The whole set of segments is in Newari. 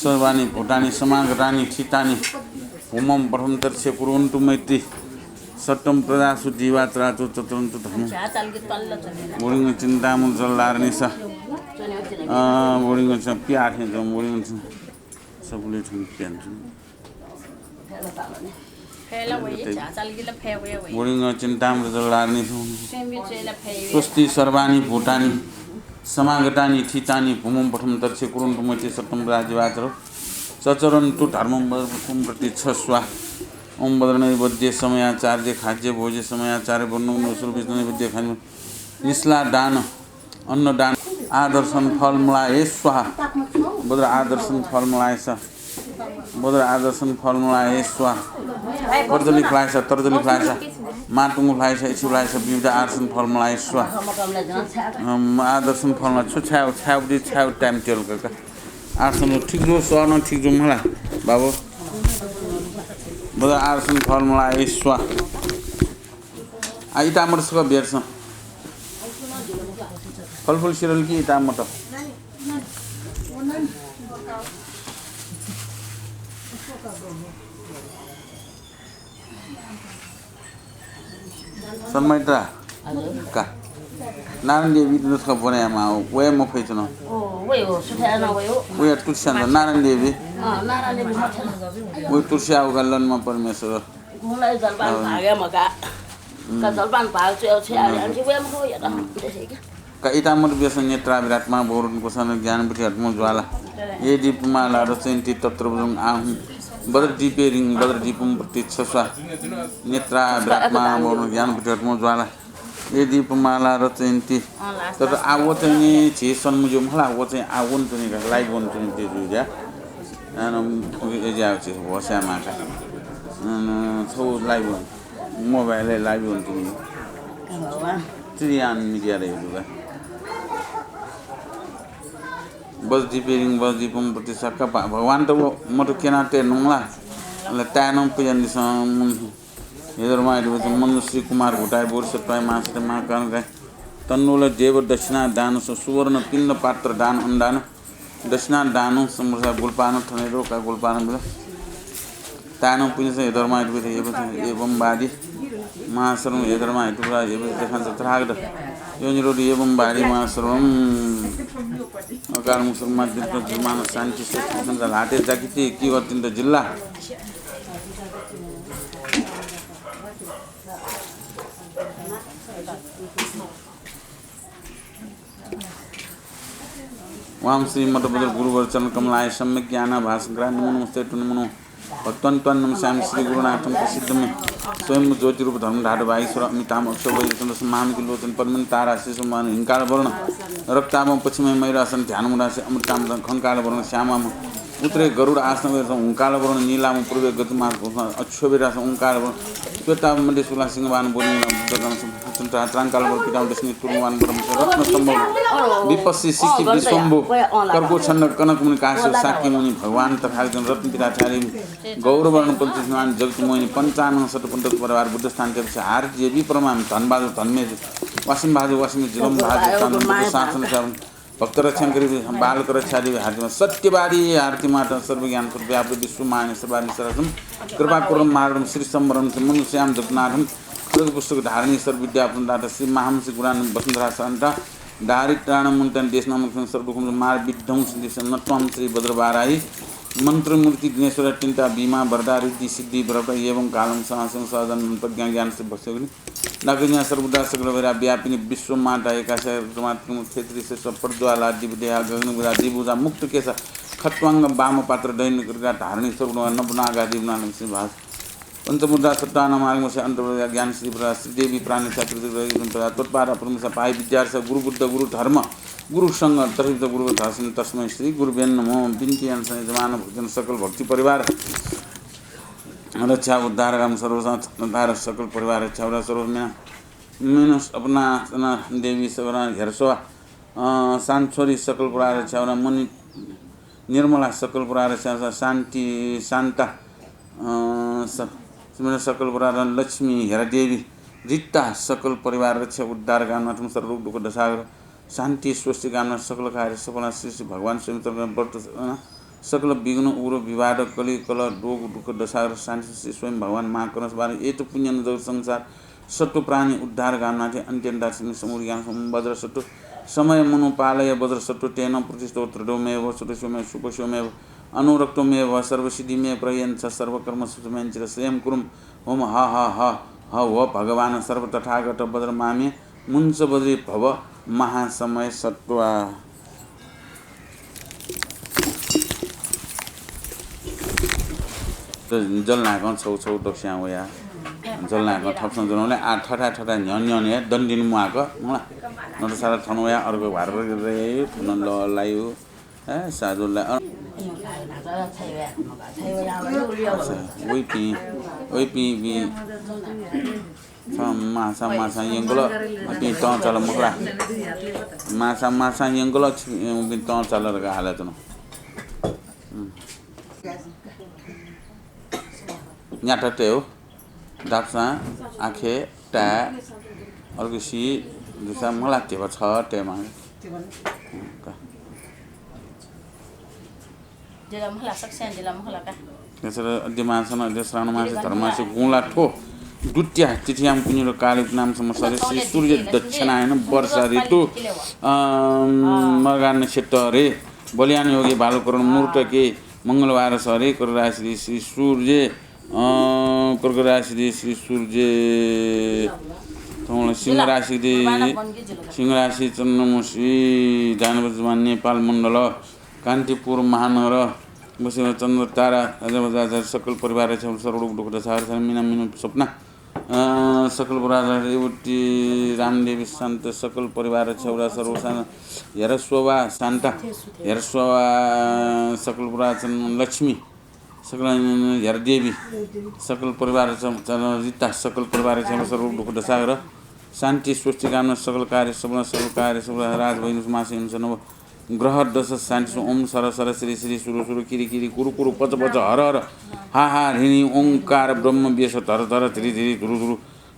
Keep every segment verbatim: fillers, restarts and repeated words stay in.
सर्वाणि भूतानि समागतानि ठितानि भूमं पटमन्तरिक्षे कुर्वन्तु मैत्री। सत्वं प्रजासु जीवाचराचो चतरन्तु धर्म। बोडिङ चिन्तामणि जलधारणि स। अ, बोडिङ च प्याथे जम बोडिङ च। सबुले ठिक प्यान छु। बोडिङ चिन्तामणि जलधारणि स। स्वस्ति सर्वाणि भूतानि समागतानि ठितानि भूमं पटमन्तरिक्षे कुर्वन्तु मैत्री सत्वं प्रजासु जीवाचराचो चतरन्तु धर्मं वज्रपुष्पं प्रतिगच्छस्व। ओम वज्रनैवेद्य समयाचार्य खाद्य भोज्य समयाचार्य वरुणो नोसुर विष्णु नैवेद्य खाद्य निस्ला दान अन्न दान आदर्शन फलमलाय स्वाहा। वज्र आदर्शन फलमलाय स। वज्र आदर्शन फलमलाय स्वाहा। कर्जली फलाय स, तर्जली फलाय स, मातुङ फलाय स, इछि फलाय स, विविध आदर्शन फलमलाय स्वाहा। अम, आदर्शन फलमलाय छु छाय्, छाय् time table का। आदर्शन ठीक जू, सः नं ठीक जू मला, बाबु। बजा आदर्शन फलमलाय स्वाहा। आ, इतामट छकः बेर्स। फलफुल सिरल कि इतामट? सन्मैत्रा। हजुर। का। नारायण देवी नुस्खा बनाया मा वया मफै छु न। ओ, वयो, सुथाया न वयो। वया तुलस्यान नारायण देवी। अँ, नारायण देवी मथेल। वया तुलस्या उका लनमा परमेश्वर। घुमलाइ जलपान अँ। भाग्या मका। हम्म। का जलपान भाग छु, छु, हम्म। अनि वया मखो या त। हम्म। देखे के। का इतामत बेस नेत्राभिरात्मा बोरुन कुसन ज्ञान बुद्धि हटमो ज्वाला। ये दीपमाला रचयन्ति तत्र वज्रं आहुं। वज्रदीपे रिं वज्रदीपं प्रतिगच्छस्व। नेत्राभिरात्मा बोरुन ज्ञान बुद्धि हटमो ज्वाला। ये दीपमाला रचयन्ति। तर आ व चाहिँ नि झी सन्मुज्यो मला, व चाहिँ आ वन तुनि का, live वन तुनि ते जुइजा। अन एज्या छि होस्या माका। अन छौ live one. Mobile live one तुनि। त्रियान media रे दुगा। वज्रदीपे रिं वज्रदीपं प्रतिगच्छस्व का भगवान त व मत केना ते नुंगला। अले ताय्‌नं पुजन दिसं मुन। हे धर्मा, हे देवता, मनुष्य कुमार घोटाय बोर सत्वाय महासत्य महाकाल गाय। तन्नूल देव दक्षिणा दान स सुवर्ण पिंड पात्र दान अन्न दान। दक्षिणा दान समृद्धा गुलपान थने रो का गुलपान बिल। तानं पुनिस हे धर्मा, हे देवता, हे देवता, एवं वादी। महासर्वं हे धर्मा, हे देवता, हे देवता, देखान तथागत। यो निरोध एवं वादी महासर्वं। अकार मुसर्मा दिव्य धर्मान शांति सत्य संसार हाते जाकिति की अत्यंत जिल्ला। वाम श्री मठ बज्र गुरुवर चरण कमलाय सम्यक ज्ञान भाषण करा नमो नमस्ते टु नमो नमो। भक्तन त्वान नमस्यामि श्री गुरुनाथम प्रसिद्ध मे। स्वयं ज्योति रूप धर्म धातु भागेश्वर अमिताभ अक्षर वैद्य चंद्र महामिक लोचन पद्मिनी तारा शीर्ष मान हिंकार वर्ण। रक्ताभ पश्चिमे मयूरासन ध्यान मुद्रा से अमृताम खंकार वर्ण श्यामाम। उत्तरे गरुड आसन वैरासन हुंकार वर्ण नीलाम पूर्वे गजमास घोषणा अक्षोभ्य रासन ओंकार वर्ण। श्वेताभ मध्य शुक्ला सिंहवान बोधिनाम बुद्ध गण संपूर्ण त्रांकार वर्ण पीताम दक्षिणी तुरुंगवान वर्ण रत्न संभव। विपस्सी सिक्की विश्वम्भू। कर्को छंद कनक मुनि काश्यप शाक्य मुनि भगवान तथागत रत्न पीताचार्य गौर वर्ण पंचसिंहवान जगत मोहिनी पंचानन शतपंथ परिवार बुद्ध स्थान के आरती देवी परमाम धनबाद धनमे वासिम भाजु वासिम जिलम भाजु तान बुद्ध शासन शासन भक्त रक्षां करी बालक रक्षा देवी हार्दिमा सत्यवादी हार्दिमाता सर्वज्ञान सर्वव्यापी विश्व मायन सर्वादि सरसम कृपा कुर्वम मारणम श्री संवरणम मनुष्याम जगन्नाथम। खड्ग पुस्तक धारणी सर्व विद्या प्रदाता श्री महामंत्री गुणान वसुंधरा शांता दारिद्राण मुंतन देशनाम सर्वदुखम मार विद्धं सिद्धि नत्वाम श्री वज्रवाराही मंत्रमूर्ति दिनेश्वर अत्यंता भीमा वरदा रिद्धि सिद्धि वरदा एवं कालम सहसं सहजन प्रज्ञा ज्ञान से भक्ति नागज्ञा सर्वदा सकल वैरा व्यापिनी विश्व माता एकाशय मातृ क्षेत्री से प्रज्वाला दिव्य देहा गगन विरा दिभुजा मुक्त केसा खट्वांग वाम पात्र दैनिक धारणी सर्व नवनागा दिवनान श्री भास। पंचमुद्रा सत्तान मार्ग से अंतर्वरा ज्ञान श्री प्रदा श्री देवी प्राण छात्र तत्पाद परमेश्वर पाई विद्यार्थ गुरु बुद्ध गुरु धर्म गुरु संघ तर्हित गुरु धासन तस्मै श्री गुरुभ्यं नमो। बिनती अनुसार जमान भक्तजन सकल भक्ति परिवार रक्षा उद्धार काम सर्वसा छत्रधार सकल परिवार रक्षा उद्धार सर्व मेना मेनुस अपना सना देवी सवना हेरसोवा अ सांछोरी सकल परिवार रक्षा उद्धार मणि निर्मला सकल परिवार रक्षा शांति शांता अ स- मेना सकल परिवार लक्ष्मी हेरा देवी रित्ता सकल परिवार रक्षा उद्धार काम नाथम सर्व दुख दसागर शान्ति स्वस्ति कामना सकल कार्य सफल श्री श्री भगवान स्वयं तर्पण व्रत सकल विघ्न उग्र विवाद कलि कलह रोग दुःख दशाग्रह शान्ति श्री स्वयं भगवान महाकरुणा बार एत पुण्यन जगत संसार सत्व प्राणी उद्धार कामनाथे अन्त्यन्ता श्री समुद्र ज्ञान समुद्र वज्र सत्व समय मनुपालय वज्र सत्व तेन प्रतिष्ठो दृढो मे भव सत्व शिव मे सुख शिव मे भव अनुरक्तो मे भव सर्वसिद्धि मे प्रयच्छ सर्वकर्म सुमेन चिर स्वयं कुरुम ओम ह ह ह ह व भगवान सर्व तथागत वज्र मामे मुञ्च वज्री भव महासमय सत्वा। जल नाकं छौ छौ दक्ष्यां वया। जल नाकं थपसं जनौले आ थथा थथा न्ह्यन न्ह्यन हे दन्दिन मुहाक मला। नत सारा थन वया अर्को भार थन ल लायु। ए साधु ला वइपिं वइपिं बी छ मासा मासा यंगल। बी तं चल मखला। मासा मासा यंगल बी तं चल रका हालत न। न्याता तये हो। दाप्सां आखे ताये अर्गसी दुसा मला तेबा छ तेमा। दिला मखला सकस्यां दिला मखला का। यसर अद्य मासं अद्य श्रावण मास धर्म मास गुंला थो द्वितीय तिथियां पुण्य कालिक नाम संवत्सरे श्री सूर्य दक्षिणायन वर्षा ऋतु अम, मृगा नक्षत्र रे बलियान योगी भालुकरण मुहूर्त के मंगलवार सरे कर राशि श्री सूर्य अँ, कर्क राशि श्री सूर्य, थौंला सिंह राशि, सिंह राशि चन्द्रमसी, जानवर जमान नेपाल मण्डल, कान्तिपुर महानगर, बसेर चन्द्र तारा, राजा बजार सकल परिवार छेउ सर्वरोग दुःख दशा हर मिना मिनु सपना, अँ, सकल परिवार युवती रामदेवी शान्त, सकल परिवार छेउरा सर्व शान्त, हेर शोभा शान्त, हेर शोभा सकल परिवार लक्ष्मी, सकल हेर देवी, सकल परिवार च-, च-, रिता, सकल परिवार च-, सर्व दुःख दशाग्रह, शान्ति, स्वस्ति कामना, सकल कार्य, सफल, सकल कार्य, सफल, राज, वैन, मास, हिंस, नव, ग्रह, दश, शान्ति, ओम, सर, सर, श्री, श्री, सुरु, सुरु, किरि, किरि, कुरु, कुरु, पच, पच, हर, हर, हा, हा, ह्रिनि, ओंकार, ब्रह्म, बेस, धर, धर, धिरि, धिरि, धुरु, धुरु,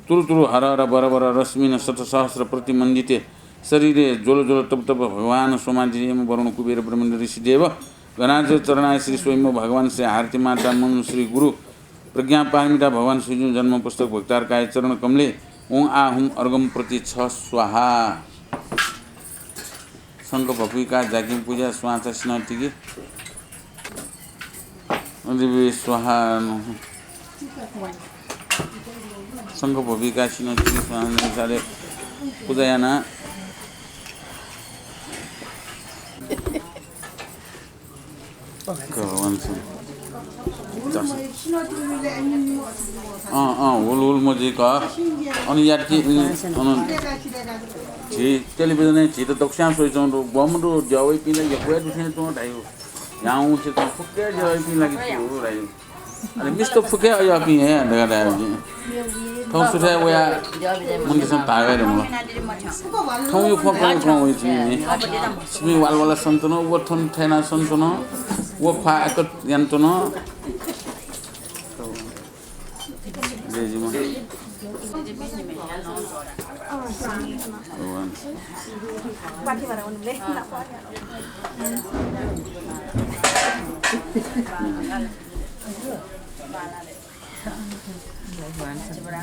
तुरु, तुरु, हर, हर, बर, बर, रश्मिन, शत, सहस्र, प्रतिमण्डिते, शरीरे, ज्वल, ज्वल, तप, तप, भगवान, सोमादिरि, यम, वरुण, कुबेर, ब्रह्मेन्द्र, ऋषि, देव, गणाधिपति चरणाय श्री स्वयम्भू भगवान श्री हारती माता मनु श्री गुरु प्रज्ञा पारमिता भगवान श्रीजु जन्म पुस्तक भक्तारकाय चरण कमले ओं आ हुम अर्घम प्रति छ स्वाहा। शंख भपुइका जाकिम पूजा स्वाचा सिनतिकी अधिवे स्वाहा। शंख भपुइका सिनतिकी स्वाहा अनुसारे पूजा याना। अँ, अँ, हुल, हुल मजिक। अन याति, अन, अन, झी टेलिभिजनय् झीत दक्वस्यां स्वइच्वं दु, बम दु, द्यवइपिं ला यक्व हे दुथें च्वं धाइ। यां उसे च्वं फुक्क हे द्यवइपिं लागि छु धाइ। अले मिस्त फुक्क हे अय्‌पिं हे धकाः धाये। थौं सुथय् वया मन्दिरसं भागय् दु मला। थौं यु फोन करें कं वइ छिमि। छिमि वाल वाला सन्तन, व थन थयना सन्तन, व ख्वाः एकत यान्तन। जय जिमा। भगवान।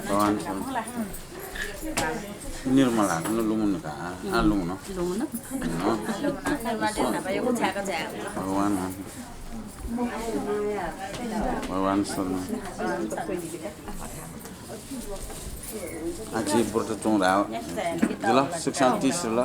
भगवान। निर्मला, नु लुमुन का, आ लुमुन। लुमुन। भगवान। भगवान शरण। आछि व्रत चौरा। दिल, शिक्षा तीस ल।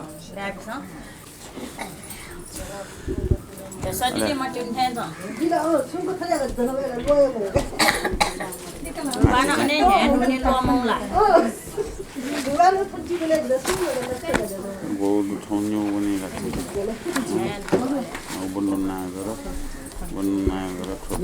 गौ दुथौं न्यू वने गाते। बन्नु नागर, बन्नु नागर, थोक।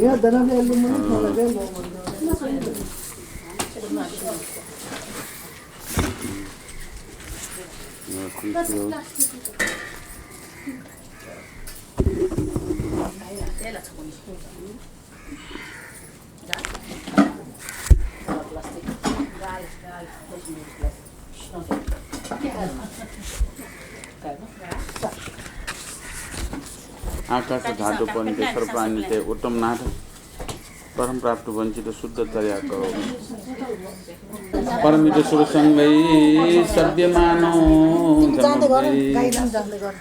आकाश धातु पन्थे सर्वप्राणीते उत्तम नाथ। परम प्राप्त वंचित शुद्ध चर्या करो। परमित सुर संगै सद्यमानो जमगै।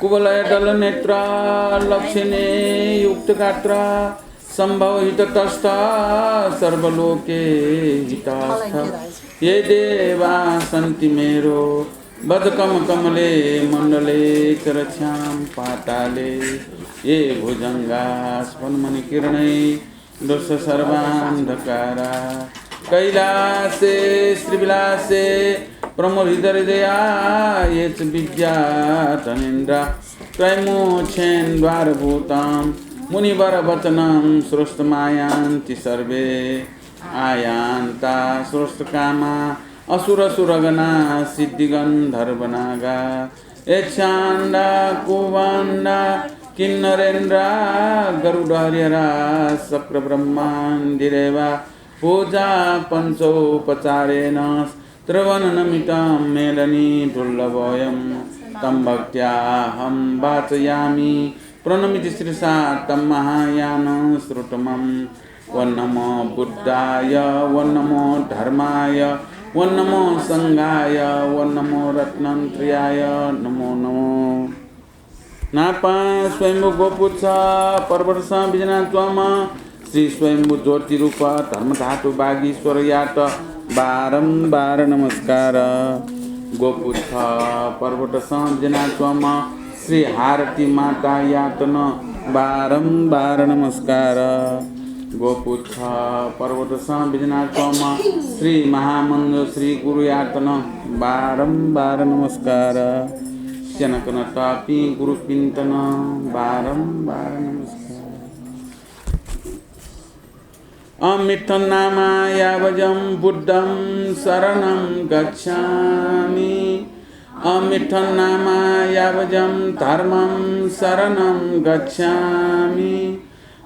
कुवलय दल नेत्र लक्षणे युक्त गात्र। संभव हित तस्थ सर्वलोके हितस्थ। ये देवा सन्ति मेरो बजकम कमले मण्डले चरछ्याम पाताले। ये भुजंगा सफल मणिकिरणै दृश्य सर्वान्धकारा। कैलासे श्रीविलासे प्रमुदित हृदया ये च विद्याधनेन्द्रा। त्रयमोक्षेन्द्वारभूतं मुनिवर वचनं श्रोतुमायान्ति सर्वे। आयान्ता श्रोतुकामा असुरसुरगणा सिद्धिगन्धर्वनागा। यक्षाण्डा कुवाण्डा किन्नरेन्द्रा गरुडहरिहरा शक्रब्रह्मादिदेवा। पूजा पञ्चोपचारेण त्रिभुवननमितं मेलने दुर्लभोऽयं। तं भक्त्याहं वाचयामि प्रणमित शिरसा तं महायानं श्रोतमं। ॐ नमो बुद्धाय, ॐ नमो धर्माय, ॐ नमो संघाय, ॐ नमो रत्नत्रयाय नमो नमो। न्हापां स्वयम्भू गोपुच्छ पर्वतसं बिज्यानाच्वंम्ह श्री स्वयम्भू ज्योतिरूप धर्मधातु वागीश्वरयात बारम्बार नमस्कार। गोपुच्छ पर्वतसं बिज्यानाच्वंम्ह श्री हारती मातायात नं बारम्बार नमस्कार। गोपुच्छ पर्वतसं बिज्यानाच्वंम्ह श्री महामञ्जुश्री गुरुयात नं बारम्बार नमस्कार। स्यनाकनातःपिं गुरुपिन्त नं बारम्बार नमस्कार। अहमित्थं नामा यावजं बुद्धं शरणं गच्छामि। अहमित्थं नामा यावजं धर्मं शरणं गच्छामि।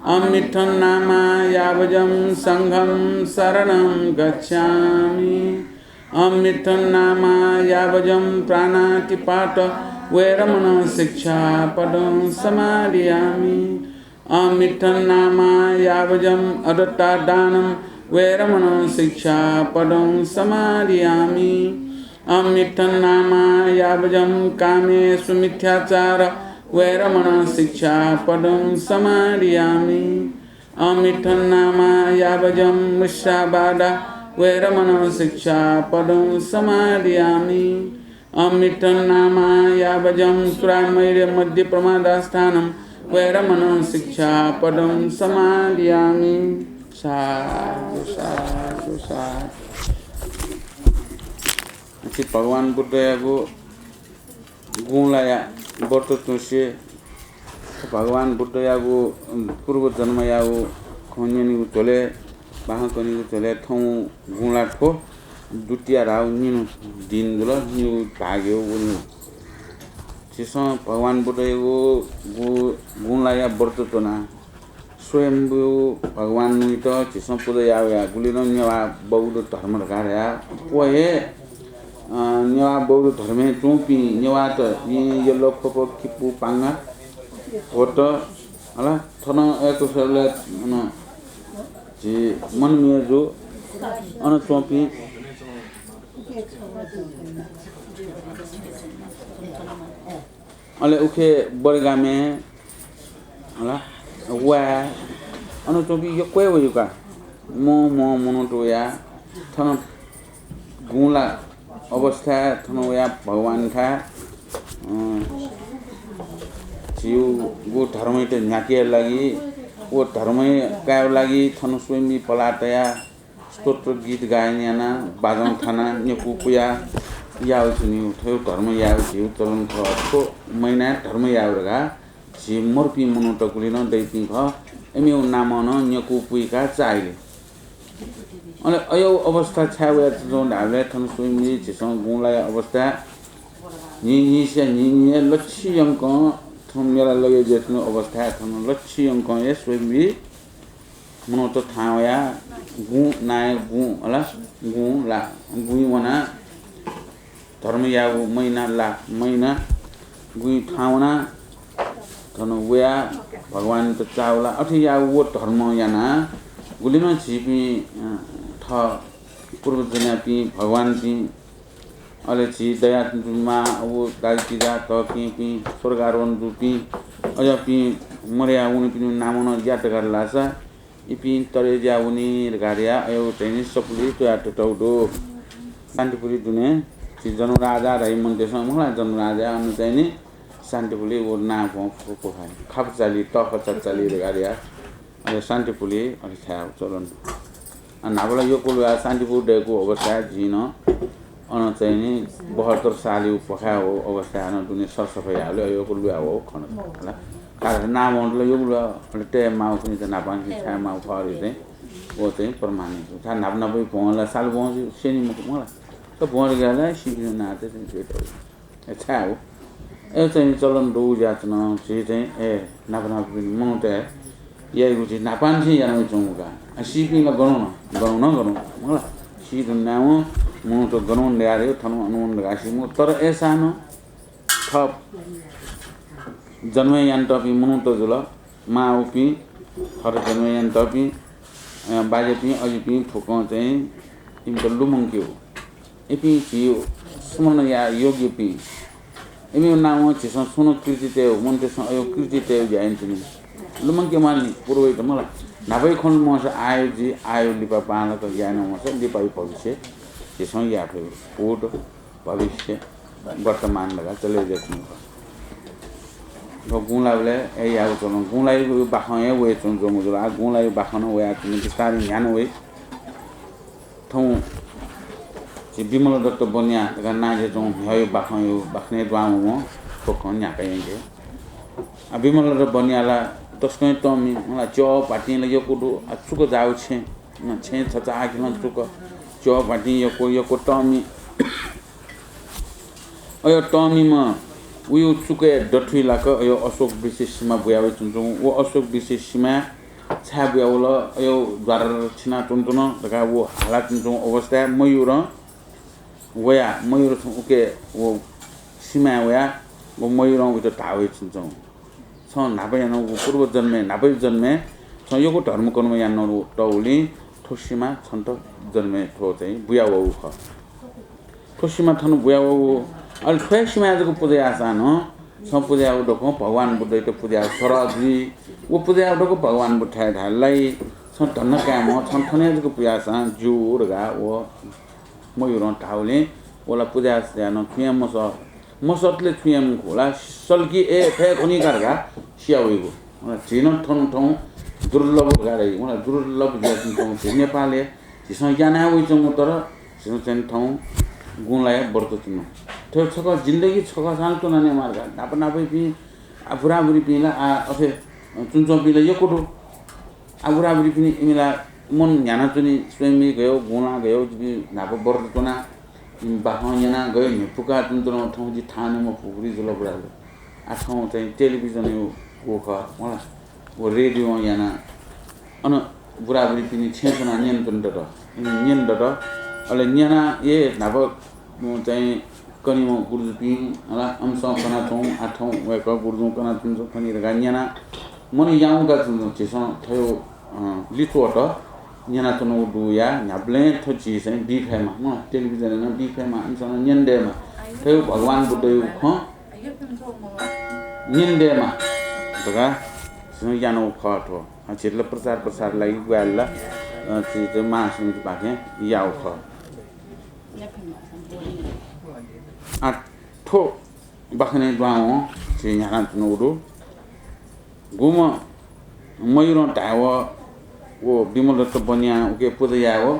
अहमित्थं नामा यावजं संघं शरणं गच्छामि। अहमित्थं नामा यावजं प्राणातिपात वेरमणं शिक्षापदं समादियामि। अहमित्थं नामा यावजं अदत्तादानं वेरमणं शिक्षापदं समादियामि। अहमित्थं नामा यावजं कामेसु मिथ्याचार वेरमणं शिक्षापदं समादियामि। अहमित्थं नामा यावजं मृषावादा वेरमणं शिक्षापदं समादियामि। अहमित्थं नामा यावजं सुरामेरय मद्य प्रमादाष्ठानं वेरमणं शिक्षापदं समादियामि। साधु, साधु, साधु। अथे भगवान बुद्धयागु गुँलाया व्रत च्वंसे भगवान बुद्धयागु, अ, पूर्व जन्मयागु खँ न्यनेगु झ्वलय्, बाखं कनेगु झ्वलय् थौं गुँला थ्व द्वितीया धाःगु निन्हु दिन जुल, निगू भागय् वनीगु। झीसं भगवान बुद्धयागु गु-, गुँलाया व्रत च्वना। स्वयम्भू भगवानयात झीसं पुजा याः वया। गुलिं नेवाः बौद्ध धर्म धकाः धया। व हे, अ, नेवाः बौद्ध धर्मय् च्वंपिं नेवाःत येँ, यल, ख्वप, किपू, पांगा, भोत, हला, थन अय्‌कूसालय्, अन, झी मनमेजु, अन च्वंपिं अले उखे बर्गामे, हला, वा, अन च्वंपिं यक्व हे वय्‌कः। मं मं मनूत वया थन गुँला अवस्थाय् थन वया भगवानथाय्, अँ, झीगु धर्मयात न्ह्याकेया लागि, व धर्म कायेया लागि थन स्वयम्भू पलाः तया स्तोत्र गीत गायन यानाः बाजं थानाः न्यकू पुयाः याःगु झीगु थ्व धर्म याःगु झीगु चलन खः। थ्व महिनाय् धर्म याःगु धकाः झी मरुपिं मनूत गुलि नं दइपिं खः। इमिगु नामं नं न्यकू पुइकाः चाःहिले। अले अय्‌गु अवस्था छाय् वयाच्वं धाःबलय् थन स्वयम्भू झीसं गुँलाया अवस्था न्हिं न्हिंसिया न्हिं न्हिं हे लच्छि यंकं थन मेला लगय् जुयाच्वंगु अवस्थाय् थन लच्छि यंकं हे स्वयम्भू मनूत थाहां वयाः गुँ नायः गुँ, हला, गुँ ला, गुँइ वनाः धर्म याःगु महिना ला, महिना गुँइ थाहां वनाः थन वया भगवानयात चाःहुला। अथे याःगु व धर्म यानाः गुलिं नं झीपिं, अ, थः पूर्वजन्मयापिं भगवानपिं, अले झी दयातुं मां, अबु, दाजुकिजा, तःकेहेँपिं, स्वर्गारोहण जूपिं, अज्याःपिं मदया वनीपिनि नामं नं यात धकाः धाःसा इपिं तरे ज्या वनी धकाः धयाः अय् चाहिँ नि सपुलि च्वया ततौ दु। शान्तिपुरी दुने झी जन्मराजा धाइ मनूतय्‌सं मखु ला, जन्मराजा अन चाहिँ नि शान्तिपुरी व नां भ्वं फुक्क फुक्क खापचाली, तःखचा चाली धकाः धयाः अले शान्तिपुरी अले छाय् चलन। आ, न्हापा ला यक्व ल्वया शान्तिपुर दय्‌कू अवस्थाय् जिं नं अन चाहिँ नि बहत्तर सालयु पखाय् व अवस्थाय् नं दुने सरसफाइ याःबलय् यक्व ल्वया व खन। ला, कारण नामं ला यक्व ल्वया, अले तये माउ खनि त न्हापां छाय् माउ खः रे चाहिँ। व चाहिँ प्रमाणित। छाय् न्हापा न्हापा भ्वं ला साल भ्वं स्यनी मखु मला। त भ्वं ला सिपिं नाते चाहिँ छाय् हो। ए, चाहिँ चलन दु ज्याचन झी चाहिँ, ए, न्हापा न्हापा मनूत याइगु झी न्हापांनिसें यानावइच्वंगु का। आ, सीपिं ला गनं न, गनं न, गनं न, मला। सी दुन्यावं मनूत गनं दयारे थन अनवन दगासीमु। तर अय्‌सां नं थप जन्म यानातःपिं मनूत जुल, मां उपिं, थर जन्म यानातःपिं, अ, बाज्यापिं, अजिपिं फुक्कं चाहिँ इमित लुमंकेगु। इपिं झी स्मरण याये योग्यपिं। इमिगु नामं झीसं सुं नं कृति तयेगु, मनूतय्‌सं अय् कृति तयेगु ज्या यानाच्वनी। लुमंके मानि पूर्वइत मला। न्हापाय् खँ मवंसा आयु जि, आयु लिपा बांलाक याये नं मवंसा लिपायु भविष्य झीसं याये फयेगु। भूत, भविष्य, वर्तमान धकाः चले जुयाच्वंगु खः। थ्व गुँलाबलय् हे याःगु चलन, गुँलायु बाखं हे वयाच्वंगु जुल। आः गुँलायु बाखं नं वयाच्वंगु, बिस्तारं न्ह्याना वइ। थौं झी विमल दत्त बनिया धकाः नां जुयाच्वंगु म्हिगःयु बाखंयु बाखनय् दुहां वंम्ह थ्व खँ न्ह्याका यंके। आ, विमल दत्त बनिया ला तसकं तःमि, मला, च्यः भातिं ला यक्व दु, आ, चुक जाःगु छेँ, छेँ छचाःखेलं चुक, च्यः भातिं यक्व, यक्व तःमि। अय् तःमिम्ह उयु चुकय् दथुइ लाक अय् अशोक वृक्ष सिमा बुया वइच्वंच्वंगु। व अशोक वृक्ष सिमाय् छाय् बुया वल, अय् द्वार छिनाच्वंच्वन धकाः व हालाच्वंच्वंगु अवस्थाय् मयूरं वयाः, मयूर छं उके व सिमाय् वयाः व मयूरं उइत धाः वइच्वंच्वंगु। छं न्हापा यानागु पूर्व जन्मय्, न्हापाया जन्मय् छं यक्व धर्मकर्म यानातःगुलिं थ्व सिमा छन्त जन्मय् थ्व चाहिँ बुया वःगु खः। थ्व सिमा थन बुया वःगु। अले थ्व हे सिमाय् जक पुजा याःसां नं छं पुजा याःगु दक्वं भगवान बुद्धयात पुजा याःगु सरह जुइ। व पुजा याःगु दक्वं भगवान बुद्धयाथाय् लाइ। छं धन्दा कायेमाः, छं थन हे जक पुजा याःसां ज्यू धकाः व मयूरं धाःगुलिं व ला पुजा याःसां नं छुं हे मसः। मसःतले छुं हे मखु ला, सल्की, ए, फय् खनी का धकाः सिया वइगु। झी नं थन थौं दुर्लभ धकाः धाइ। व ला दुर्लभ जुयाच्वंगु थौं झी नेपालय् झीसं याना वइच्वंगु, तर झीसं चाहिँ थौं गुँलाया व्रत च्वना। थ्व छकः जिन्दगी छकःसां च्वना नेमाः धकाः न्हापा न्हापायापिं, आ, बुराबुरीपिं ला, आ, अथे च्वनाच्वंपिं ला यक्व दु। आ, बुराबुरीपिनि इमि ला मन न्ह्यानाच्वनी, स्वयम्भू गय्, गुँला गय्, जिपिं न्हापा व्रत च्वना, इमि बाखं न्यना गय्, न्ह्यपुका च्वनाच्वन। थौं जि थाहां नं मफुगु जुल बुराबुरी। आ, थौं चाहिँ टेलिभिजनयु व खः, मला, व रेडियों याना अन बुराबुरीपिनि छेँय् च्वनाः न्यनाच्वने दत। इमि न्यने दत। अले न्यनाः ए न्हापा, उम्, चाहिँ कनिम्ह गुरुजुपिं, हला, अमिसं कनाच्वं, आ, थौं वय्कः गुरुजुं कनाच्वंगु खनी धकाः न्यनाः मन याउँका च्वंच्वं। झीसं थ्वयु, अ, लिच्वःत न्यनाच्वनागु दुया न्ह्याबलें थ्व झी चाहिँ बी फयेमा, म, टेलिभिजनय् नं बी फयेमा, अमिसं नं न्यने दयेमा। थ्वयु भगवान बुद्धयु खँ न्यने दयेमा धकाः झीसं यानागु खः थ्व। अ, झीत ला प्रचार प्रसार लागि ग्वाहालि ला, अ, झीत महासमितिपाखें याःगु खः। आ, थ्व बाखनय् दुहां वं झी न्ह्यानाच्वनागु दु। गुम्ह मयूरं धायेवं व विमलदत्त बनियां उके पुजा यायेवं,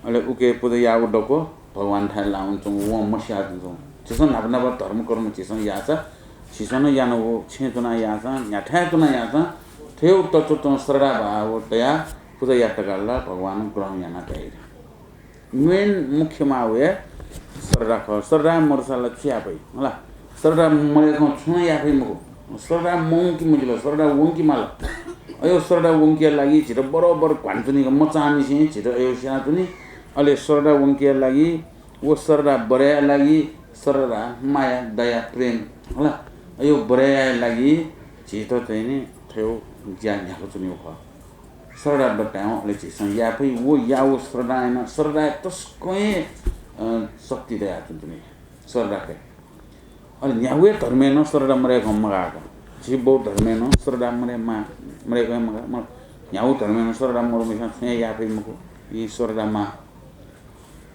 अले उके पुजा याःगु दक्व भगवानथाय् लाः वनाच्वंगु वं मस्याः च्वंच्वं। झीसं न्हापा न्हापा धर्मकर्म झीसं याःसा, झीसं नं यानागु छेँय् च्वनाः याःसां, न्ह्याथाय् च्वनाः याःसां, थ्वयु तत्त्वं श्रद्धाभाव तयाः पुजा यात धकाः ला भगवानं ग्रहण याना तइ। Main मुख्य माः वया श्रद्धा खः। श्रद्धा मदुसा ला छु याये फइ? हला, श्रद्धा मदय्कं छुं नं याये फइ मखु। श्रद्धा मवंके मजिल, श्रद्धा वंके माल। अय् श्रद्धा वंकेया लागि झीत बरोबर घ्वाना च्वनीगु मचांनिसें झीत अय् स्यनाच्वनी। अले श्रद्धा वंकेया लागि, व श्रद्धा बढे यायेया लागि श्रद्धा, माया, दया, प्रेम, हला, अय् बढे यायेया लागि झीत चाहिँ नि थ्व ज्या न्ह्याकाच्वनीगु खः। श्रद्धा दताय् अले झीसं याये फइ, व याःगु श्रद्धां यानाः श्रद्धाय् तसकं हे, अ, शक्ति दयाच्वंच्वनी। श्रद्धा के। अले न्ह्यागु हे धर्मय् नं श्रद्धा मदय्कं मगाः का। झी बौद्ध धर्मय् नं श्रद्धा मदय् मा-, मदय्कं मगाः। म-, न्ह्यागु धर्मय् नं श्रद्धा मदुम्हसिनं छुं हे याये फइ मखु। ई श्रद्धा माः।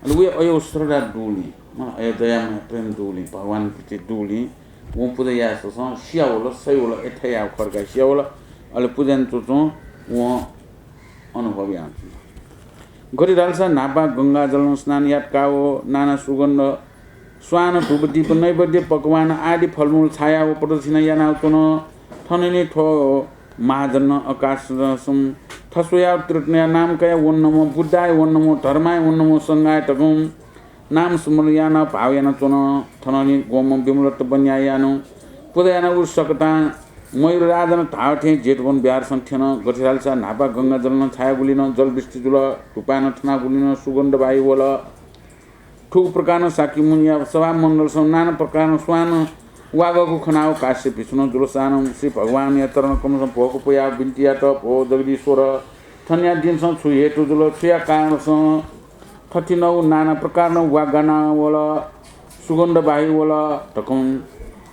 अले वया अय् श्रद्धा दुलिं, अ, अय् दया माया प्रेम दुलिं, भगवान प्रति दुलिं, वं पुजा याये ससं सियावल, सइवल, अथे याःगु खः धकाः सियावल। अले पुजा यानाच्वंच्वं वं अनुभव यानाच्वन। गथे धालसा न्हापा गंगाजलं स्नान यात का व नाना सुगन्ध स्वान धूप दीप नैवेद्य पकवान आदि फलमूल छाया व प्रदक्षिणा यानाच्वन। थनंलि थ्व महाजनं आकाशसं थस्वयाव त्रिरत्नया नाम कयाव ओं नमो बुद्धाय, ओं नमो धर्माय, ओं नमो संघाय धकं नाम स्मरण यानाव भाव यानाच्वन। थनंलि ग्वम्ह विमलदत्त बनियायानं पुजा यानागु सकतां मयूर राजानं धाःथें जेतवन विहारसं थ्यन। गथे धालसा न्हापा गंगाजलं छायागुलिनं जलवृष्टि जुल, धूपाय् नं थनागुलिनं सुगन्ध वायु वल। थुगु प्रकारं शाक्यमुनिया सभामण्डलसं नाना प्रकारं स्वान वागःगु खनाव काश्यप भिक्षुनं जुलसानं श्री भगवानया चरणकमलसं भ्वःक पुयाव बिन्ति यात, भो जगदीश्वर, थनया दिनसं छु हेतु जुल, छुया कारणसं थथिंगु नाना प्रकारं वागना वल, सुगन्ध वायु वल धकं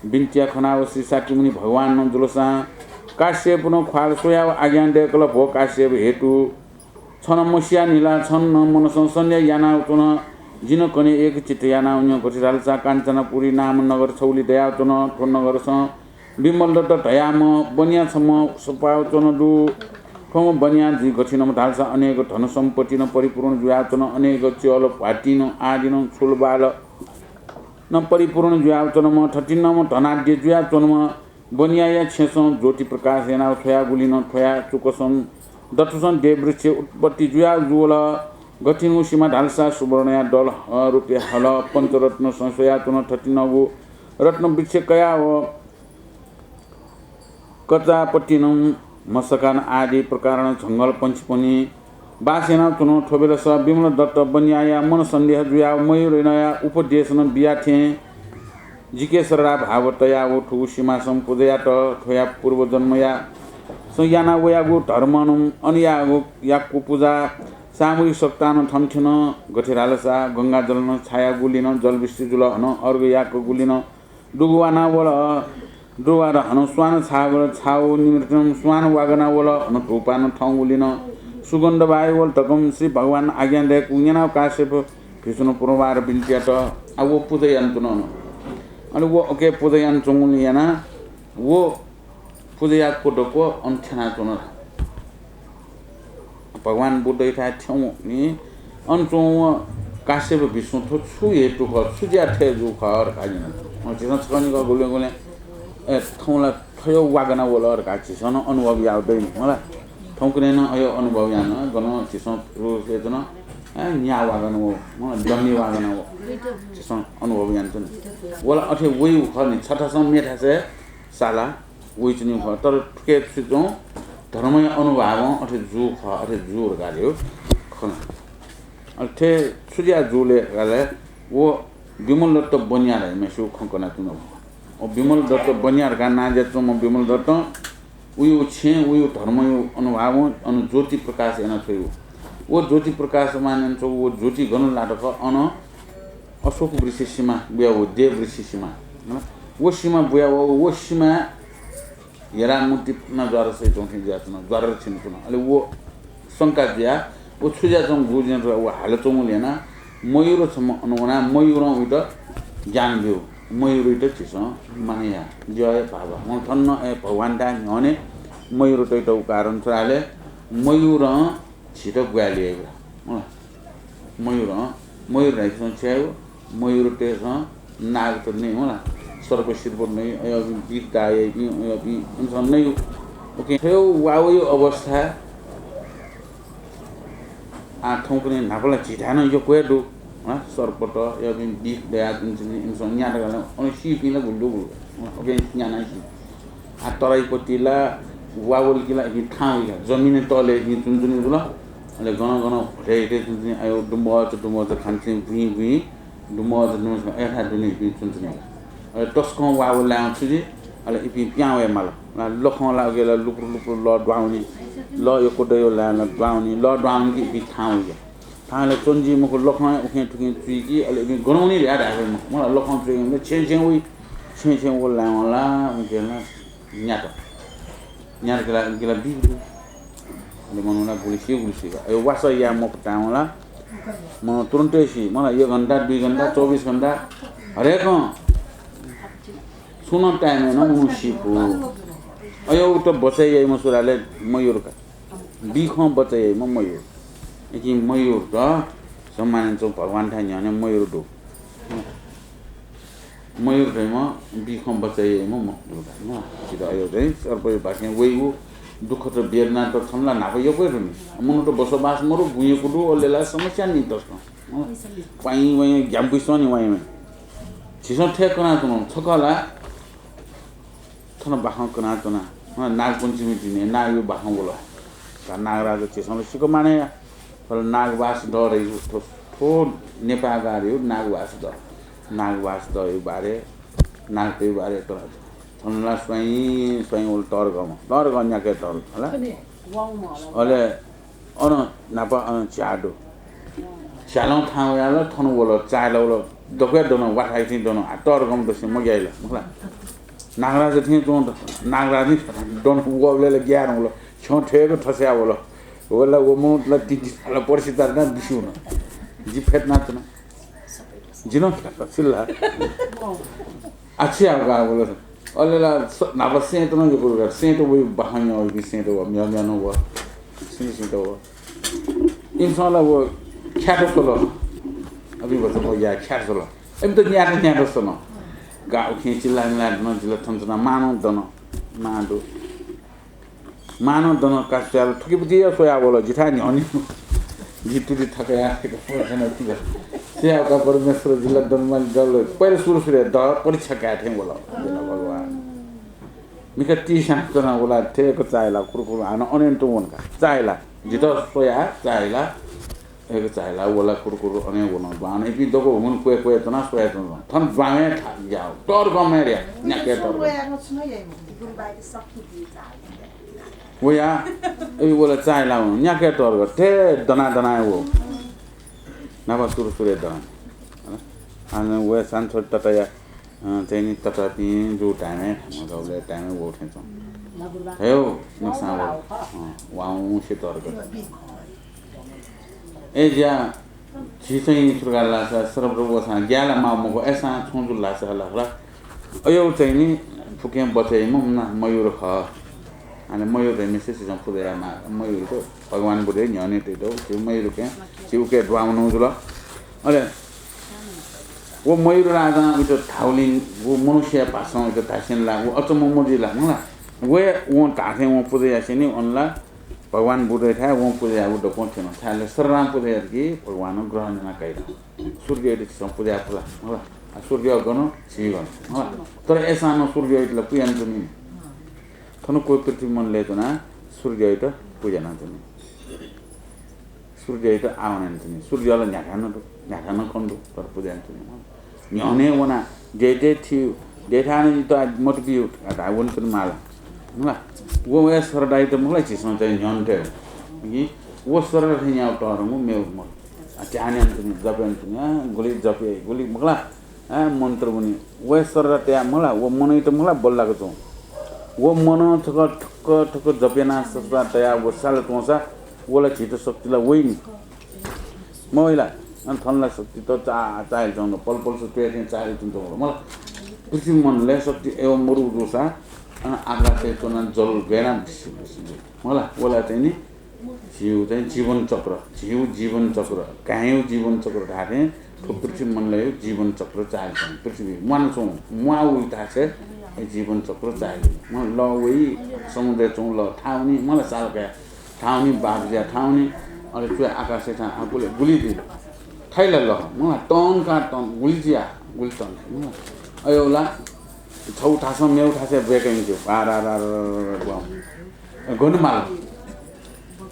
बिन्ति याः खनाव श्री शाक्यमुनि भगवानं जुलसां काश्यपनं ख्वाल स्वयाव आज्ञा दय्कल, भो काश्यप, हेतु छं मसिया नि ला, छं नं मनसं सन्देह यानाव च्वन। जिं नं कन्हय् एकचित्त यानाव न्यं। गथे धालसा काञ्चनपुरी नाम नगर छगुलि दयाव च्वन। थ्व नगरसं विमलदत्त धयाम्ह बनिया छम्ह सपाव च्वन दु। थ्वम्ह बनिया जुइ गथिंम्ह धालसा अनेक धनसम्पत्तिनं परिपूर्ण जुयाव च्वन। अनेक च्यलं भ्वातिनं आदिनं छुलबालं परिपूर्ण जुयाव च्वंम्ह, थथिंम्ह धनाढ्य जुयाव च्वंम्ह बनियाया छेँसं ज्योति प्रकाश यानाव थ्वयागुलिनं थ्वया चुकसं दथुसं देववृक्ष उत्पत्ति जुयाव जुल। गथिंगु सिमा धालसा सुवर्णया दल, अ, रुपे हल, पञ्चरत्नसं स्वयाच्वन। थथिंगु रत्नवृक्ष कयाव कचापतिनं म्हसकान आदि प्रकारं झंगल पंक्षीपनि बास यानाव च्वन। थ्व बेलस विमलदत्त बनियाया मन सन्देह जुयाव मयूरया उपदेशन बिया थें जिके श्रद्धा भाव तयाव थुगु सिमासं पुजा यात। थ्वया पूर्वजन्मया सं याना वयागु धर्मनं अन याःगु याक्व पुजा सामग्री सकतानं थन थ्यन। गथे धालसा गंगाजलं छायागुलिनं जलवृष्टि जुल, हनं अर्घ याकगुलिनं दुगु वाना वल, दुगु वात हनं स्वान छावल, छाव निमित्तं स्वान वागना वल, हनं धूपानं थंगुलिनं सुगन्ध वायु वल धकं श्री भगवान आज्ञा दय्कूगु न्यनाव काश्यप भिक्षुनं पुनर्वार बिन्ति यात। आ, व पुजा यानाच्वन। अले व उके पुजा यानाच्वंगुलिं यानाव व पुजा याक्व दक्व अन थ्यनाच्वन। भगवान बुद्धयाथाय् थ्यंवं नि अन च्वंवं काश्यप भिक्षुं थ्व छु हेतु खः, छु ज्या थथे जू खः धकाः न्यन। अँ, झीसं छकः निकः गुलिं गुलिं, ए, थौं ला थ्वया वागना वल धकाः झीसं नं अनुभव याव दइ नि, मला। थौंकन्हय् नं अय् अनुभव याना, गनं झीसं पुरुषय् च्वन, ए, न्या वागना वः, मला, डन्डी वागना वः। झीसं अनुभव यानाच्वन। वला अथे वइगु खः नि, छथासं मेथासय् साला वइच्वनीगु खः, तर थुके छु च्वं धर्मया अनुभावं अथे जू खः, अथे जू धकाः धइगु खँ। अले थथे छु ज्या जू ले धकाः धाःसा व विमलदत्त बनिया धइम्हसिगु खँ कनाच्वनागु। व विमलदत्त बनिया धकाः नां जुयाच्वंम्ह विमलदत्तं उयु छेँ, उयु धर्मयु अनुभावं अन ज्योति प्रकाश याना छ्वइगु। व ज्योति प्रकाशमान याना छ्वइगु व ज्योति गन लात खः, अन अशोक वृक्ष सिमा बुया वः, देव वृक्ष सिमा। व सिमा बुया वः, व सिमा हेरा मूर्ति पुना ज्वार सहित च्वंथें जुयाच्वन, ज्वार छिनाच्वन। अले व शंका जुयाः व छु जुयाच्वंगु गुरुजनत व हालाच्वंगु ल्यनाः मयूर छम्ह अन वनाः मयूरं वइत ज्ञान ब्यू। मयूरइत झीसं मानय् याः। ज्या हे बाबा। वं थन नं ए भगवानता न्ह्यःने मयूरतय्त उ कारण छु धाःसा मयूरं झीत ग्वाहालि याइगु ला। मयूरं, मयूर धाइसं छु याइगु? मयूरतय्सं नागत नइ, मला, सर्प सिर्प नइ, अय्‌पिं बिख दाः याइपिं, अय्‌पिं इमिसं नइ। OK, थ्व वावयु अवस्था। आ, थौंकन्हय् न्हापा ला झीथाय् नं यक्व हे दु, मला, सर्पत, अय्‌पिं बिख दयाच्वंपिं, इमिसं न्या धकाः ला, अन सीपिं ला गुलि दु गुलि, OK, न्यानाः सी। आ, तराईपट्टि ला वावल कि ला इपिं थाहां वइ का, जमिन तले इपिं च्वंच्वनीगु जुल। अले गन गन भ्वतय् इतय् च्वंच्वनी, अय् दुम्बच दुम्बच खान चाहिँ बुँइ बुँइ दुम्बच दुम्बच अय्‌थाय् दुने इपिं च्वंच्वनी का। अले तसकं वावल लायेवं छु जुइ, अले इपिं पिहां वये माल। ला लखं ला उके ला लुपुरु लुपुरु लः दुहां वनी। लः यक्व दयो लाय् ला दुहां वनी। लः दुहां वनी कि इपिं थाहां वइगु। थाहां ला च्वने जुइ मखु, लखं उखें थुखें चुइकी, अले इपिं गन वनी धयाः धाये फइ मखु। मला लखं चुइकी छेँ छेँ वइ, छेँ छेँ वल लाय् वं ला उके ला न्यात। न्यात कि ला, उके ला बी दु। अले मनू ला गुलि सी गुलि सी का। अयो वासः याये मफुत धायेवं ला मनू तुरुन्तय् सी। मला एक घण्टा, दुई घण्टा, चौबिस घण्टा हरेकं सुं नं time-य् नं मनू सी फु। अयो त बचय् याइम्ह सुराले मयूर का। बी खं बचय् याइम्ह मयूर। इपिं मयूरत सम्मान यानाच्वंगु भगवानथाय् न्ह्यःने मयूर दु। मयूर धइम्ह बी खं बचय् याइम्ह मयूर का। छित अयो चाहिँ सर्पयो भाखें वइगु दुःखत वेदनात थन ला न्हापा यक्व हे दु नि। मनूत बसोबास मरु, गुँ यक्व दु, अले ला समस्या नि तसकं। पाइँ वइँ ग्याम्पुइ सं नि वइँ वइँ। झीसं थथे कनाच्वनागु छकः ला थन बाखं कनाच्वना। अँ, नागपञ्चमी दिनय् नागयो बाखं वल। का नागराज झीसं ला सिक्क मानय् या। तर नागबास दः धइगु थ्व, थ्व नेपाःगाःयो नागबास दः। नागबास दःयो बारे, नागतयो बारे कनाच्वना। थन ला स्वाइँ, स्वाइँ वल तःधंगःम्ह। तःधंगः न्याके तःधंगः, हला? अले अन न्हापा अन झ्याः दु। झ्यालं थाहां वयाः ला थन वल, चाय् ला वल, दक्वया दन, वाथाय् थें दन, आ, तःधंगःम्ह दसें मग्याइ ला, मखु ला। नागराज थें च्वं त, नागराज थें दन वःबलय् ला ग्याः वल, छ्यं थ्वय्क थस्याः वल। वल ला व मनूत ला तिति ला पर्सि ताल नं बिस्युं वन। जि फ्यतुनाच्वना। जि नं फ्यतुना सिल ला। आ, छु याये का वल। अले ला स-, न्हापा सेंत नं यक्व दु का। सेंत वइ बाखं न्यं वइ कि सेंत व, म्ह्यः म्ह्यः नं व। सिं सिंत व। इमिसं ला व ख्यात स्वल। अभिभूत व या ख्यात स्वल। इमित न्यात न्यात स्वल। का उखें चिल्लामिला दन, जिल्ला थन च्वना मां नं दन। मां दु। मां नं दन का स्वयाः ला थुकिपुति या स्वयाः वल, जिथाय् न्ह्यःने। जि तुति थकया थेक पोषण तिग। स्वयाः का परमेश्वर जिल्ला दन मां दल। पहिले सुरु सुरु हे द परीक्षा काये थें वल। भगवान। मिखा तीस्यां च्वना वला थेक चाय् ला कुरु कुरु हानं अनेन तुं वन का। चाय् ला जितः स्वयाः चाय् ला एक चाय् ला वला कुरु कुरु अनेन वन। बान इपिं दक्व हुन क्वय् क्वय् च्वना स्वयाच्वन। थन बांवय् था ग्याः। तःधंगःम्ह रे न्याके तःधंगः। वया, ए वला चाय् ला वन। न्याके तःधंगः। थथे दना दना हे व। न्हापा सुरु सुरु हे दना। हानं वया सान्थ्वः तताया अँ, चाहिँ नि ततापिं जू time-य्, खाना दबलय् time-य् वःथें च्वं। हयो, नक्सां वः। अँ, वाउँ से तर्क। ए ज्या, झी चाहिँ सुरु का लासा, सर्वत्र वःसां ग्याः ला माः मखु, अय्‌सां छुं जुल लासा ला, ला। अयो चाहिँ नि फुक्कं बचय् याइम्ह मयूर खः। अले मयूर धइम्हसे झीसं पुजा यायेमाः। मयूर त भगवान बुद्धया न्ह्यःने तइ दु, झी मयूरके, झी उके दुहां वनागु जुल। अले व मयूर राजां उइत धाःगुलिं व मनुष्यया भाषां उइत धासेंलि ला व अचम्म मजुइ ला, मला। व हे वं धाःथें वं पुजा यासेंलि अन ला भगवान बुद्धयाथाय् वं पुजा याःगु दक्वं थ्यन। छाय्‌धाःसा शरीरं पुजा यात कि भगवानं ग्रहण याना काइ ला। सूर्ययात झीसं पुजा याये फु ला, मला। आ, सूर्य गन, झी गन, मला। तर अय्‌सां नं सूर्ययात ला पुजा यानाच्वनी नि। थन क्व पृथ्वी मण्डलय् च्वनाः सूर्ययात पुजा यानाच्वनी। सूर्ययात आह्वान यानाच्वनी। सूर्य ला न्ह्याथाय् नं दु, न्ह्याथाय् नं खने दु, तर पुजा यानाच्वनी। न्ह्यःने वनाः देय्‌तय् थी, देय्‌थाय् नं इमित मत बिउ धाः वनाच्वनेमाः ला। मला, व वया श्रद्धायात मला झीसं चाहिँ न्ह्यःने तये। कि व श्रद्धा थें याःगु तःधंगु मेगु मत। आ, ध्यान यानाच्वनी, जप यानाच्वनी, आ, गुलि जप याइ, गुलि मखु ला। अँ, मन्त्र वनी। व हे श्रद्धा तयाः मला, व मनयात मला बल्लाक च्वं। व मनं छकः थुक थुक जप यानाः श्रद्धा तयाः व साल च्वंसा, व ला झीत शक्ति ला वइ नि। मवइ ला? अन थन ला शक्ति त चा-, चाय्‌ले च्वंगु, पलपलस त्वय्‌थें चाय्‌ले च्वंगु मला। पृथ्वी मण्डलय् शक्ति एवं मरु जूसा, अन आकाशय् च्वनाः जल गय्‌नाः बिसि बिसि जुइ। मला, व ला चाहिँ नि झीगु चाहिँ जीवन चक्र, झीगु जीवन चक्र, काय्‌या जीवन चक्र धाःथें थ्व पृथ्वी मण्डलया जीवन चक्र चाय्‌ले च्वं। पृथ्वी म्वाना च्वं, म्वाः वइ धाःसा जीवन चक्र चाय्‌ले। म्वाः लः वइ, समुद्रय् च्वं लः थाहां वनी, म्वाः ला साल काय् थाहां वनी, बाफ जुयाः थाहां वनी, अले थ्व आकाशय् थाहां आः गुलि, गुलि जुइ। थथे ला लः, म्वाः ला तन का तन, गुलि जुयाः, गुलि तन। अयो ला छगू थासं मेगु थासय् ब्वय्‌के यंके, आ रा रा रा रा रा, गन माल।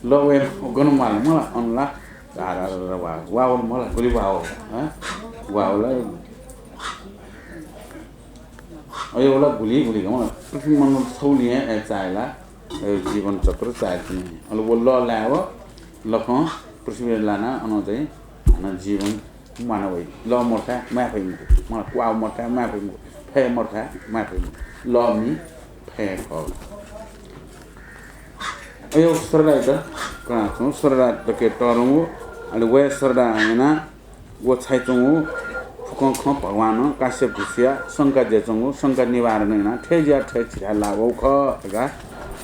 लः वये गन माल, मला, अन ला, रा, रा, रा, रा, वा, वा, वा, मला, गुलि वा, वा, हँ? वा, वा, ला, अयो, ला, गुलि, गुलि, मला, पृथ्वी मण्डल छगू लिं हे चाःहिला, अ, जीवन चक्र चाःहिला च्वनी। अले व लः लायेवं लखं पृथ्वीइ लानाः अन चाहिँ हानं जीवन म्वाना वइ। लः मरुथाय् म्वाये फइ मखु, मला, क्वाः मरुथाय् म्वाये फइ मखु, फय् मरुथाय् म्वाये फइ मखु। लः, म्हि, फय् खः। अय् श्रद्धायात कनाच्वंगु, श्रद्धा दकले तःधंगु, अले वया श्रद्धा यानाः व छाइच्वंगु फुक्कं खँ भगवानं काश्यप भिक्षुया शंका जुयाच्वंगु शंका निवारण यानाः थथे जुयाः थथे झीथाय् लाः वःगु खः धकाः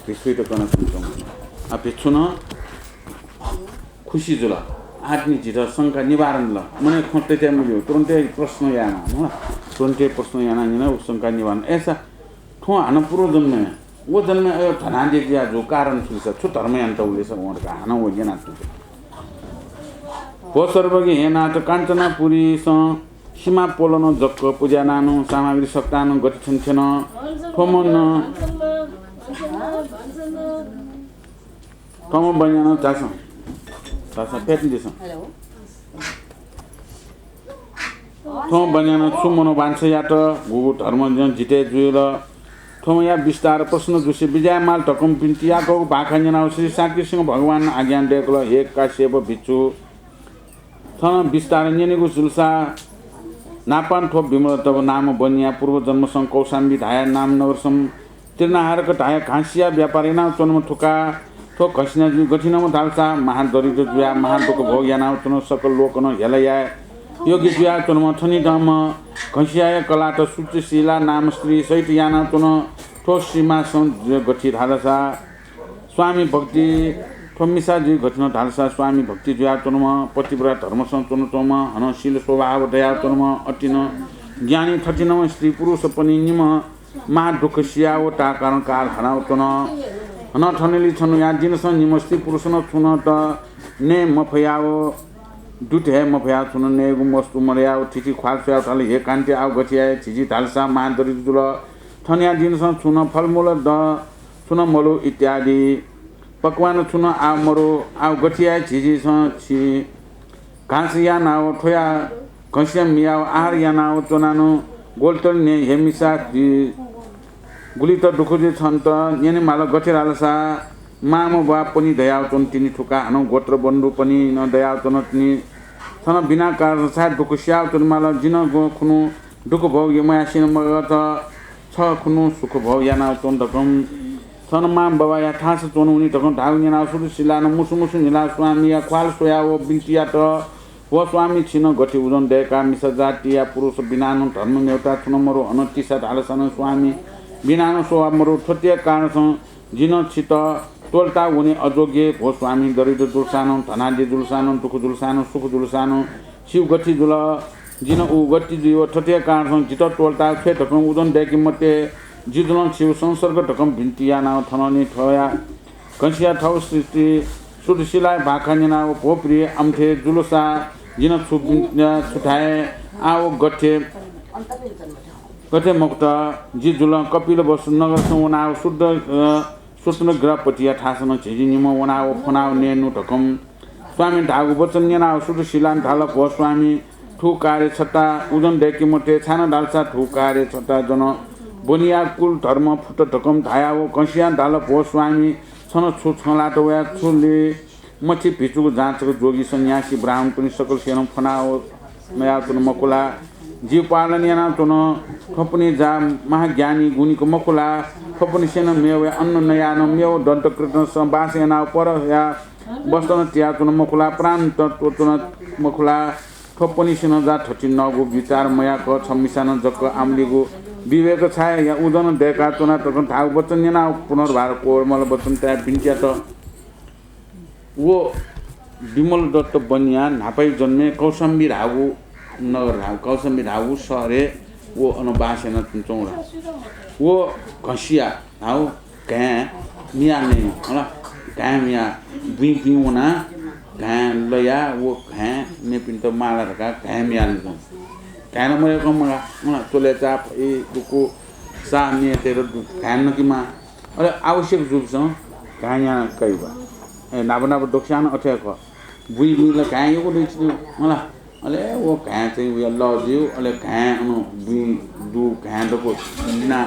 भिक्षुयात कनाच्वंगु। आ, भिक्षुं नं खुसी जुल। आः तिनि झीत शंका निवारण जुल। मनय् खँ तयातये मज्यू। तुरुन्तय् प्रश्न यायेमाः, मला। तुरुन्तय् प्रश्न यानाः न्यनाः व शंका निवारण। अय्सा थ्वं हानं पूर्व जन्मय्, व जन्मय् अय् धनाढ्य जुयाः जूगु कारण छु ले सा, छु धर्म यानातःगु ले सा वं धकाः हानं व न्यनाच्वन। भो सर्वज्ञ, हे नाथ, काञ्चनापुरीसं सीमा पोलं जक पुज्यानाः नं सामग्री सकतां नं गथे थ्यन थ्यन। थ्वम्हं नं थ्वम्हं बन्यानं झासँ। झासँ, फ्यतुनादिसँ। थ्वम्हं बन्यानं छु मनोवाञ्छा यात, गुगु धर्म ज्यं जितय् जुइ ला? थ्वम्हंया विस्तार प्रश्न जुसे बिज्यायेमाल धकं बिन्ति याकःगु भाखा न्यनाः श्री शाक्य सिंह भगवानं आज्ञा दय्कल, हे काश्यप भिक्षु, थन विस्तार न्यनेगु जुलसा न्हापां थ्व विमलदत्त नाम बनिया पूर्व जन्मसं कौशाम्बी धाया नाम नगरसं तृणाहारक धाया घाँसिया व्यापार यानाच्वंम्ह थुका। थ्व घसिना जुइ गथिंम्ह धालसा महादरिद्र जुयाः महादुःख भोग यानाच्वन, सकल लोकं हेला याये योग्य जुयाच्वंम्ह थनिदंम्ह घसियाया कलात सुतशिला नाम स्त्री सहित यानाच्वन। थ्व सीमासं जुइ गथि धालसा स्वामी भक्ति, थ्व मिसा जुइ गथिन धालसा स्वामी भक्ति जुयाच्वंम्ह पतिव्रता धर्मसं च्वनाच्वंम्ह हनं शील स्वभाव दयाच्वंम्ह अतिनं ज्ञानी थथिनं स्त्री पुरुषपनि निम्ह महादुःख सियाव ताकारण काल हानाव च्वन। हनं थनलि छन्हुया दिनसं निम्ह स्त्री पुरुषनं छुं नं नये मफयाव दुत हे मफयाव छुं नं नयेगु मस्तु मदयाव थिथि ख्वाल स्वयाव धाल, हे कान्ति, आव गथे याये? झिझी धालसा महादरिद्र जुल। थनया दिनसं छुं नं फलमूल द, छुं नं मलु इत्यादि। पकवान छुं नं आव मरु, आव गथे याये? झिझीसं छि घाँस यानाव थ्वया घसिया मियाव आहार यानाव च्वनानु ग्वलित न्ये, हे मिसा, झी गुलित दुःख जुइ छन्त न्यनेमाल। गथे धालसा मां बुवापनि दयाव च्वन तिनि थुका, हनं गोत्र बन्धुपनि नं दयाव च्वन तिनि। थन बिना कारण छाय् दुःख सियाव च्वनेमाल? जिं नं खुन्हु दुःख भोग मयासें मगात, छ खुन्हु सुख भोग यानाव च्वन धकं। थन मां बाबाया थासं च्वनावनी धकं धाःगु न्यनाव सुतशिलानं मुसु मुसु न्हिलाव स्वामीया ख्वाल स्वयाव बिन्ति यात, भो स्वामी, छिं नं गथे उजं दय्काः मिसा जातिया पुरुष बिनानं धर्म मेवता छुं नं मरु, हनं तिसा धालसानं स्वामी बिनानं स्वभाव मरु। थ्वतिया कारणसं जिं नं छित त्वलता वने अजोग्य। भो स्वामी, दरिद्र जुलसानं, धनाढ्य जुलसानं, दुःख जुलसानं, सुख जुलसानं छिव गथि जुल। जिं नं उ गथि जुइव थ्वतिया कारणसं जित त्वलता छ्वये धकं उजं दय्के मते। जि जुलं छिव संसर्ग धकं बिन्ति यानाव थनंलि थ्वया घसिया थव सृष्टि सुतशिलाया भाखा न्यनाव, भो प्रिय, आमथे जुलसा जिं नं छु बिन्ति, छु धाये? आव गथे, गथे मखुत, जि जुलं कपिलवस्तु नगरसं वनाव शुद्ध, अ, स्वतन्त्र गृहपतिया थासनं झिझी निम्ह वनाव फ्वनाव नयेनु धकं स्वामीं धाःगु वचन न्यनाव सुतशिलानं धाल, भो स्वामी, थुगु कार्य छता उजं दय्के मते, छाय्नं धालसा थुगु कार्य छता जन बनिया कुल धर्म फुत धकं धायाव घसियां धाल, भो स्वामी, छन छु छंलात वया छु ले मछि भिचुगु जाँचक जोगीसं न्यासि ब्राह्मणपनि सकलसेनं फ्वनाव नयाव च्वन मखु ला? जिव पालन यानाव च्वन, थ्वपनि जा महाज्ञानी गुणिक मखु ला? थ्वपनिसेनं मेवया अन्न नयानं मेव दन्तकृतनसं बास यानाव परया वस्त्रनं तियाच्वन मखु ला? प्राण तत्व च्वन मखु ला? थ्वपनिसेनं जा थथिं नःगु विचार मयाक छ मिसानं जक आमलिगु विवेक छाय् या उजं दय्काच्वना धकं धाःगु वचन न्यनाव पुनर्वार कोमल वचन तयाव बिन्ति यात। व विमलदत्त बनिया न्हापाया जन्मय् कौशाम्बी धाःगु नगर धाःगु, कौशाम्बी धाःगु शहरय् व अन बास यानाच्वंगु ला। व घसिया धाःगु घाँय् मियाः नयेगु, हला। घाँय् मियाः बुँइ बुँइ वनाः घाँय् लयाः व घाँय् मेपिन्त माला धकाः घाँय् मियाः नयेगु। घाँय् नं मयय्कं मगाः, हला। च्वले चाप, ई, कुकु, साः, नये तयेत दु-, घाँय् नकेमाः। अले आवश्यक जूपिसं घाँय् यानाः कइबा। ए, न्हापा न्हापा दक्वस्यां नं अथे हे खः। बुँइ बुँइ ला घाँय् यक्व दइच्वनी, हला। अले व घाँय् चाहिँ वया लः जुइ, अले घाँय् अन बुँइ दु, घाँय् दक्व लिनाः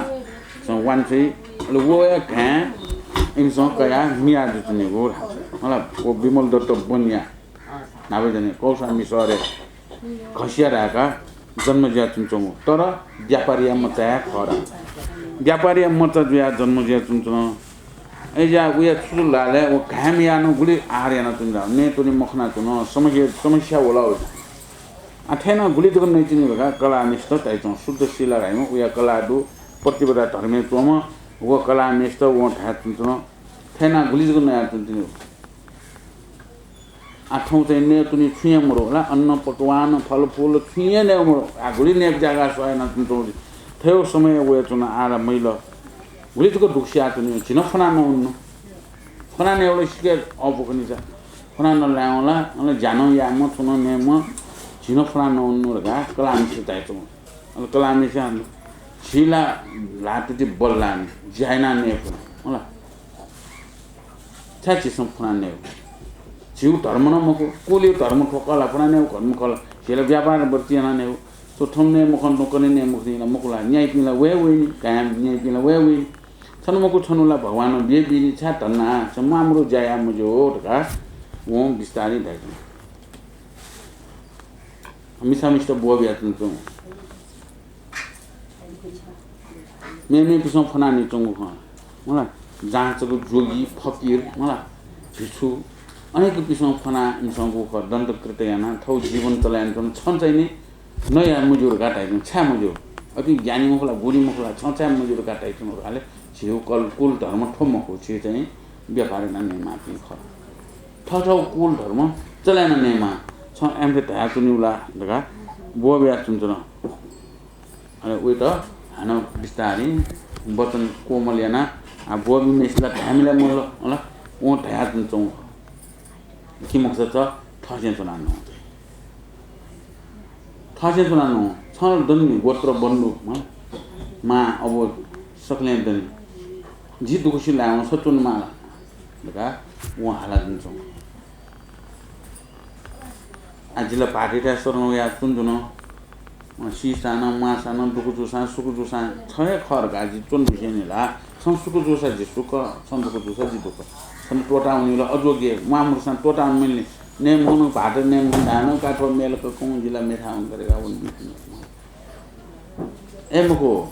वांछ्वइ, अले वया घाँय् इमिसं कयाः मिया जुयाच्वनीगु। मला, व विमल दत्त बनया न्हापां जने कौसामी शहरय् घसिया धाय्‌का जन्म जुयाच्वंच्वंगु, तर व्यापारीया मचाया खः रा। व्यापारीया मचा जुयाः जन्म जुयाच्वंच्वन। अय्‌जुयाः वया छु जुल धाःसा व घाँय् मियाः नं गुलि आहार यानाच्वनी ला, नयेत्वने मखनाच्वन, समस्या, समस्या वल। आः थथे नं गुलि जक नइच्वनी धकाः कलाःम्हेसित धाइच्वन। शुद्ध शिला धाइम्ह वया कलाः दु, पतिव्रता धर्मय् च्वंम्ह व कलाःम्हेसित वं धायाच्वंच्वन, थथे नं गुलि जक नयाच्वनी। आः थौं चाहिँ नयेत्वने छुं हे मरु ला, अन्न पकवान, फलफूल छुं हे नये मरु। आः गुलि नयेगु ज्याखः सह यानाच्वंच्वन। थथे समयय् वयाच्वन, आः ला मजिल। गुलि जक दुःख सियाच्वनी, झी नं फ्वना नवंनु। फ्वना नयेवल सिके अःपु खनिसा। फ्वना नलायेवं ला, अन ज्या नं यायेम्ह, छुं नं नयेम्ह, झी नं फ्वना नवंनु धकाः कलाःम्हेसित धाइच्वन। अले कलाःम्हेसिनं, झी ला ल्हातुति बल्लाःनि, ज्या यानाः नये फु। मला। छाय् झीसं फ्वना नयेगु? झीगु धर्म नं मखु, कुलया धर्म थ्व खः ला, फ्वना नयेगु धर्म खः ला, झी ला व्यापार वृत्ति यानाः नयेगु। थ्व थौं नये मखन, थ्व कन्हय् नये मखन ला मखु ला, न्याइपिं ला वये वइनि, काय् न्याइपिं ला वये वइनि। छन्हु मखु छन्हु ला भगवानं बियादीनि, छाय् धन्ना, छ म्वाःमदु ज्या याये मज्यू धकाः वं बिस्तारं धाइच्वन। मिसाम्हेसित ब्वः बियाच्वंच्वन। मेमेपिसं फ्वना नयाच्वंगु खः। मला, जहाँ तक जोगी, फकिर, मला, भिक्षु, अनेकपिसं फ्वना नयाच्वंगु खः। दण्डकृत यानाः थःगु जीवन चलाय् यानाच्वन। छं चाहिँ नि नये मज्यू धकाः धाइच्वन, छाय् मज्यू? अपिं ज्ञानी मखु ला, गुणी मखु ला, छं छाय् मज्यू धकाः धाइच्वन धाःसा, झीगु कल, कुल धर्म थ्व मखु, झी चाहिँ व्यापार यानाः नयेमाःपिं खः। थःथःगु कुल धर्म चलाय् यानाः नयेमाः। छं अय्‌नं थथे धयाच्वनीगु ला धकाः ब्वः बियाच्वंच्वन। अले वइत हानं बिस्तारं वचन कोमल यानाः, आः ब्वःबिम्हेसित ला धायेमाल मला, मला, वं धयाच्वंच्वन। कि मखुसा छ थसें च्वना नं। थसें च्वना नं। छं दनि गोत्र बन्धु, मला, मां, अबु सकलें दनि। जि दुःख सिल धायेवं छ च्वनेमाल धकाः वं हालाच्वंच्वन। आः जि ला भाःतयाथाय् शरण वयाः च्वनाच्वन। अँ, सीसां नं, म्वाःसां नं, दुःख जूसां, सुख जूसां, छ हे खः धकाः जि च्वने बिसें नि ला। छं सुख जूसा जि सुख, छं दुःख जूसा जि दुःख। छन्त त्वःताः वनीगु ला अजोग्य, म्वाःमदुसां त्वःताः वने माःनि। नये मखन, भाःत नये मखन धायेवं का थ्व मेला ककं, जि ला मेथाय् वने का धकाः वने। अय् मखु,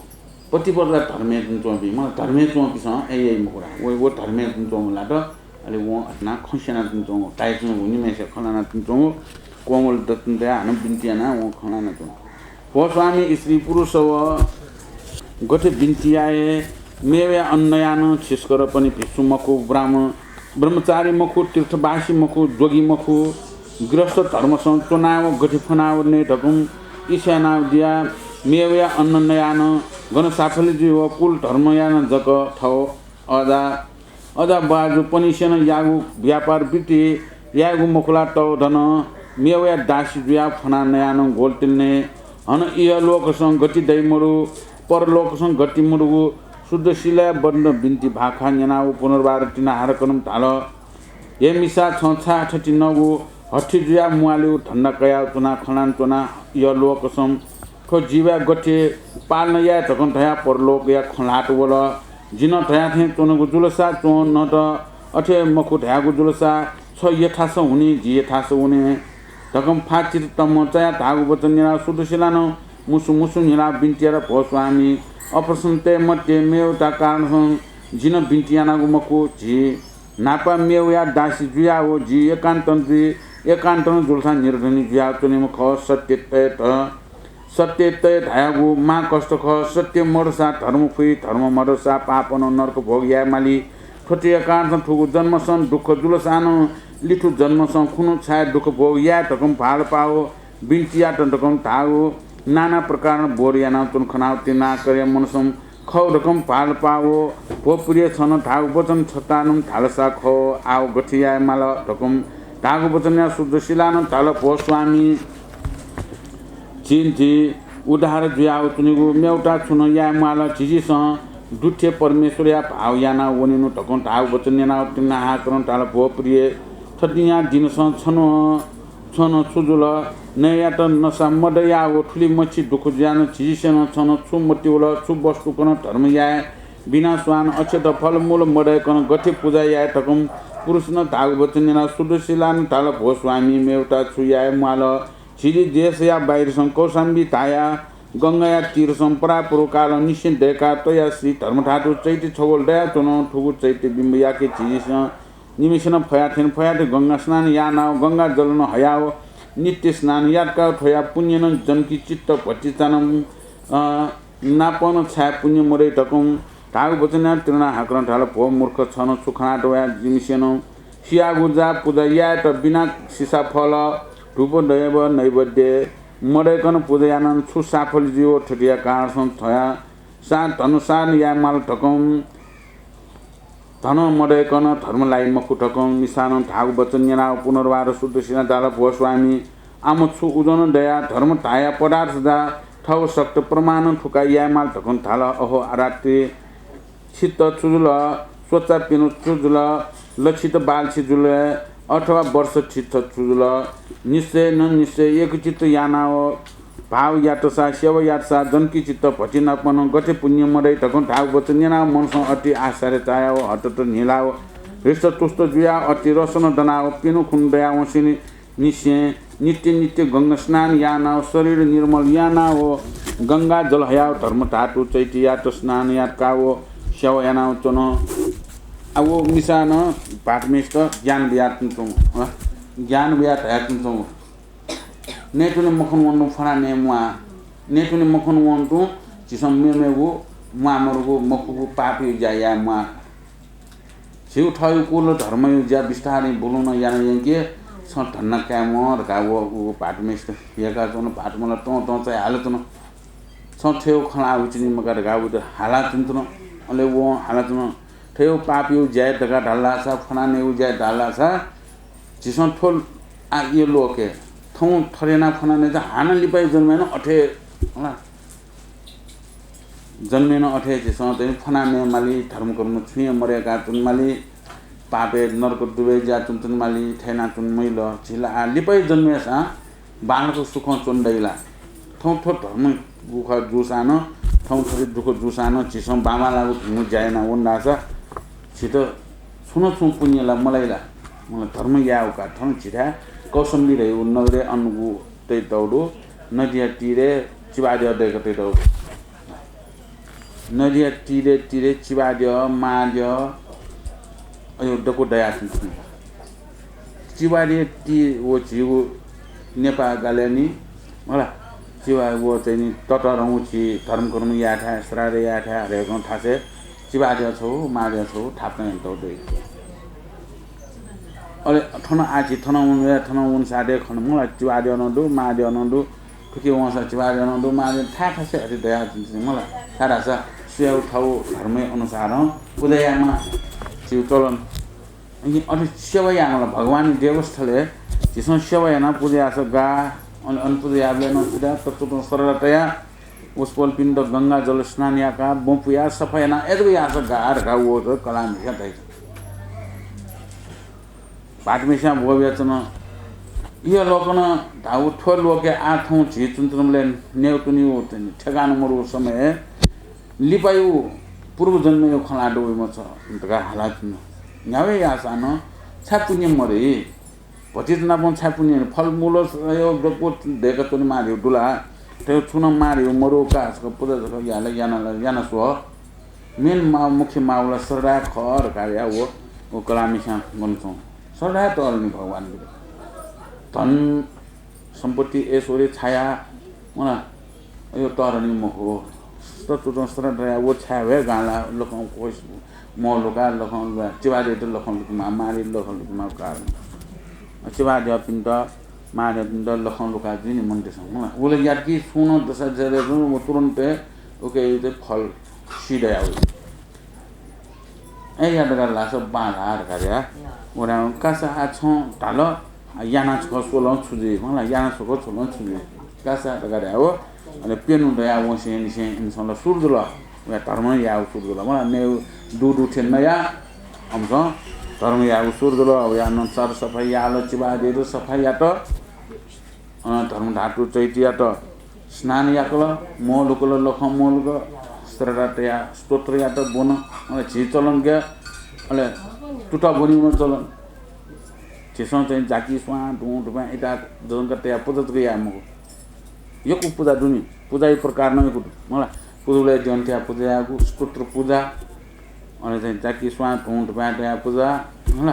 पतिव्रता धर्मय् च्वंपिं, मला, धर्मय् च्वंपिसं अय् याइ मखु ला। व, व धर्मय् च्वंम्ह ला त, अले वं अथे यानाः खँ स्यनाच्वंच्वंगु, धाइच्वंगु, निम्हय्‌सिया खँ ल्हानाच्वंच्वंगु, कोमल दत्तं तयाः हानं बिन्ति यानाः वं खँ ल्हानाच्वन। भो स्वामी, स्त्री पुरुषव गथे बिन्ति याये, मेवया अन्न नयाः नं छिसकःपनि भिक्षु मखु, ब्राह्मण, ब्रह्मचारी मखु, तीर्थवासी मखु, जोगी मखु, गृहस्थ धर्मसं च्वनाव गथे फ्वनाव नये धकं इच्छा यानाव जुया। मेवया अन्न नयाः नं गन साफल्य जुइ व कुल धर्म यानाः जक थव अजा, अजा बाजुपनिसेनं याःगु व्यापार वृत्ति यायेगु मखु ला तव धन। मेवया दासी जुयाव फ्वना नयाः नं ग्वलतिल नये। हन इहलोकसं गति दइ मदु, परलोकसं गति मदुगु शुद्ध शिलाया बन्द बिन्ति भाखा न्यनाव पुनर्वार तिनाहार कनं धाल। हे मिसा, छं छाय् थथे नगु हठी जुयाः म्वाःलेगु धन्दा कयाव च्वनाः खँ ल्हाना च्वना। इहलोकसं थ्व जीवया गथे पालना याये धकं धयाः परलोकया खँ ल्हात वल। जिं धया थें च्वनागु जुलसा च्वं, न त अथे मखु धयागु जुलसा छ यथासं हुने, जि यथासं वने धकं फाचित तम्म चयाः धाःगु वचन न्यनाव शुद्ध शिलानं मुसु मुसु न्हिलाव बिन्ति यात, भो स्वामी, अप्रसन्नताया मध्ये मेवता कारणसं जिं बिन्ति यानागु मखु। झी न्हापा मेवया दासी जुयाव जि एकान्तं जुइ, एकान्तं जुलसां निर्धनी जुयाव च्वनेम्ह खः। सत्यतय् त, सत्यतय् धयागु महाकष्ट खः। सत्य मदुसा धर्म फुइ, धर्म मदुसा पापनं नरक भोग याये माली। थथे एकान्तं थुगु जन्मसं दुःख जुलसां नं लिथु जन्मसं खुन्हु छाय् दुःख भोग याये धकं भालपाव बिन्ति यात धकं धाःगु नाना प्रकारं बोध यानाव च्वन खनाव तिनाकरया मनसं खव धकं भालपाव, भो प्रिय, छं धाःगु वचन छतानं धालसा खव, आव गथे याये माल धकं धाःगु वचन न्यनाव शुद्ध शिलानं धाल, भो स्वामी, झी, झी उद्धार जुयाव च्वनेगु मेवता छुं नं याये म्वाल, झीझीसं दुथे परमेश्वरया भाव यानाव वनेनु धकं धाःगु वचन न्यनाव तिनाहाकनं धाल, भो प्रिय, थतिंया दिनसं छनं छनं छु जुल? नयेयात नसा मदयाव थुलि मछि दुःख जुयानं झीझीसं छनं छु मतिवल, छु वस्तुकनं धर्म याये बिना स्वान अक्षत फलमूल मदय्कं गथे पुजा याये धकं पुरुषनं धाःगु वचन न्यनाः सुदशिलानं धाल, भो स्वामी, मेवता छु याये म्वाल? झिलि देशया बाहिरसं कौशाम्बी धाया गंगाया तीरसं परापूर्व कालं निसें दय्काः तयाः श्री धर्मधातु चैत्य छगोल दयाच्वन। थुगु चैत्य बिम्बयाके झिलिसं निमिसेनं फया थें फया थें गंगा स्नान यानाव गंगा जलं हयाव नित्य स्नान यातकाव थ्वया पुण्यनं जनकी चित्त भतिचानं, अ, नापं छाय् पुण्य मदइ धकं धाःगु वचन न्यनाः तिरुना हाकनं धाल, भो मूर्ख, छनं छु खनातवया? जिमिसेनं सियागु जा पुजा यायेत बिना सिसा फल, धूप दयव नैवेद्य मदय्कं पुजा यानानं छु साफल्य जुइ? व थुकिया कारणसं थ्वया सा धनुसार याये माल धकं धनं मदय्कं धर्म लाइ मखु धकं मिसानं धाःगु वचन न्यनाव पुनर्वार सुदशिलानं धाल, भो स्वामी, आम छु उजं दयाः धर्म धाया पदार्थ जा थव सक्त प्रमाणं थुका याये माल धकं धाल। अहो, आरात्रि छित छु जुल, स्वचा प्यन्हु छु जुल, लक्षित बालछि जुल, अथवा वर्ष छित छु जुल, निश्चयनं निश्चय एकचित्त यानाव भाव यातसा, सेवा यातसा, जनकी चित्त भतिनापनं गथे पुण्य मदइ धकं धाःगु वचन न्यनाव मनसं अति आश्चर्य चायाव हतत न्हिलाव हृष्टतुष्ट जुयाव अति रसनं दनाव प्यन्हु खुन्हु दयावंसेंनि निसें नित्य नित्य गंगा स्नान यानाव शरीर निर्मल यानाव गंगा जल हयाव धर्मधातु चैत्ययात स्नान यातकाव सेवा यानाव च्वन। आ, व मिसानं भाःतम्हेसित ज्ञान बियाच्वंगु, ज्ञान बियाः धयाच्वंगु। नयेत्वने मखनु वंतुं फना नये म्वाः। नयेत्वने मखनु वंतुं झीसं मेमेगु म्वाःमदुगु मखुगु पापया ज्या याये म्वाः। झीगु थःगु कुल धर्मया ज्या बिस्तारं बुलुं नं याना यंके, छं धन्दा काये म्वाः धकाः व, व भाःतम्हेसित यय्काच्वन। भाःतम्ह ला तं तं चायाः हालाच्वन। छं थ्व खँ ल्हाः वइतिनि मखु धकाः वइत हालाच्वंतुन। अले वं हालाच्वन, थ्व पापया ज्या धकाः धाल धाःसा, फना नयेगु ज्या धाल धाःसा, झीसं थ्व आ, यो लोकय् थौं थथे यानाः फना नयेत हानं लिपाया जन्मय् नं अथे, होला। जन्मय् नं अथे झीसं चाहिँ फना नये माली, धर्मकर्म छुं हे मदय्काः च्वने माली, पापय् नरक दुबय् जुयाः च्वने, च्वने माली, थथे यानाः च्वने मजिल। झी ला आः लिपाया जन्मय् सां बांलाक सुखं च्वने दइ ला? थौं थ्व धर्म दुःख जूसां नं, थौं थथे दुःख जूसां नं झीसं बांबांलाःगु भिंगु ज्या याना वन धाःसा झीत छुं न छुं पुण्य ला मलाइ ला? मला धर्म यायेगु का। थन झीथाय् कौशाम्बी धयागु नगरय् अन गु तयातःगु दु, नदिया तीरय् चिबाद्यः दय्क तयातःगु दु। नदिया तीरय्, तीरय् चिबाद्यः, महाद्यः, अयो दक्व दयाच्वंगु दु। चिबाद्यः ती व झीगु नेपाः गालय् नि, होला, चिबा व चाहिँ नि ततःधंगु झी धर्मकर्म यायेथाय्, श्राद्ध यायेथाय्, हरेक थासय् चिबाद्यः छगू, महाद्यः छगू थापना यानातःगु दु। अले थन आः झी थन वन, थन वंसाथं खन, मला चिबाद्यः नं दु, महाद्यः नं दु, थुकी वंसा चिबाद्यः नं दु, महाद्यः, थाय् थासय् अथे दयाच्वंगु दु, मला, छाय्धाःसा स्वयागु थःगु धर्मया अनुसारं पुजा यायेमाः, झीगु चलन। अले अथे सेवा यायेमाल, भगवानया देवस्थलय् झीसं सेवा यानाः पुजा याःसा गाः। अन, अन पुजा याःबलय् नं सिधा तत्वतं श्रद्धा तयाः वसपोलपिन्त गंगा जल स्नान याकाः ब्वँ पुयाः सफा यानाः अय्जक याःसा गाः धकाः व कलाःम्हेस्यां धाइ। भाःतम्हेस्यां ब्वः बियाच्वन। इह लोकनं धाःगु थ्व लोकय् आः थौं झी च्वनाच्वनाबलय् नयेत्वनेगु ठेकान मदुगु समयय् लिपाया पूर्वजन्मया खँ ल्हानातःगु वइम्ह छ धकाः हालाच्वन। न्ह्याबलें याःसां नं छाय् पुण्य मदइ? भतिचा नापं छाय् पुण्य, फलमूलया दक्व दय्काच्वनेमाःगु दु ला? थ्व छुं नं माःगु मदु का, छकः पुजा छकः याये ला याना ला याना स्व। मेन माः, मुख्य माःगु ला श्रद्धा खः धकाः धयाः व, व कलाःम्हेस्यां गन च्वं। श्रद्धा तःधंगु भगवानयात। धन सम्पत्ति, ऐश्वर्य, छाया, मला, अयो तःधंगु मखु। तत्वतं श्रद्धा तयाः व छाय् हे गाः ला, लखं कोष म्वाः लुकाः, लखं लुकाः, चिबाद्यःयात लखं लुकेमाः, महाद्यःयात लखं लुकेमाः कारण। चिबाद्यःपिन्त, महाद्यःपिन्त लखं लुकाः जुइ नि मनूतय्सं, मला। व ला यात कि सुं नं दशा जले जुं, व तुरुन्त हे उकिया फल सिधयावइ। अय् या धकाः धाःसा बांलाः धकाः धया। वनाः कासा आः छं धाल, आ, याना छकः स्वलं छु जुइ? मला, याना छकः स्वलं छु जुइ? कासा धकाः धया व, अले प्यन्हु दयावंसेंनिसें इमिसं ला सुरु जुल। वया धर्म यायेगु सुरु जुल। मला, नये दु दु थें नयाः इमिसं धर्म यायेगु सुरु जुल। वया नंतर सफा याल, चिबाद्यःयात सफा यात। अन धर्मधातु चैत्ययात स्नान याकल, म्वाः लुकल, लखं म्वाः लुकल, तया स्तोत्रयात ब्वन, अले झी चलन के, अले तुता ब्वनीम्ह चलन। झीसं चाहिँ जाकि स्वां धुं धुपां इता दजंक तया पुजा तक याये मखु। यक्व पुजा दुनि, पुजाया प्रकार नं यक्व दु। मला पुजालय् द्यन तया पुजा यायेगु, स्तोत्र पुजा, अले चाहिँ जाकि स्वां धुं धुपां तया पुजा, मला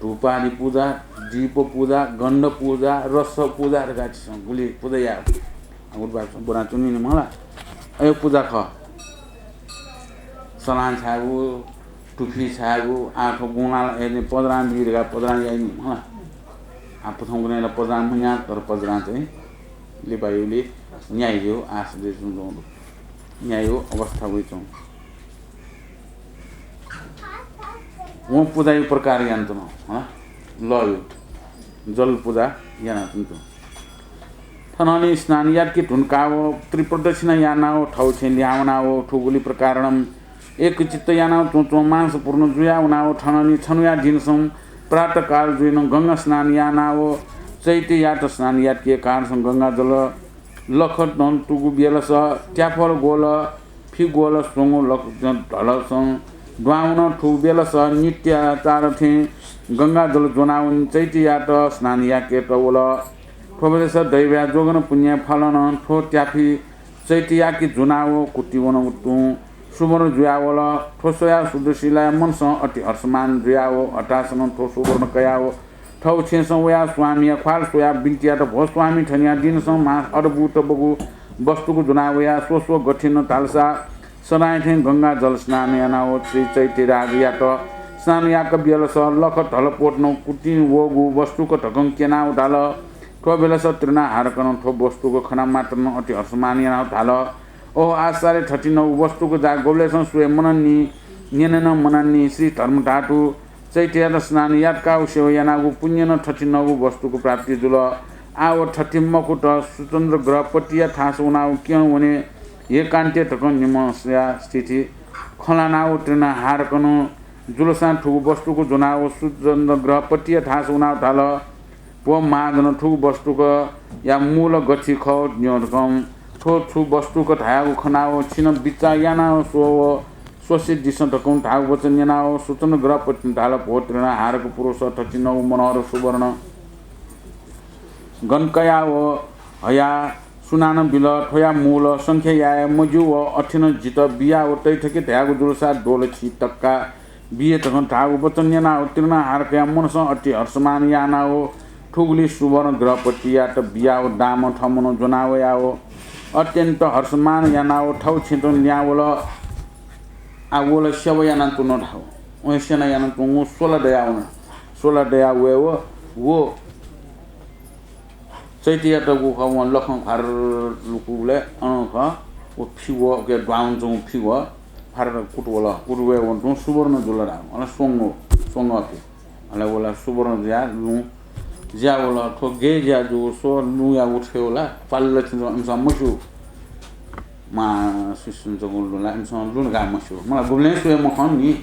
धूपादि पुजा, दीप पुजा, गन्ध पुजा, रस पुजा धकाः झीसं गुलि पुजा याये। आगुत बाप ब्वनाच्वनी नि मला। अयो पुजा खः। सलां छायेगु, तुफि छायेगु, आः थ्व गुंला ए नि पजरां बी धकाः पजरां याइ नि मला। आः प्रथम गुणय् ला पजरां मन्या, तर पजरां चाहिँ लिपायुलि न्याय् ज्यू, आश दे जुं दु। न्याय् अवस्था वइ च्वं। वं पुजाया प्रकार यानाच्वन, हँ, लःयु जल पुजा यानाच्वंतु। थनंलि स्नान यातकि धुंकाव, त्रिप्रदक्षिणा यानाव, थव छेँ लिहां वनाव, थुगुलि प्रकारणं एकचित्त यानाव च्वंच्वं मांस पूर्ण जुया वनाव, थनंलि छन्हुया दिनसं प्रातःकाल जुइन गंगा स्नान यानाव, चैत्ययात स्नान यातकि कारणसं गंगा जल लख नं तुगु बेलस त्याफल गोल फिगोल स्वंगु लक ढलसं द्वाउन थुगु बेलस नित्य आचार थें गंगा जल ज्वनावन चैत्ययात स्नान याकेत वल। थ्व बेलस दैवया जोगन पुण्य फलन थ्व त्याफि चैत्ययाके ज्वनाव कुतिवन तुं सुवर्ण जुयावल। थ्व स्वया सुदशिलाया मनसं अति हर्षमान जुयाव हतासनं थ्व सुवर्ण कयाव थव छेँसं वया स्वामिया ख्वाल स्वया बिन्ति यात, भो स्वामी, थनिया दिनसं मा अद्भुत बगु वस्तुक ज्वना वया स्व स्व गथिन धालसा सदांया थें गंगा जल स्नान यानाव श्री चैत्यराजयात स्नान याक बियलस लख धलपोत नं कुतिं वःगु वस्तुक धकं क्यनाव धाल। थ्व बेलस तृणाहारकनं थ्व वस्तुक खना मात्रनं अति हर्षमान यानाव धाल, ओह आश्चर्य, थथिं नगु वस्तुक जा गुबलेसं स्वये मनंनि, न्यने नं मनंनि। श्री धर्मधातु चैत्ययात स्नान यातकाव सेवा यानागु पुण्यनं थथिं नगु वस्तुक प्राप्ति जुल। आव थथिं मखुत सुचन्द्र गृहपतिया थास वनाव क्यं वने हे कान्ते धकं निम्हस्या स्थिति खँ ल्हानाव तृणाहारकनं जुलसां थुगु वस्तुक ज्वनाव सुचन्द्र गृहपतिया थास वनाव धाल, व महाजन, थुगु वस्तुकया मूल गथि खः न्यं धकं। थ्व छु वस्तुक धयागु खनाव छिनं बिचाः यानाव स्वव स्वसे दिसँ धकं धाःगु वचन न्यनाव सुचन्द्र गृहपतिं धाल, भो तृणाहारक पुरुष, थथिं नगु मनोहर सुवर्ण गन कयाव हया सुनानं बिल, थ्वया मूल संख्या याये मज्यू व अथेनं जितः बियाव तइ थके धयागु जुलसा द्वःछि तक्का बिये धकं धाःगु वचन न्यनाव तृणाहारकया मनसं अति हर्षमान यानाव थुगुलि सुवर्ण गृहपतियात बियाव दामं थमनं ज्वना वयाव अत्यन्त हर्षमान यानाव थव छेँतं लिहां वल। आः वल सेवा यानाच्वन धाव। वं सेवा यानाच्वंगु स्वला दयावन। स्वला दया वयेव व चैत्ययात गु खः, वं लखं फार लुकूबलय् अन खः, व फिगः, उके द्वाउन च्वंगु फिगः फार कुतुवल। कुतुवय् वं तुं सुवर्ण जुल धाव। अन स्वंगः, स्वंगः फि। अले वला सुवर्ण जुया लुँ ज्या वल। थ्व गय् ज्या जूगु स्व लुँया उठे वला, पाल्ल छिं इमिसं मस्यू। मा सुसुन जगु लुँ ला इमिसं लुँ धकाः मस्यू। मला गुबलें स्वये मखं नि।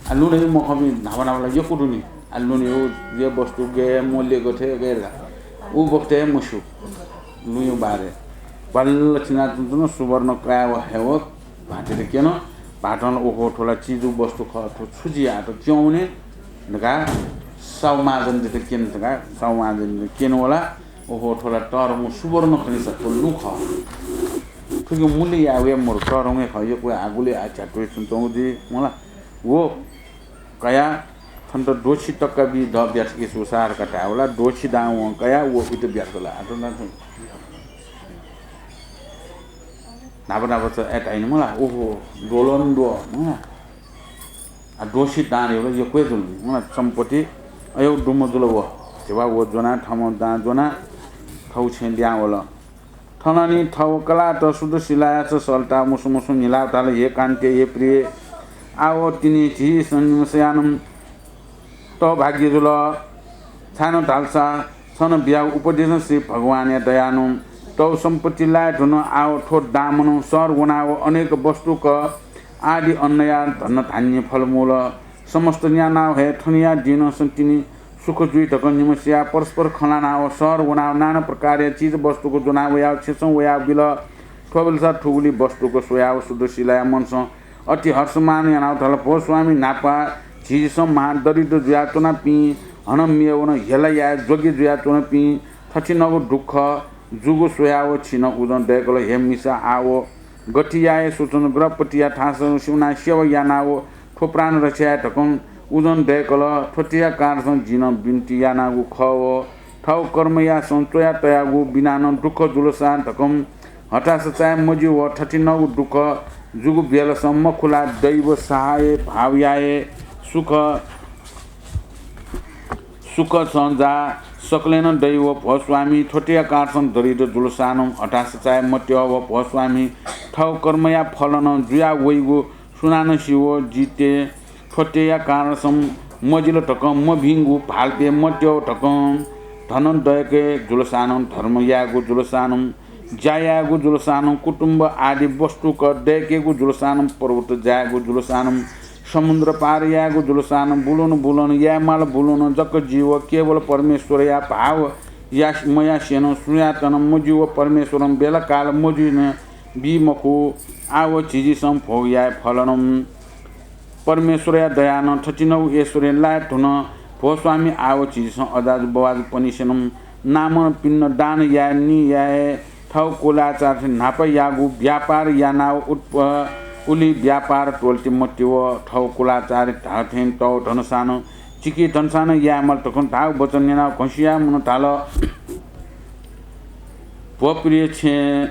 आ लुँ धकाः मखंपिं न्हापा न्हापा ला यक्व दु नि। आ लुँया व वस्तु गय्, मूल्य गथे, गय् धकाः उ बखतय् मस्यू। लुँया बारे पाल्ल छिनाच्वंच्वन सुवर्ण कयाव हयेव भाःतयात क्यन। भाःतं ला ओहो, थ्व ला चिजु वस्तु खः, थ्व छु जुयात क्यं वने धकाः साहु महाजनयात क्यन धकाः साहु महाजनयात क्यन वला। ओहो, थ्व ला तःधंगु सुवर्ण खनिसा थ्व लुँ खः। थुकिया मूल्य याये वये मरु, तःधंगु हे खः, यक्व आः गुलि आः झ्यातुइ छुं च्वंगु जुइ मला। व कयाः थन्त द्वःछि तक्का बी, द ब्याथके सुसार का धायेव ला द्वःछि दां वं कयाः व उइत ब्याथल। आः थ्व ला न्हापा न्हापा च ए धाइन मला, ओहो, द्वलं द्वः मला। आ द्वःछि दां रे वला यक्व हे जुल मला, सम्पत्ति अयव दुम्ह जुल व। धिबा व ज्वनाः थम्हं दां ज्वनाः थव छेँ लिहां वल। थनंलि थव कलाःत सुदशिलायात सलता मुसु मुसु न्हिलाव धाल, हे कान्ते, हे प्रिय, आव तिनि झी सन्निमसयानं तव भाग्य जुल। छाय्नं धालसा छन बियाव उपदेशं श्री भगवानया दयानं तव सम्पत्ति लाये धुन। आव थ्व दामनं शहर वनाव अनेक वस्तुक आदि अन्नया धन धान्य फलमूल समस्त न्यानाव हे थनया दिनसं तिनि सुख जुइ धकं निम्हस्याः परस्पर खँ ल्हानाव शहर वनाव नाना प्रकारया चिज वस्तुक ज्वना वयाव छेँसं वयाव बिल। थ्व बेलसा थुगुलि वस्तुक स्वयाव शुद्ध शिलाया मनसं अति हर्षमान यानाव धाल, भो स्वामी, न्हापा झीसं महादरिद्र जुयाच्वनापिं हनं मेवनं हेला याये जोग्य जुयाच्वनापिं थथिंगु दुःख जूगु स्वयाव छिं उजं दय्कल। हे मिसा, आव गथे याये सुचन गृहपतिया थासं सिउना सेवा यानाव थ्व प्राण रक्षा याये धकं उजं दय्कल। थ्वतेया कारणसं जिं बिन्ति यानागु खः। व थव कर्मयासं च्वया तयागु बिनानं दुःख जुलसा धकं हताश चाये मज्यू। व थथिंगु दुःख जूगु बेलसं मखुला दैव सहाय भाव याये सुख सुखसं जा सकलेनं दैव भो स्वामी। थ्वतेया कारणसं दरिद्र जुलसानं हताश चाये मत्यः। व भो स्वामी, थव कर्मया फलनं जुया वइगु सुनानं सिव। जिते थ्वतेया कारणसं मजिल धकं मभिंगु भालपे मत्यः धकं धन दय्के जुलसानं, धर्म यायेगु जुलसानं, ज्या यायेगु जुलसानं, कुटुम्ब आदि वस्तुक दय्केगु जुलसानं, पर्वत जायेगु जुलसानं, समुद्र पार यायेगु जुलसानं, बुलन बुलन यायेमाल बुलन जक जीव केवल परमेश्वरया भाव या मयासेनं सुयातनं मज्यू। व परमेश्वरं बेला काल मजुइनं बी मखु। आव झीसं भोग याये फलनं परमेश्वरया दयानं थथिंगु ऐश्वर्य लाये धुन। भो स्वामी, आव झीसं अजाजु बवाजुपनिसेनं नामन पिण्ड दान याये नि याये। थव कुलाचार न्हापा यागु व्यापार यानाव उत्प-, उलि व्यापार त्वलति मत्यः। थव कुलाचार धाःथें तव धनसानं चिकी धनसानं यायेमाल धकं धाःगु वचन न्यनाव घसिया मन धाल, भो प्रिय छेँ,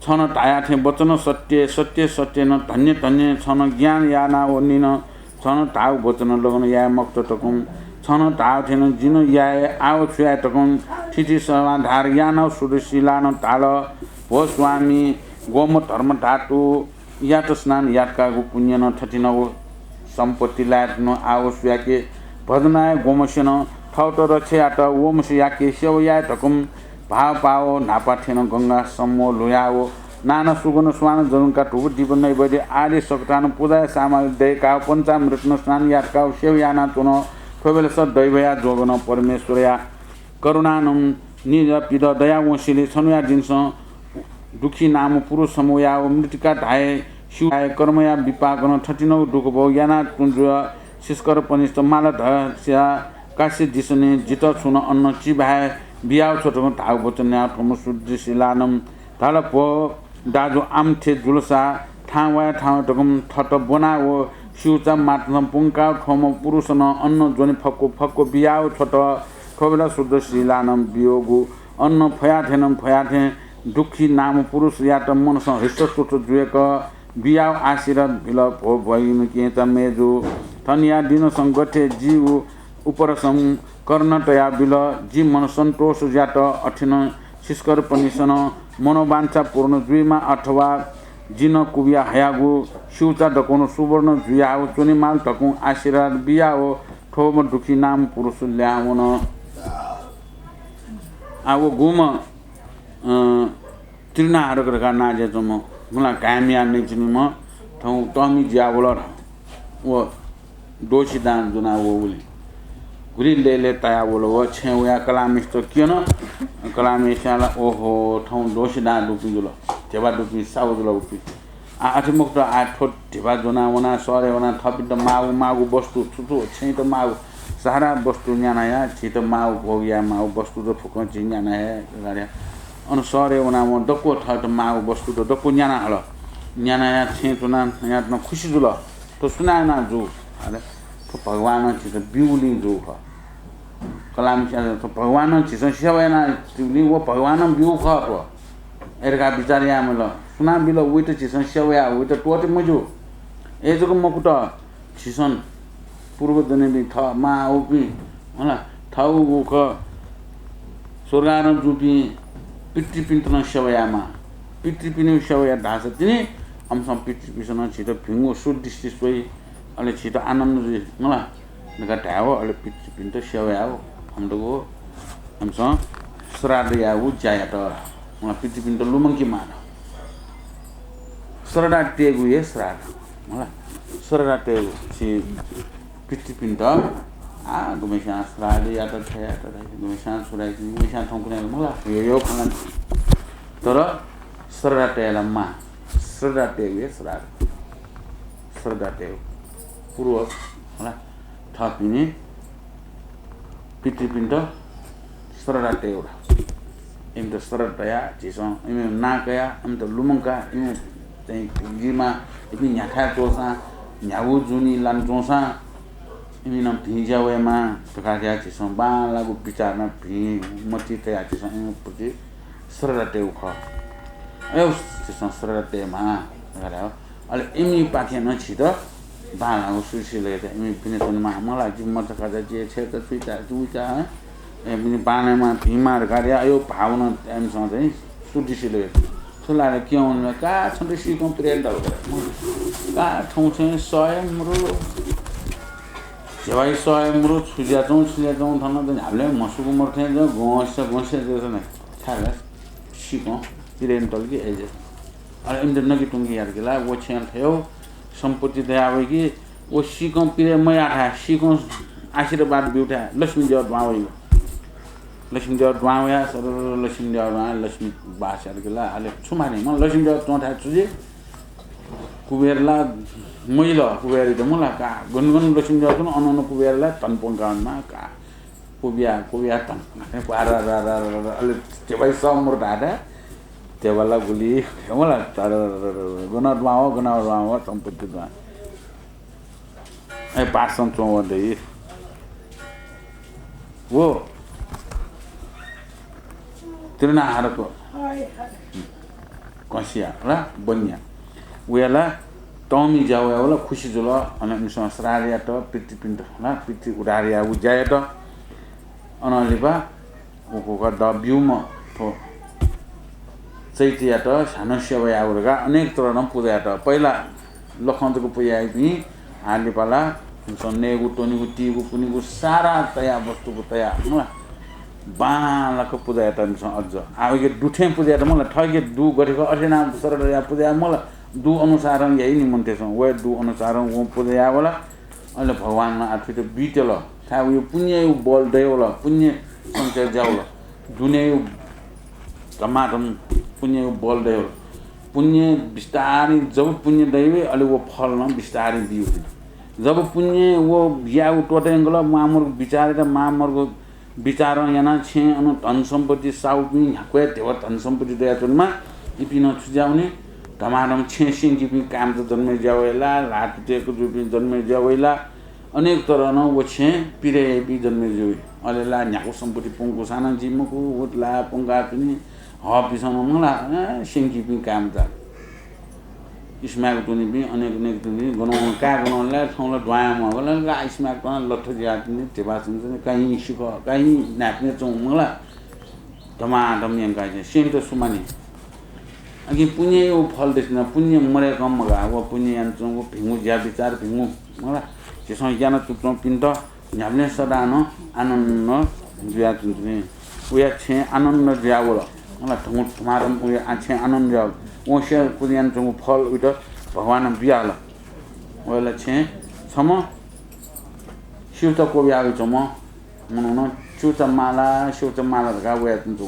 छन धाया थें वचन सत्य, सत्य सत्यनं धन्य धन्य। छन ज्ञान यानाव निन, छन धाःगु वचन लगन याये मखुत धकं, छन धाःथें जिन याये आव छु याये धकं थिति समाधार यानाव शुद्ध शिलानं धाल, भो स्वामी, गोम धर्म धातु यात स्नान यातकागु पुण्यनं थथिंगु सम्पत्ति लाये धुन। आव सुयाके भजनाय गोमसेनं थवत रक्षा यात। वोमस याके सेवा याये धकं भाव पाव न्हापा थें गंगा सम्व लुयाव नाना सुगन स्वान जरुंका धूप दीप नैवेद्य आदि सकतानं पूजाया सामग्री दय्काव पञ्चामृतनं स्नान यातकाव सेवा यानाच्वन। थ्व बेलस दैवया जोगनं परमेश्वरया करुणानं निज पिद दया वंसिलि छन्हुया दिनसं दुःखी नाम पुरुष समूह वयाव मृत्तिका धाये सिउ धाये कर्मया विपाकनं थथिंगु दुःख भोग याना तुं जुया सिस्करपनिस्त माल धस्या काश्य दिसने जित छुन अन्न चिभाय् बियाव छ्वतकं धाःगु वचन न्याव थ्वम्ह शुद्ध शिलानं धाल, भो दाजु, आम्थे जुलसा थां वाये थां तकं थत ब्वनाव स्यूचा मातनं पुंकाव थ्वम्ह पुरुषनं अन्न ज्वने फक्व फक्व बियाव छ्वत। थ्व बेला शुद्ध शिलानं बियोगु अन्न फयाथें फयाथें दुःखी नाम पुरुषयात मनसं हृष्टपुष्ट जुयेक बियाव आशीर्वाद बिल, भो भगिनी केंचा मय्जु, थनिया दिनसं गथे जि उ-, उपरसं करुणा तया बिल, जि मन सन्तोष ज्यात अथेनं सिस्करपनिसन मनोवाञ्छा पूर्ण जुइमा अथवा जिन कुबिया हयागु स्यूचा दक्वं सुवर्ण जुयाव च्वनेमाल धकं आशीर्वाद बियाव थ्वम्ह दुःखी नाम पुरुष ल्याहां वन। आ व गुम्ह, अँ, तृणाहरक धकाः नां जुयाच्वंम्ह, मला, घाय् मिया नइच्वनीम्ह, थौं तःमि जुयावल। व दोषी दां ज्वनावःगुलिं घुरि लय्‌लय् तायावल। व छेँय् वयाः कलाःम्हेसित क्यन। कलाःम्हेस्यां ला, ओहो, थौं दोषी दां दुपिं जुल, धिबा दुपिं साहु जुल उपिं। आ, अथे मखुत, आ थ्व धिबा ज्वनाः वनाः शहरय् वनाः थःपिन्त माःगु माःगु वस्तु छु छु, छेँयात माःगु सारा वस्तु न्यानाया, झीत माःगु भोग याये माःगु वस्तु त फुक्कं झी न्याना हे गाड्या। अन शहरय् वनाः वं दक्व थःत माःगु वस्तु त दक्व न्याना हल। न्यानाया छेँय् च्वनाः यात नं खुसी जुल। थ्व सुनां यानाः जू? अले थ्व भगवानं झीत ब्यूगुलिं जू खः। कलाःम्हेस्यां थ्व भगवानं झीसं सेवा यानादीगुलिं व भगवानं ब्यूगु खः थ्व। अय् धकाः बिचाः याये मल। सुनां बिल वइत झीसं सेवा याये, वइत त्वःते मज्यू। अय् जक मखुत, झीसं पूर्वजन्मपिं थः मां उपिं, होला, थःगु खः स्वर्गारोहण जूपिं पितृपिन्त नं सेवा यायेमाः। पितृपिनिगु सेवा यात धाःसा तिनि अम्सं पितृपिसं नं झीत भिंगु सुदृष्टि स्वइ, अले झीत आनन्द जुइ, मला, धकाः धायेव, अले पितृपिन्त सेवा यायेव, हम दक्व, अम्सं श्राद्ध यायेगु ज्या यात, मला, पितृपिन्त लुमंकेमाः। श्रद्धा तयेगु हे श्राद्ध, मला, श्रद्धा तयेगु झी पितृपिन्त, आ, गुम्हेस्यां श्राद्ध यात, थथे यात, गुम्हेस्यां छु यात, गुम्हेस्यां थौंकन्हय्, मला, यो, यो खँ ला। तर श्रद्धा तयेला मां, श्रद्धा तयेगु हे श्राद्ध। श्रद्धा तयेगु। पूर्वज, होला, थःपिनि पितृपिन्त श्रद्धा तयेगु। इमित श्रद्धा तयाः झीसं इमिगु नां कयाः, इमित लुमंकाः, इमिगु चाहिँ भिंगु जुइमाः, इपिं न्ह्याथाय् च्वंसां, न्ह्यागु जुनि लानाच्वंसां, इमिगु नं भिं ज्या वयेमाः धकाः धयाः झीसं बांलाःगु बिचारं भिं मतिइ तयाः झीसं इमिगु प्रति श्रद्धा तयेगु खः। अय् झीसं श्रद्धा तयेमाः धकाः धयाः, अले इमिपाखें नं झीत बांलाःगु सुरक्षित लय् तयाः इमि पिने च्वनेमाः। मला, जि मचा खाजा, जि छय्‌चा, छुइचा, चुइचा, हँ? ए, मिने बांलायेमाः, भिंमाः धकाः धयाः अय् भावना इमिसं चाहिँ सुरक्षित लय् तयाः। छु ला रे, क्यं वनेमाः, का छन्त सीकं पिरय् दल। का थौं छेँ सय मरु, झेवाइ सय मरु, छु ज्याच्वं, छु ज्याच्वं, थन त न्ह्याबलें म्हसुगु मरु थें जं गंसे गंसे जं थन। छाय् धाःसा सीकं पिरय् तल कि अय्‌जूगुलिं। अले इमित नके त्वंके यात कि ला, व छेँय् थ्व सम्पत्ति दयावइ कि, व सीकं पिरय् मयाःथाय्, सीकं आशीर्वाद ब्यूथाय् लक्ष्मी देव दुहां वइगु। लक्ष्मी देव दुहां वयाः सरर लक्ष्मी देव दुहां, लक्ष्मी बास यात कि ला, अले छु माःनि, मला, लक्ष्मी देव च्वंथाय् छु जुइ? कुबेर ला मजिल, कुबेरयात मला का, गन गन लक्ष्मी देव च्वन, अन अन कुबेर ला धन प्वंका वनेमाः का। क्वबिया, क्वबिया धन। अले झेवाइ सः मरु धाःथाय् झेवा ला गुलि, मला, तर गन दुहां वः, गन दुहां वः, सम्पत्ति दुहां। अय् भासं च्वं वः दइ। व तृणाहारको घसिया ला बनिया। वया ला तःमि ज्या वया वल, खुसी जुल। अन इमिसं श्राद्ध यात, पितृपिन्त ला, पितृ उद्धार याःगु ज्या यात। अनं लिपा व कुका द ब्यूम्ह थ्व चैत्ययात झ्यानं सेवा याःगु धकाः अनेक तरं पुजा यात। पहिला लखं जक पुजा याइपिं आः लिपा ला इमिसं नयेगु, त्वनेगु, तीगु, पुनेगु सारा तयाः वस्तुगु तयाः मला बांलाक पुजा यात इमिसं अझ। आः वय्‌के दु थें पुजा यात मला, थःके दु गथे खः अथे यानाः सरल याः पुजा याः मला, दु अनुसारं याइ नि मनुष्यसं। वया दु अनुसारं वं पुजा याः वल। अले भगवानं आः थुइत बितल। छाय् वया पुण्यया बल दयेवल, पुण्य सञ्चय जुयावल। दुनेया धमाधम पुण्यया बल दयेवल। पुण्य बिस्तारं जब पुण्य दयेवइ, अले व फल नं बिस्तारं बिइ। जब पुण्य व याःगु त्वःते यंकल, मामर्गु बिचारयात, मामर्गु बिचारं यानाः छेँय् अन धन सम्पत्ति साहुपिं न्ह्याक्व हे धेबा धन सम्पत्ति दयाच्वनेमाः। इपिं नं छु जुयावनी? धमाधम छेँय् स्यंकीपिं काय्‌मचा जन्म जुयावइ ला, ल्हातुतेक जूपिं जन्म जुयावइ ला, अनेक तरं व छेँय् पिरय् याइपिं जन्म जुइ। अले ला न्ह्याक्व सम्पत्ति प्वंकूसां नं जुइ मखु, व ला प्वंकाच्वनी, हःपिन्सं नं मला, अँ, स्यंकीपिं काय्‌मचा। इस्माक त्वनीपिं अनेक अनेक त्वनीपिं गनं काय् गनं ला थौं ला द्वाँया म्वाः वल ला इस्माक त्वनाः लट्ठ जुयाच्वनी, धेबा च्वनी, काहीं सिखः, काहीं न्हाय्‌पनय् च्वं मला। धमाधम यंकाः चाहिँ स्यनेत सु माःनि। अकिं पुण्यया फल दसिनं पुण्य मदय्‌कं मगाः, व पुण्य यानाच्वंगु भिंगु ज्या बिचार भिंगु मला। झीसं यानाच्वंपिन्त न्ह्याबलें सदां नं आनन्द जुयाच्वनी। वया छेँय् आनन्द जुयावल। मला धंगु धमाधम वया छेँय् आनन्द जुयावल। वं सेवा पुजा यानाच्वंगु फल वइत भगवानं बियाहल। वया छेँय् छम्ह स्यूचा क्वबिया वइच्वंम्ह मनुखं स्यूचा माला, स्यूचा माला धकाः वयाच्वंगु।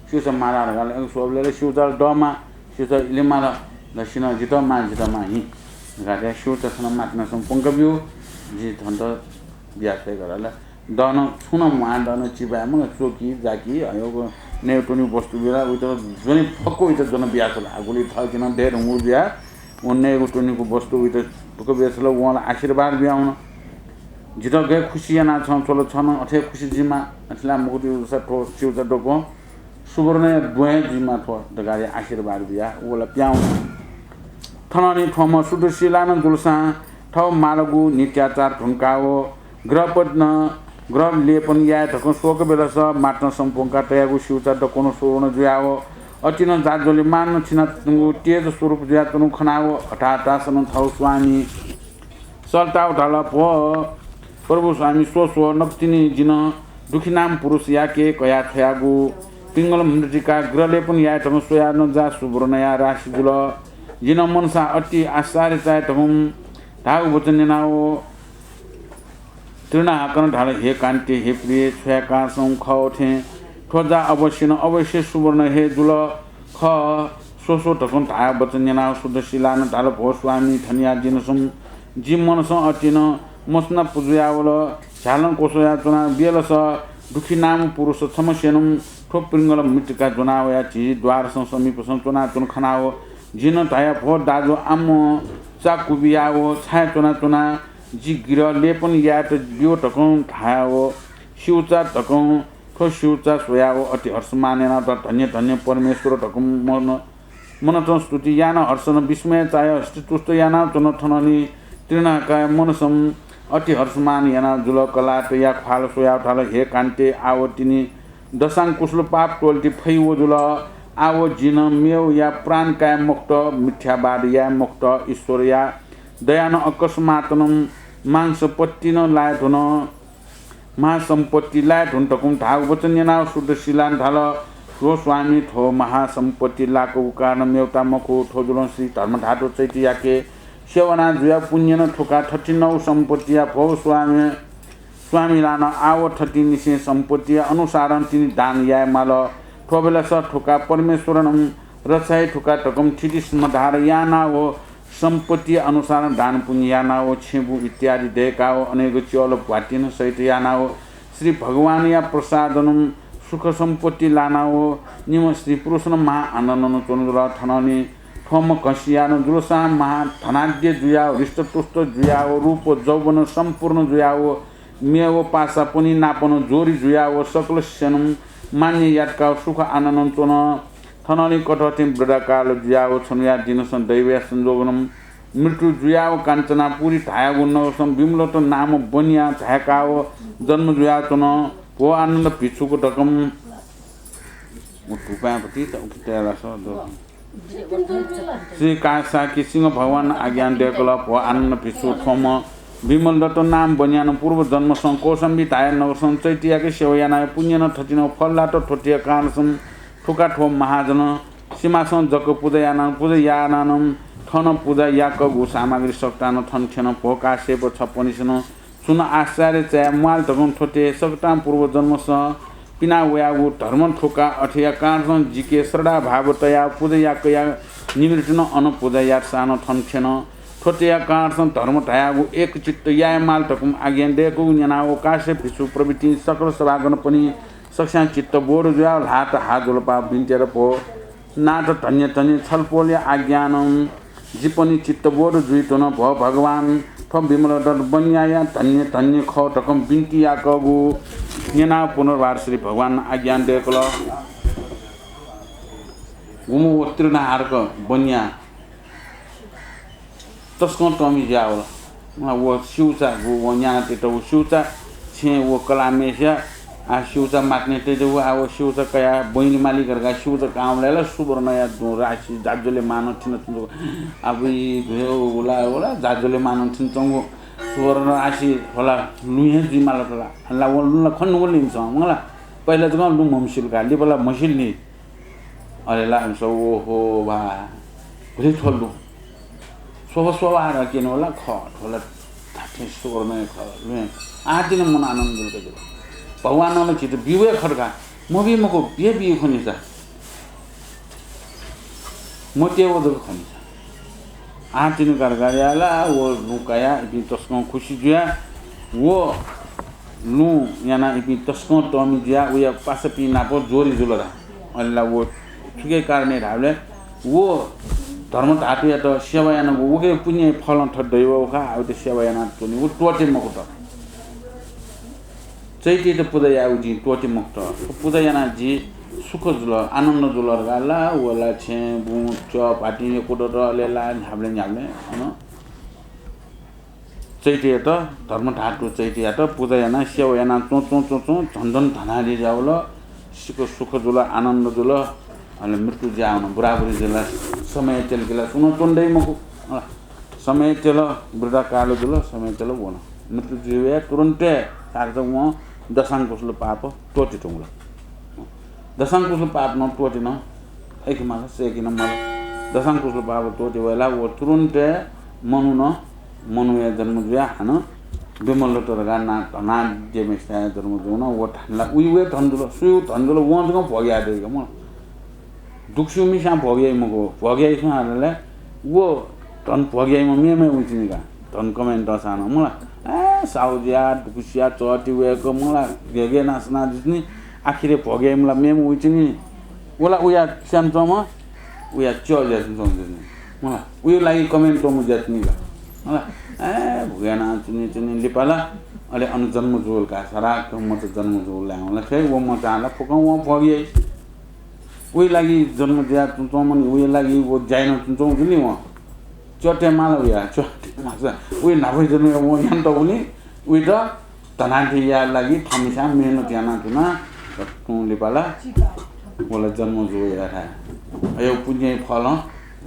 स्यूचा माला धकाः ला स्वःबलय् ला स्यूचा ला दःमाः, स्यूचा इलय् माल, दसिनं जितः माः, जितः माः हि धकाः धयाः स्यूचा थन मातनासं प्वंकाब्यु, जिं थन्त बियाछ्वये धकाः ला। दनं छुं नं म्वाः, दनं चिबाय् मला, चोकि, जाकि, हयोगु नयेत्वनेगु वस्तु बियाः वइत ज्वने फक्व वइत ज्वन बियाछ्वल। आः गुलि थःके नं दये धुंगु जुयाः व नयेगु त्वनेगु वस्तु वइत फक्व बियाछ्वल। वं ला आशीर्वाद बियावन। जितः गय् खुसी यानाः छं च्वल, छं नं अथे खुसी जुइमाः। अथे ला मखुत जूसा थ्व स्यूचा दक्वं सुवर्णया द्वहं जुइमाः थ्व धकाः आशीर्वाद बियाः व ला पिहां वन। थनंलि थ्वम्ह शुद्ध शीला नं जूसां थव मालागु नित्याचार धुंकाव गृहपतिनं गृह लेपन याये धकं स्वःक बेलस मातनासं प्वंका तयागु स्यूचा दक्वं सुवर्ण जुयाव अतिनं जाज्वल्यमान थिनाच्वंगु तेज स्वरूप जुयाच्वंगु खनाव हताहतासनं थव स्वामी सल्ताव धाल, भो प्रभु स्वामी, स्व स्व, नकतिनि जिं दुःखीनाम पुरुषयाके कयाछ्वयागु पिंगल मृत्तिका गृहलेपन याये धकं स्वयाः नं जा सुवर्णया राशि जुल। जिं मनसा अति आश्चर्य चाये धकं धाःगु वचन न्यनाव तृणाहाकनं धाल, हे कान्ति, हे प्रिय, छ्वयाकासं खः थें थ्व जा अवश्य नं अवश्य सुवर्ण हे जुल खः। स्व स्व धकं धाया वचन न्यनाव शुद्ध शिलानं धाल, भो स्वामी, थनिया दिनसं जि मनसं अतिनं मसुना पुजुयावल। झ्यालं क्वस्वया च्वना बेलस दुखी नाम पुरुष छम्ह स्यनं थ्व पिंगल मृत्तिका ज्वनावया झी द्वारसं समीपसं च्वनाच्वन खनाव जिनं धाया, भो दाजु, आम चा कुबियाव छाय् च्वनाच्वना? जि गिरः लेपन यायेत ब्यु धकं धायाव स्यूचा धकं थ्व स्यूचा स्वयाव अति हर्षमान यानाव धन्य धन्य परमेश्वर धकं मन मनतं स्तुति यानाव हर्षनं विस्मय चायाव हृष्टपुष्ट यानाव च्वन। थनंलि तृणाकाय मनसं अति हर्षमान यानाव जुल। कलातया ख्वाल स्वयाव धाल, हे कान्ते, आव तिनि दशांकुशल पाप त्वल्ति फइ वजुल। आव जिनं मेवया प्राण काये मखुत, मिथ्यावाद याये मखुत, ईश्वरया दयानं अकस्मातनं महासम्पत्तिनं लाये धुन। महासम्पत्ति लाये धुन धकं धाःगु वचन न्यनाव शुद्ध शिलानं धाल, भो स्वामी, थ्व महासम्पत्ति लाकूगु कारण मेवता मखु, थ्व जुलं श्री धर्मधातु चैत्ययाके सेवना जुया पुण्यनं थुका थथिंगु सम्पत्तिया भो स्वामी, स्वामी लानं आव थथिंनिसें सम्पत्तिया अनुसारं तिनि दान याये माल। थ्व बेलस थुका परमेश्वरनं रक्षाय् थुका धकं थितिसिम्ह धार यानाव सम्पत्ति अनुसारं दान पुण्य यानाव छेँबुँ इत्यादि दय्काव अनेक च्यःल भ्वातिन सहित यानाव श्री भगवानया प्रसादनं सुख सम्पत्ति लानाव निम्ह स्त्री पुरुषनं महा आनन्दनं च्वनु जुल। थनंलि थ्वम्ह घसियानं जुलसां महा धनाढ्य जुयाव हृष्टपुष्ट जुयाव रूप जौवन सम्पूर्ण जुयाव मेव पासापनि नापनं ज्वरि जुयाव सकल स्यनं मान्य यातकाव सुख आनन्दनं च्वन। थनंलि कथं थें वृद्धाकाल जुयाव छन्हुया दिनसं दैवया संजोगनं मृत्यु जुयाव काञ्चनापुरी धायागु नगरसं विमलदत्त नाम बनिया धाय्काव जन्म जुयाव च्वन। भो आनन्द भिक्षुक धकं व धुपाय् भति त उखे तयालास द। श्री कासाकी सिंह भगवान आज्ञा दय्कल, भो आनन्द भिक्षु, थ्वम्ह विमलदत्त नाम बनियानं पूर्व जन्मसं कौशाम्बी धाया नगरसं चैत्ययाके सेवा यानाव पुण्यनं थथिंगु फल लात। थ्वतिया कारणसं थुका थ्व महाजन सिमासं जक पुजा यानानं, पुजा यानानं थन पुजा याकगु सामग्री सकतानं थन थ्यन। भो काश्यप, छपनिसेनं छुं आश्चर्य चाये म्वाल धकं थ्वते सकतां पूर्व जन्मसं पिना वयागु धर्म थुका। अथेया कारणसं जिके श्रद्धाभाव तयाव पुजा याकया निमित्तनं अन पुजा यातसानं थन थ्यन। थ्वतेया कारणसं धर्म धयागु एकचित्त याये माल धकं आज्ञा दय्कूगु न्यनाव काश्यप भिक्षु प्रभृतिं सकल सभागणपनि सकस्यां चित्तबोध जुयाव ल्हात हात ज्वलपाव बिन्ति यात, भो नाथ, धन्य धन्य छलपोलया आज्ञानं जिपनि चित्तबोध जुइत्वन। भो भगवान, थ्व विमलदत्त बनियाया धन्य धन्य खः धकं बिन्ति याकगु न्यनाव पुनर्वार श्री भगवान आज्ञा दय्कल। गुम्ह व तृणहारक बनिया तसकं तःमि जुयावल। व स्यूचा, व, व न्यानातयात व स्यूचा छेँ व कलामेस्या आ स्यूचा मातने तयात व आ व स्यूचा कया बहिनी मालिक धकाः स्यूचा कांवलय् ला सुवर्णया दु राशि जाज्वल्यमानं थिन तुं। आ बुइ भ्यो उला उला जाज्वल्यमानं थिन तुं सुवर्ण राशि होला लुँ हे जुइ माल तला। ला व लुँ ला खन व लिन छ मला पहिला जक लुँ म्हमसिल का लिपला म्हसिल नि। अले ला, ओहो भा, भुलि थ्व लुँ। स्वभ स्वभाव केन होला खः, थ्व ला धात्थें सुवर्ण हे खः, लुँ हे खः। आः तिनि मन आनन्द जुल का। भगवानं ला झीत ब्यू हे खः का, मबी मखु, बिया बी खनी सा। मते व जक खनी सा। आः तिनि कारकार याला, व लुँ कया, इपिं तसकं खुसी जुया, व लुँ याना इपिं तसकं तःमि जुया, उया पासापिं नाप जोरी जुल रा। अले ला व छुके कारणय् धाःबलय् व धर्मधातुयात सेवा यानागु उके पुण्य फलं थत दइ व खः, आ उते सेवा याना त्वने व त्वःते मखुत। चैत्ययात पुजा यायेगु जिं त्वःते मखुत। थ्व पुजा याना जि सुख जुल, आनन्द जुल धकाः ला व ला छेँ, बुँ, च्यः, भातिं यक्व दत, अले ला न्ह्याबलें न्ह्याबलें अन चैत्ययात, धर्मधातु चैत्ययात पुजा यानाः सेवा यानाः च्वं च्वं च्वं च्वं झन झन धनाढ्य जुयावल। सुख, सुख जुल, आनन्द जुल। अले मृत्यु जुयावन, बुराबुरी जुल, समय तेल गेला सुनं च्वने दइ मखु। अँ, समय तेल, वृद्धाकाल जुल, समय तेल वन। मृत्यु जुइ वया तुरुन्ते साथसाथ वं दशांकुशल पाप त्वःते धुंकल। दशांकुशल पाप नं त्वःते नं, अय्‌के माल, सय्‌के नं माल। दशांकुशल पाप त्वःते वयेला व तुरुन्ते मनू नं, मनूया जन्म जुया हानं विमलदत्त धकाः नां धनाढ्य मेस्ताया जन्म जुन व धनला उइ वये धन जुल, सुइ धन जुल, वं जक भोग याये दइगु मखु। दुःख स्यूम्हस्यां भोग याइ मखु, भोग याइ सुं हाल ले, व धन भोग याइम्ह मेम्ह वइतिनि का, धन कमाइ तःसां नं मला। ए, साहु जुया, दुःख स्यूया, चःति वय्क मला, गेगे नासना जुइतिनि, आखिरय् भोग याइम्ह ला मेम्ह वइतिनि। व ला उया स्यानाच्वंम्ह, उया च्यः जुयाच्वंम्ह जुइतिनि। मला, उया लागि कमाइ तःम्ह जुयाच्वनी का। मला, ए, भोग यानाच्वनी, च्वनी लिपा ला, अले अन जन्म जुल का, सारा मचा जन्म जुल ला, मला, खे व मचां ला फुक्कं वं भोग याइ। उइ लागि जन्म जुयाच्वंच्वंम्ह नि, उइ लागि व ज्या यानाच्वंच्वंगु नि वं। च्यः तयेमाल उया, च्यः तयेमाल। उइ न्हापा जन्म वं यानातःगु नि, उइत धनाढ्य यायेगु लागि थःम्हस्यां मेहनत यानाच्वना, तुं लिपा ला व ला जन्म जू वया थाय्। अयो पुण्य फलं,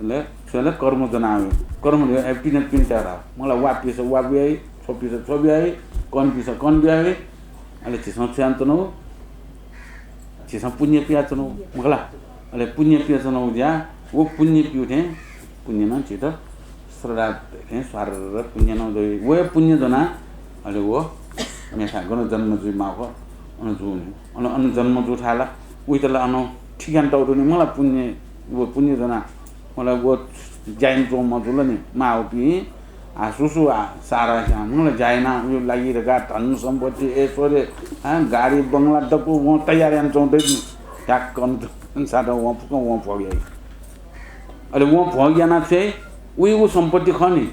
ले, स्वले कर्म ज्वना वइ। कर्म ले, ए, पिने, पिने तयार। मला वा पिस वा बियाइ, छ्व पिस छ्व बियाइ, कन पिस कन बियाइ। अले झीसं छु यानाच्वनागु? झीसं पुण्य पियाच्वनागु, मखु ला? अले पुण्य पियाच्वनागु ज्या, व पुण्य पिउ थें पुण्य नं झीत श्रद्धा थें स्वारर पुण्य नं दइ। व हे पुण्य ज्वना, अले व मेथाय् गन जन्म जुइ माःगु, अन जूनि। अन, अन जन्म जू थाय् ला, उइत ला अन ठीक यानातःगु दु नि, मला पुण्य, व पुण्य ज्वना, मला व ज्या यानाच्वंम्ह जुल नि, माःपिं, आ, सुसु आ, सारा स्यां, मला ज्या याना, उयो लागि धकाः धन सम्पत्ति, ऐश्वर्य, आ, गाडी बंगला दक्व वं तयार यानाच्वंगु दइ नि। ठ्याक्क अन, अन साथ वं फुक्कं वं भोग याइ। अले वं भोग याना चाहिँ उइगु सम्पत्ति खः नि,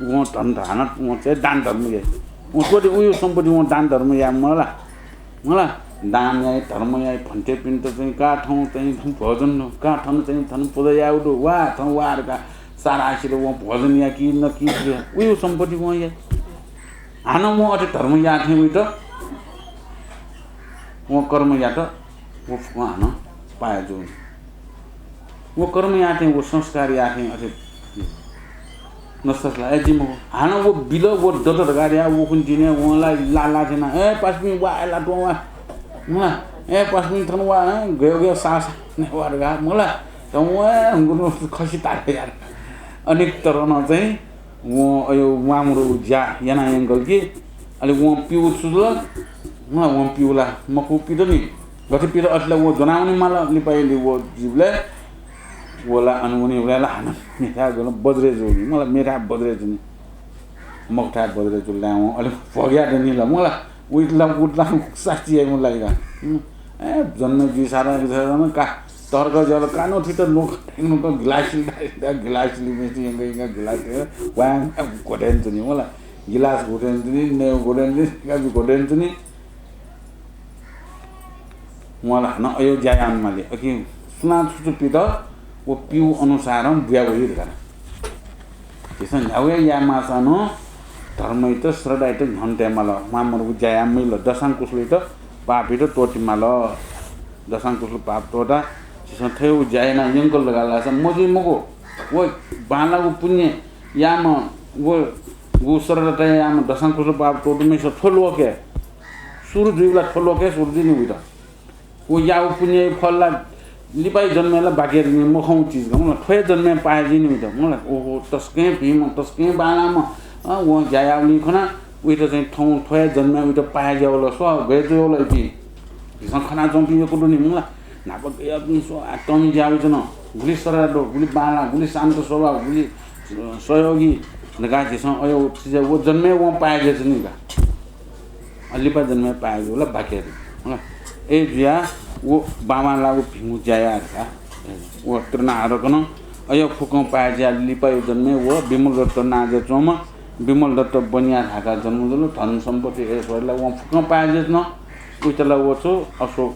वं धन धान वं चाहिँ दान धर्म याइ। वं त्वःते उइगु सम्पत्ति वं दान धर्म याये मला। मला दान याइ, धर्म याइ, भन्तेपिन्त चाहिँ का थौं चाहिँ थन भोजन, का थन चाहिँ थन पूजा याउ दु, वा थौं वा धकाः सारा आशिले वं भोजन याइ कि नकि उइगु सम्पत्ति वं याइ। हानं वं अथे धर्म याः थें उइत वं कर्म यात, व फुक्कं हानं पाय् जूनि। व कर्म याः थें, व संस्कार याः थें अथे नष्ट ला, ए, जिमि मखु। हानं व बिल, व दत धकाः धया, व खुन्हु दिने वं ला लाः लाः थें ना, ए, पासापिं वा, ए, ला तुं वा। मला, ए, पासापिं थन वा, ए, गयो गयो सा सा ने वा धकाः, मला, त वं, ए, हुंगु खसि तारे यार। अनेक तरह नं चाहिँ वं अयो वामरु ज्या याना यंकल कि, अले वं पिउ छु जुल? मला, वं पिउ ला मखु पित नि। गथे पित अथे ला व ज्वनावने माल, लिपाय् लि व जीवले व ला अन वने वला ला हानं मेथाय् जुल बज्रे जुनि, मला मेथाय् बज्रे जुनि। मखुथाय् बज्रे जुल ला वं अले भोग यात नि ला, मला उइत ला उत ला सास्ती याइगु लागि का। हुँ। ए, जन्म जुइ सारा का तर्क जल कानो थित नोक, नोक गिलास लि, गिलास लि मेथि यंग यंग गिलास लि, वां घोटेन तुनि, मला गिलास घोटेन तुनि, नेउ घोटेन तुनि, काजु घोटेन तुनि। वं ला हानं अयो ज्या याये माली। अकिं सुनां छु छु पित, व पिउ अनुसारं बुया वइ धकाः। झीसं न्ह्यागु याये माःसां नं धर्मयात, श्रद्धायात न्ह्यःने तये माल। वामरु ज्या याये मजिल। दशांकुशलयात पापयात त्वःते माल। दशांकुशल पाप त्वःता झीसं थथे ज्या याना यंकल धकाः धाःसा मजुइ मखु। व बांलाःगु पुण्य याःम्ह, व गु श्रद्धा तयाः याःम्ह दशांकुशल पाप त्वःतूम्हय्‌सित थ्व लोकय् सुरु जुइबलय् थ्व लोकय् सुरु जुइ नि उइत। व याःगु पुण्यया फल ला लिपाया जन्मय् ला बाकि जुइ नि मखु चिज का। मला थ्व हे जन्मय् पाय् जुइ नि उइत। मला ओहो, तसकं भिंम्ह, तसकं बांलाःम्ह, अँ, वं ज्या याःगुलिं खना उइत चाहिँ थौं थ्व हे जन्मय् उइत पाय् ज्या वल, स्व गय् जुइ वल इपिं। झीसं खनाच्वंपिं यक्व दु नि। मला न्हापा गय्‌पिं स्व, आ, तःमि ज्या वइच्वन, गुलि सरल दु, गुलि बांलाः, गुलि शान्त स्वभाव, गुलि, अ, सहयोगी धकाः झीसं अयो चिज व जन्मय् वं पाय् जुइ नि का। अ, लिपा जन्मय् पाय् जुल बाकि दु। हँ, अय् जुयाः व बांबांलाःगु भिंगु ज्या याः धकाः व तृणाहारकनं अयो फुक्कं पाय् जुयाः लिपाया जन्मय् व विमल दत्त नां जुयाच्वंम्ह विमल दत्त बनिया धाःसा जन्म जुल। धन सम्पत्ति ऐश्वर्य ला वं फुक्कं पाय् जुयाच्वन। उइत ला व छु अशोक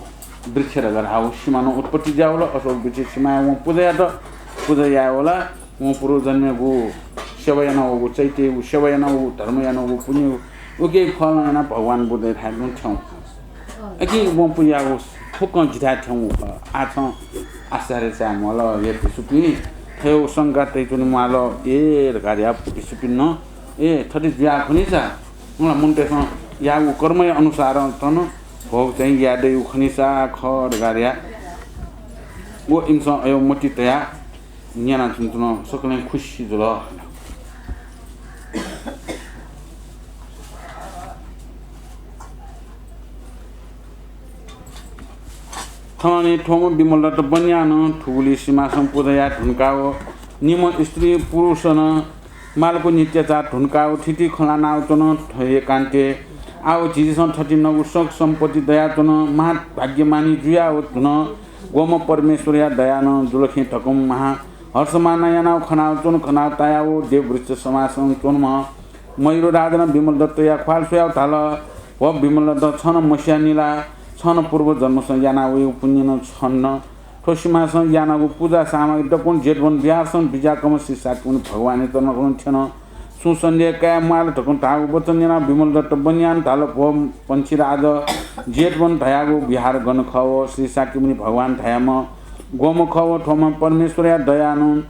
वृक्ष धकाः धाःगु सिमानं उत्पत्ति जुयावल। अशोक वृक्ष सिमाय् वं पूजा यात। पूजा यायेवला वं पूर्व जन्मय् गु सेवा यानावःगु, चैत्यया गु सेवा यानावःगु, धर्म यानावःगु, पुण्य उकिया फलं यानाः भगवान बुद्धयाथाय् तुं थ्यंगु। अकिं वं पुयावःगु फुक्कं जिथाय् थ्यंगु खः। आः छं आश्चर्य चाये म्वाल, हे भिक्षुपिं, थथे शंका तयाच्वने म्वाल, ए धकाः धयाः भिक्षुपिन्त, ए, थथे जुयाः खनी सा, मला मनूतय्‌सं याःगु कर्मया अनुसारं थन भोग चाहिँ याये दइगु खनी सा खः धकाः धयाः व इमिसं अयो मति तयाः न्यनाच्वंच्वन, सकलें खुसी जुल। थन थ्वम्ह विमलदत्त बनियानं थुगुलि सिमासं पुजा याये धुंकाव निम्ह स्त्री पुरुषनं मालको नित्याचार धुंकाव थीथी खँ ल्हानाव च्वन। थ्व कान्ते आव झीसं थथिंगु सक सम्पत्ति दयाच्वन। महाभाग्यमानी जुयाव धुन ग्वम्ह परमेश्वरया दयानं जुल खँ धकं महाहर्षमान यानाव खनाव च्वन। खनाव तायाव देव वृक्ष सिमासं च्वंम्ह मयूर राजानं विमलदत्तया ख्वाल स्वयाव धाल, भो विमलदत्त, छं मस्यानि ला, छं पूर्व जन्मसं याना वइगु पुण्यनं छं थ्व सिमासं यानागु पुजा सामग्री दक्वं जेतवन बिहारसं बिज्याकम्ह श्री शाक्यमुनि भगवानया चरणकमलं थ्यन। छुं सन्देह काये म्वाल धकं धाःगु वचन न्यनाव विमलदत्त बनियानं धाल, भो पंक्षीराज, जेतवन धयागु बिहार गन खः व श्री शाक्यमुनि भगवान धायेम्ह ग्वम्ह खः व थ्वम्ह परमेश्वरया दयानं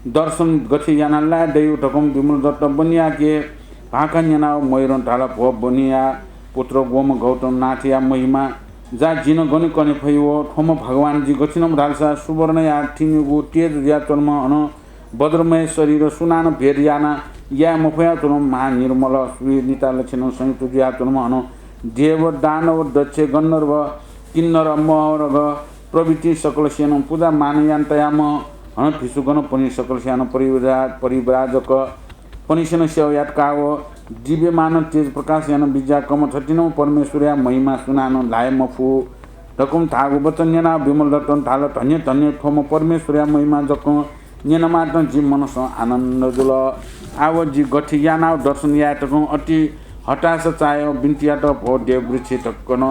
दर्शन गथे याना लाये दइ धकं विमलदत्त बनियाके भाखा न्यनाव मयूरं धाल, भो बनिया पुत्र ग्वम्ह गौतमनाथया महिमा जा जिं गन कने फइ व थ्वम्ह भगवान जि गथिनं धालसा सुवर्णया थिमिगु तेज जुयाच्वंम्ह हनं वज्रमय शरीर सुनानं भेद याना याये मफयाच्वंम्ह महानिर्मल सूर्यनिता लक्षणं संयुक्त जुयाच्वंम्ह हनं देव दानव दक्ष गन्धर्व किन्नर मरग प्रभृति सकलसेनं पुजा मान याना तयाम्ह हनं भिक्षुगणपनि सकलसेनं परिव्रा-, परिव्राजकपनिसेनं सेवा यातकाव दिव्यमान तेज प्रकाश याना बिज्याकम्ह थथिंम्ह परमेश्वरया महिमा सुनानं ल्हाये मफु धकं धाःगु वचन न्यनाव विमलदत्तं धाल, धन्य धन्य, थ्वम्ह परमेश्वरया महिमा जकं न्यनामात्रं जि मनसं आनन्द जुल। आव जि गथे यानाव दर्शन याये धकं अति हताश चायाव बिन्ति यात, भो देव वृक्ष धकं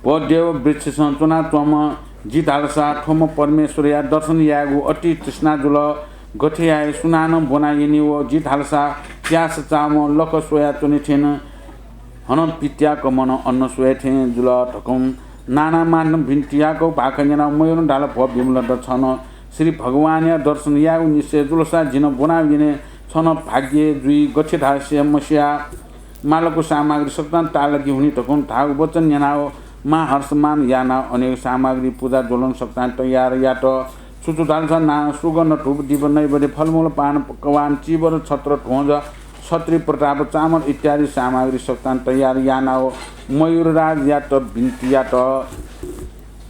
भो देव वृक्षसं च्वनाच्वंम्ह जि धालसा थ्वम्ह परमेश्वरया दर्शन यायेगु अति तृष्णा जुल। गथे याये सुनानं ब्वना यनी व जि धालसा प्यास चाःम्ह लख स्वयाच्वने थें हनं पित्याकम्हं अन्न स्वये थें जुल धकं नानामानं बिन्ति याकव भाखा न्यनाव मयूरं धाल, भो विमलदत्त, छं श्री भगवानया दर्शन यायेगु निश्चय जुलसा जिं ब्वना यने। छं भाग्य जुइ गथे धाःसे मस्या। मालको सामग्री सकतां ताःलाकि हुनि धकं धाःगु वचन न्यनाव महाहर्षमान यानाव अनेक सामग्री पुजा ज्वलन सकतां तयार यात। छु छु धालसा नां सुगन्ध धूप दीप नैवेद्य फलमूल पान पकवान चीवर छत्र ध्वज छत्री प्रताप चामर इत्यादि सामग्री सकतां तयार यानाव मयूरराजयात बिन्ति यात।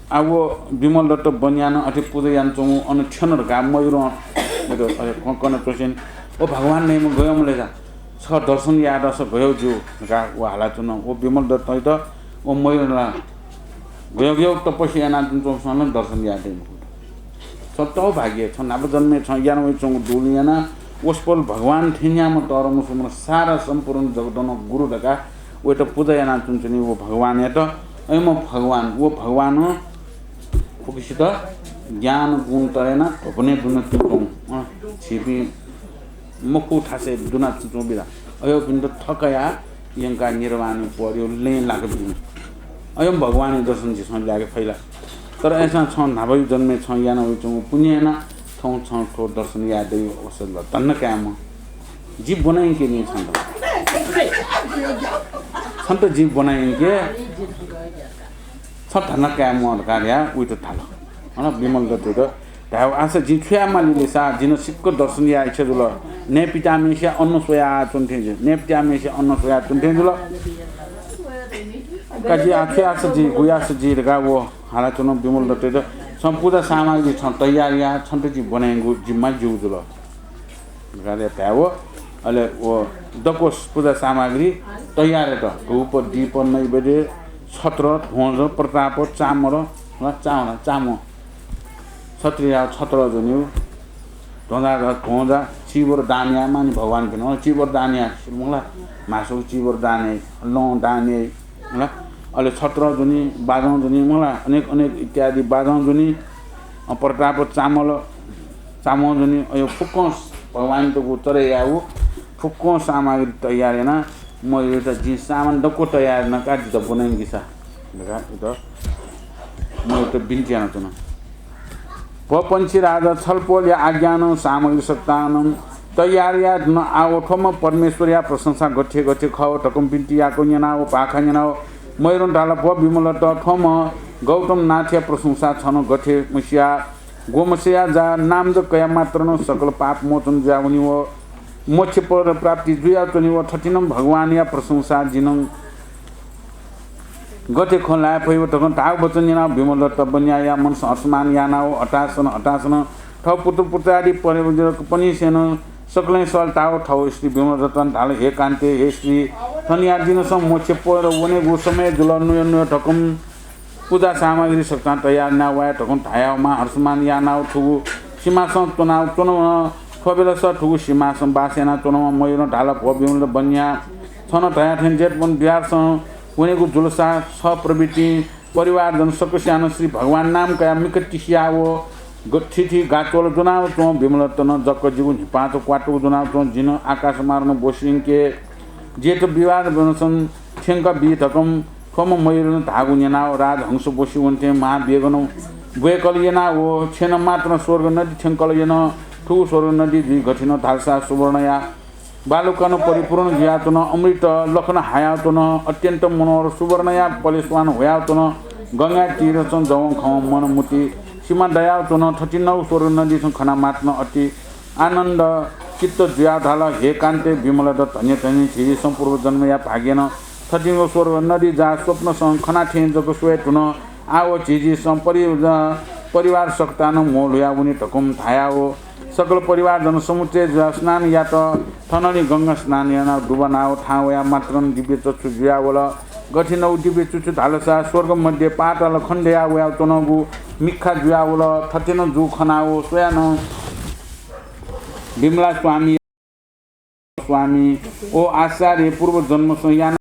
आ व विमलदत्त बनियानं अथे पुजा यानाच्वंगु अन थ्यन धकाः मयूरं अथे कन च्वंसें, ओ भगवान नयेम्ह गय् वल ला, छ दर्शन यायेत छ गय् ज्यू धकाः व हालाच्वन। व विमलदत्तयात व मयूरं ला गय् गय् तपस्या यानाच्वंसां नं दर्शन याये दइ मखु। छ तव भाग्य, छ न्हापा जन्मय् छ याना वइच्वंगु दुने यानाः वसपोल भगवान थेंज्याःम्ह तःधंम्ह सुम्ह सारा सम्पूर्ण जगतं गुरु धकाः वयात पुजा यानाच्वंच्वनी व भगवानयात। अय्म्ह भगवान, व भगवानं फुक्कसित ज्ञान गुण तयाना ध्वपने दुना च्वंच्वं, अँ, झीपिं मखु थासय् दुना च्वंच्वं बिदा। अय्‌पिन्त थकया यंकाः निर्वाणया पदय् लँय् लाक बिउ। अय्‌म्ह भगवानया दर्शन झीसं याके फइ ला? तर अय्‌सां छं न्हापाया जन्मय् छं याना वइच्वंगु पुण्य यानाः थौं छं थ्व दर्शन याये दइगु अवसर दु। धन्दा कायेम्ह, जि ब्वना यंके नि छन्त। छन्त जि ब्वना यंके, छ धन्दा कायेम्ह धकाः धयाः वइत धाल। हन विमलदत्तयात धायेव, आसा जिं छु याये माली ले सा, जिं सिक्क दर्शन याये इच्छा जुल। नयेपित्याम्हेसिया अन्न स्वयाच्वने थें जुल। नयेपित्याम्हेसिया अन्न स्वयाच्वने थें जुल। का जि आः छु याये सा जि, गु याये सा जि धकाः व हालाच्वन विमलदत्तयात। छं पुजा सामग्री छं तयार या, छन्त जि ब्वना यंगु जिम्मा ज्यू जुल धकाः धायेव, अले व दक्व पुजा सामग्री तयार यात। धूप, दीप, नैवेद्य, छत्र, ध्वज, प्रताप, चामर, ला, चामर, चामर, छत्रीया छत्र ज्वनी, ध्वजा, ध्वजा, चीवर दान याये मानि भगवानपिन्त, अँ, चीवर दान याये, मला, म्हासुक चीवर दान याये, लं दान याये, मला, अले छत्र ज्वनी, बाजं ज्वनी, मला, अनेक, अनेक इत्यादि बाजं ज्वनी, अँ, प्रताप चामल, चामल ज्वनी, अयो फुक्कं भगवानयात चढे यायेगु फुक्कं सामग्री तयार याना, मयूरयात जिं सामान दक्व तयार याना का, जितः ब्वना यंकि सा धकाः मयूरयात बिन्ति यानाच्वन। भो पंक्षीराज, छलपोलया आज्ञानं सामग्री सकतानं तयार याये धुन। आव थ्वम्ह परमेश्वरया प्रशंसा गथे गथे खः धकं बिन्ति याकव न्यनाव भाखा न्यनाव मयूरं धाल, भो विमलदत्त, थ्वम्ह गौतमनाथया प्रशंसा छं गथे मस्या। ग्वम्हस्याया जा नाम जक कया मात्रनं सकल पाप मोचन जुयावनी व मोक्ष पद प्राप्ति जुयाच्वनी व थथिंम्ह भगवानया प्रशंसा जिं, गथे खँ ल्हाये फइ व धकं धाःगु वचन न्यनाव विमलदत्त बन्याया मनसं हर्षमान यानाव हतासन हतासन थव पुत्र पुत्रादि परिजकपनिसेनं सकलें सःल्ताव थव स्त्री विमलदत्तं धाल, हे कान्ते, हे स्त्री, थनिया दिनसं मोक्ष पयर वनेगु समय जुल, नुय नुय धकं पुजा सामग्री सकतां तयार याना वया धकं धायाव मा हर्षमान यानाव थुगु सिंहासनं च्वनाव च्वनवन। थ्वबेलस थुगु सिंहासनं बास याना च्वनवन मयूरं धाल, भो विमलदत्त बन्या, छं धया थें जेतवन बिहारसं वनेगु जुलसा छ प्रभृति परिवारजन सकस्यानं श्री भगवान नाम कयाव मिखा तिसियाव ग-, थीथी गाच्वल ज्वनाव च्वं। विमलदत्तं जक जिगु न्हिपांचा क्वातुक ज्वनाव च्वं। जिं आकाश मार्गनं ब्वसि यंके। जेत बिहारजनसं थ्यंका बी धकं थ्वम्ह मयूरं धाःगु न्यनाव राजहंस ब्वसि वनेथें महावेगनं ब्वय्कल यनाव छ्यन मात्रं स्वर्ग नदी थ्यंकल यन। थुगु स्वर्ग नदी जुइ गथिनं धालसा सुवर्णया बालुकानं परिपूर्ण जुयाच्वन, अमृत लखनं हायाच्वन, अत्यन्त मनोहर सुवर्णया पलेस्वान ह्वयाच्वन। गंगाया तीरसं जवं खवं मन मुति सिमा दयाच्वन। थथिनौ स्वर्ग नदीसं खना मात्रं अति आनन्द चित्त जुयाव धाल, हे कान्ते विमलदत्त, धन्य धन्य, झीसं पूर्वजन्मया भाग्यनं थथिंगु स्वर्ग नदी जा स्वप्नसं खना थें जक स्वये धुन। आव झीसं परि-, परिवार सकतानं म्हो ल्हुया वने धकं धायाव सकल परिवारजन समुद्रय् जुयाव स्नान यात। थनंलि गंगा स्नान यानाव दुबनाव थाहां वया मात्रं दिव्य चक्षु जुयावल। गथिनौ दिव्य चक्षु धालसा स्वर्ग मध्ये पाताल खनेदया वयाच्वनागु मिखा जुयावल। थथेनं जू खनाव स्वयानं विमला स्वामी, स्वामी, ओ आचार्य, पूर्वजन्मसं याना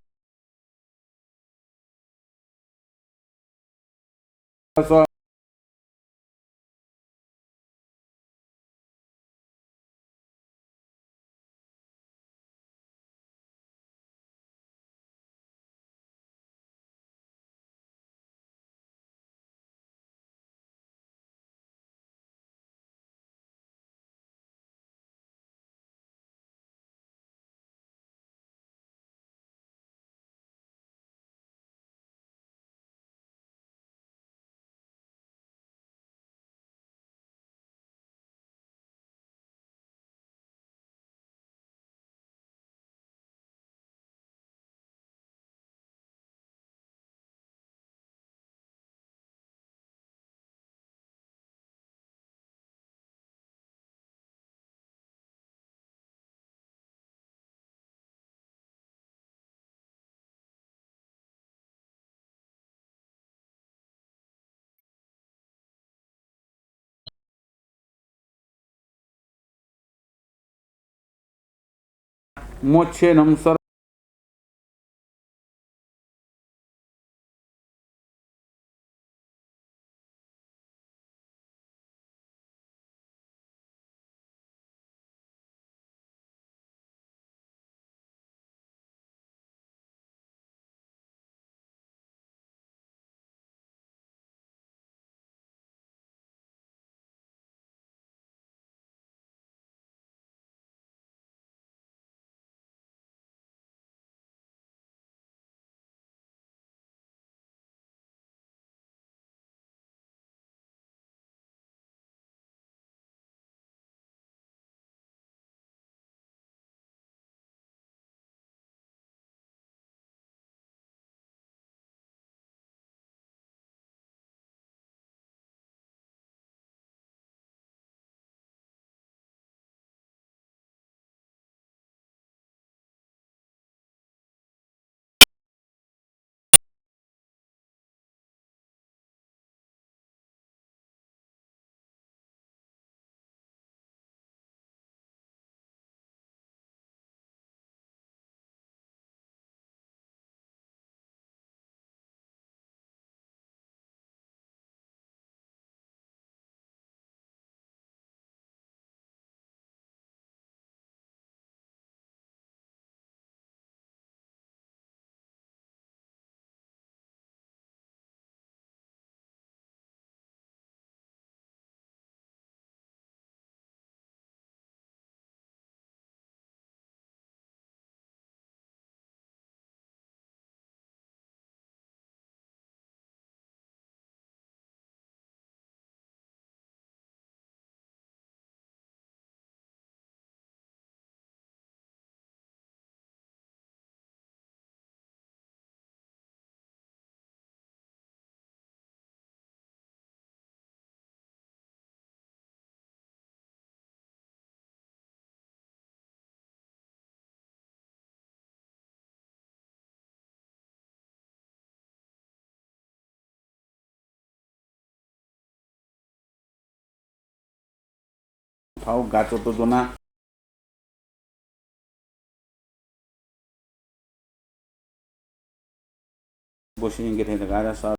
मोक्षेनं सर थःगु गाच्वत ज्वनाः बसिं यंके थें धकाः सा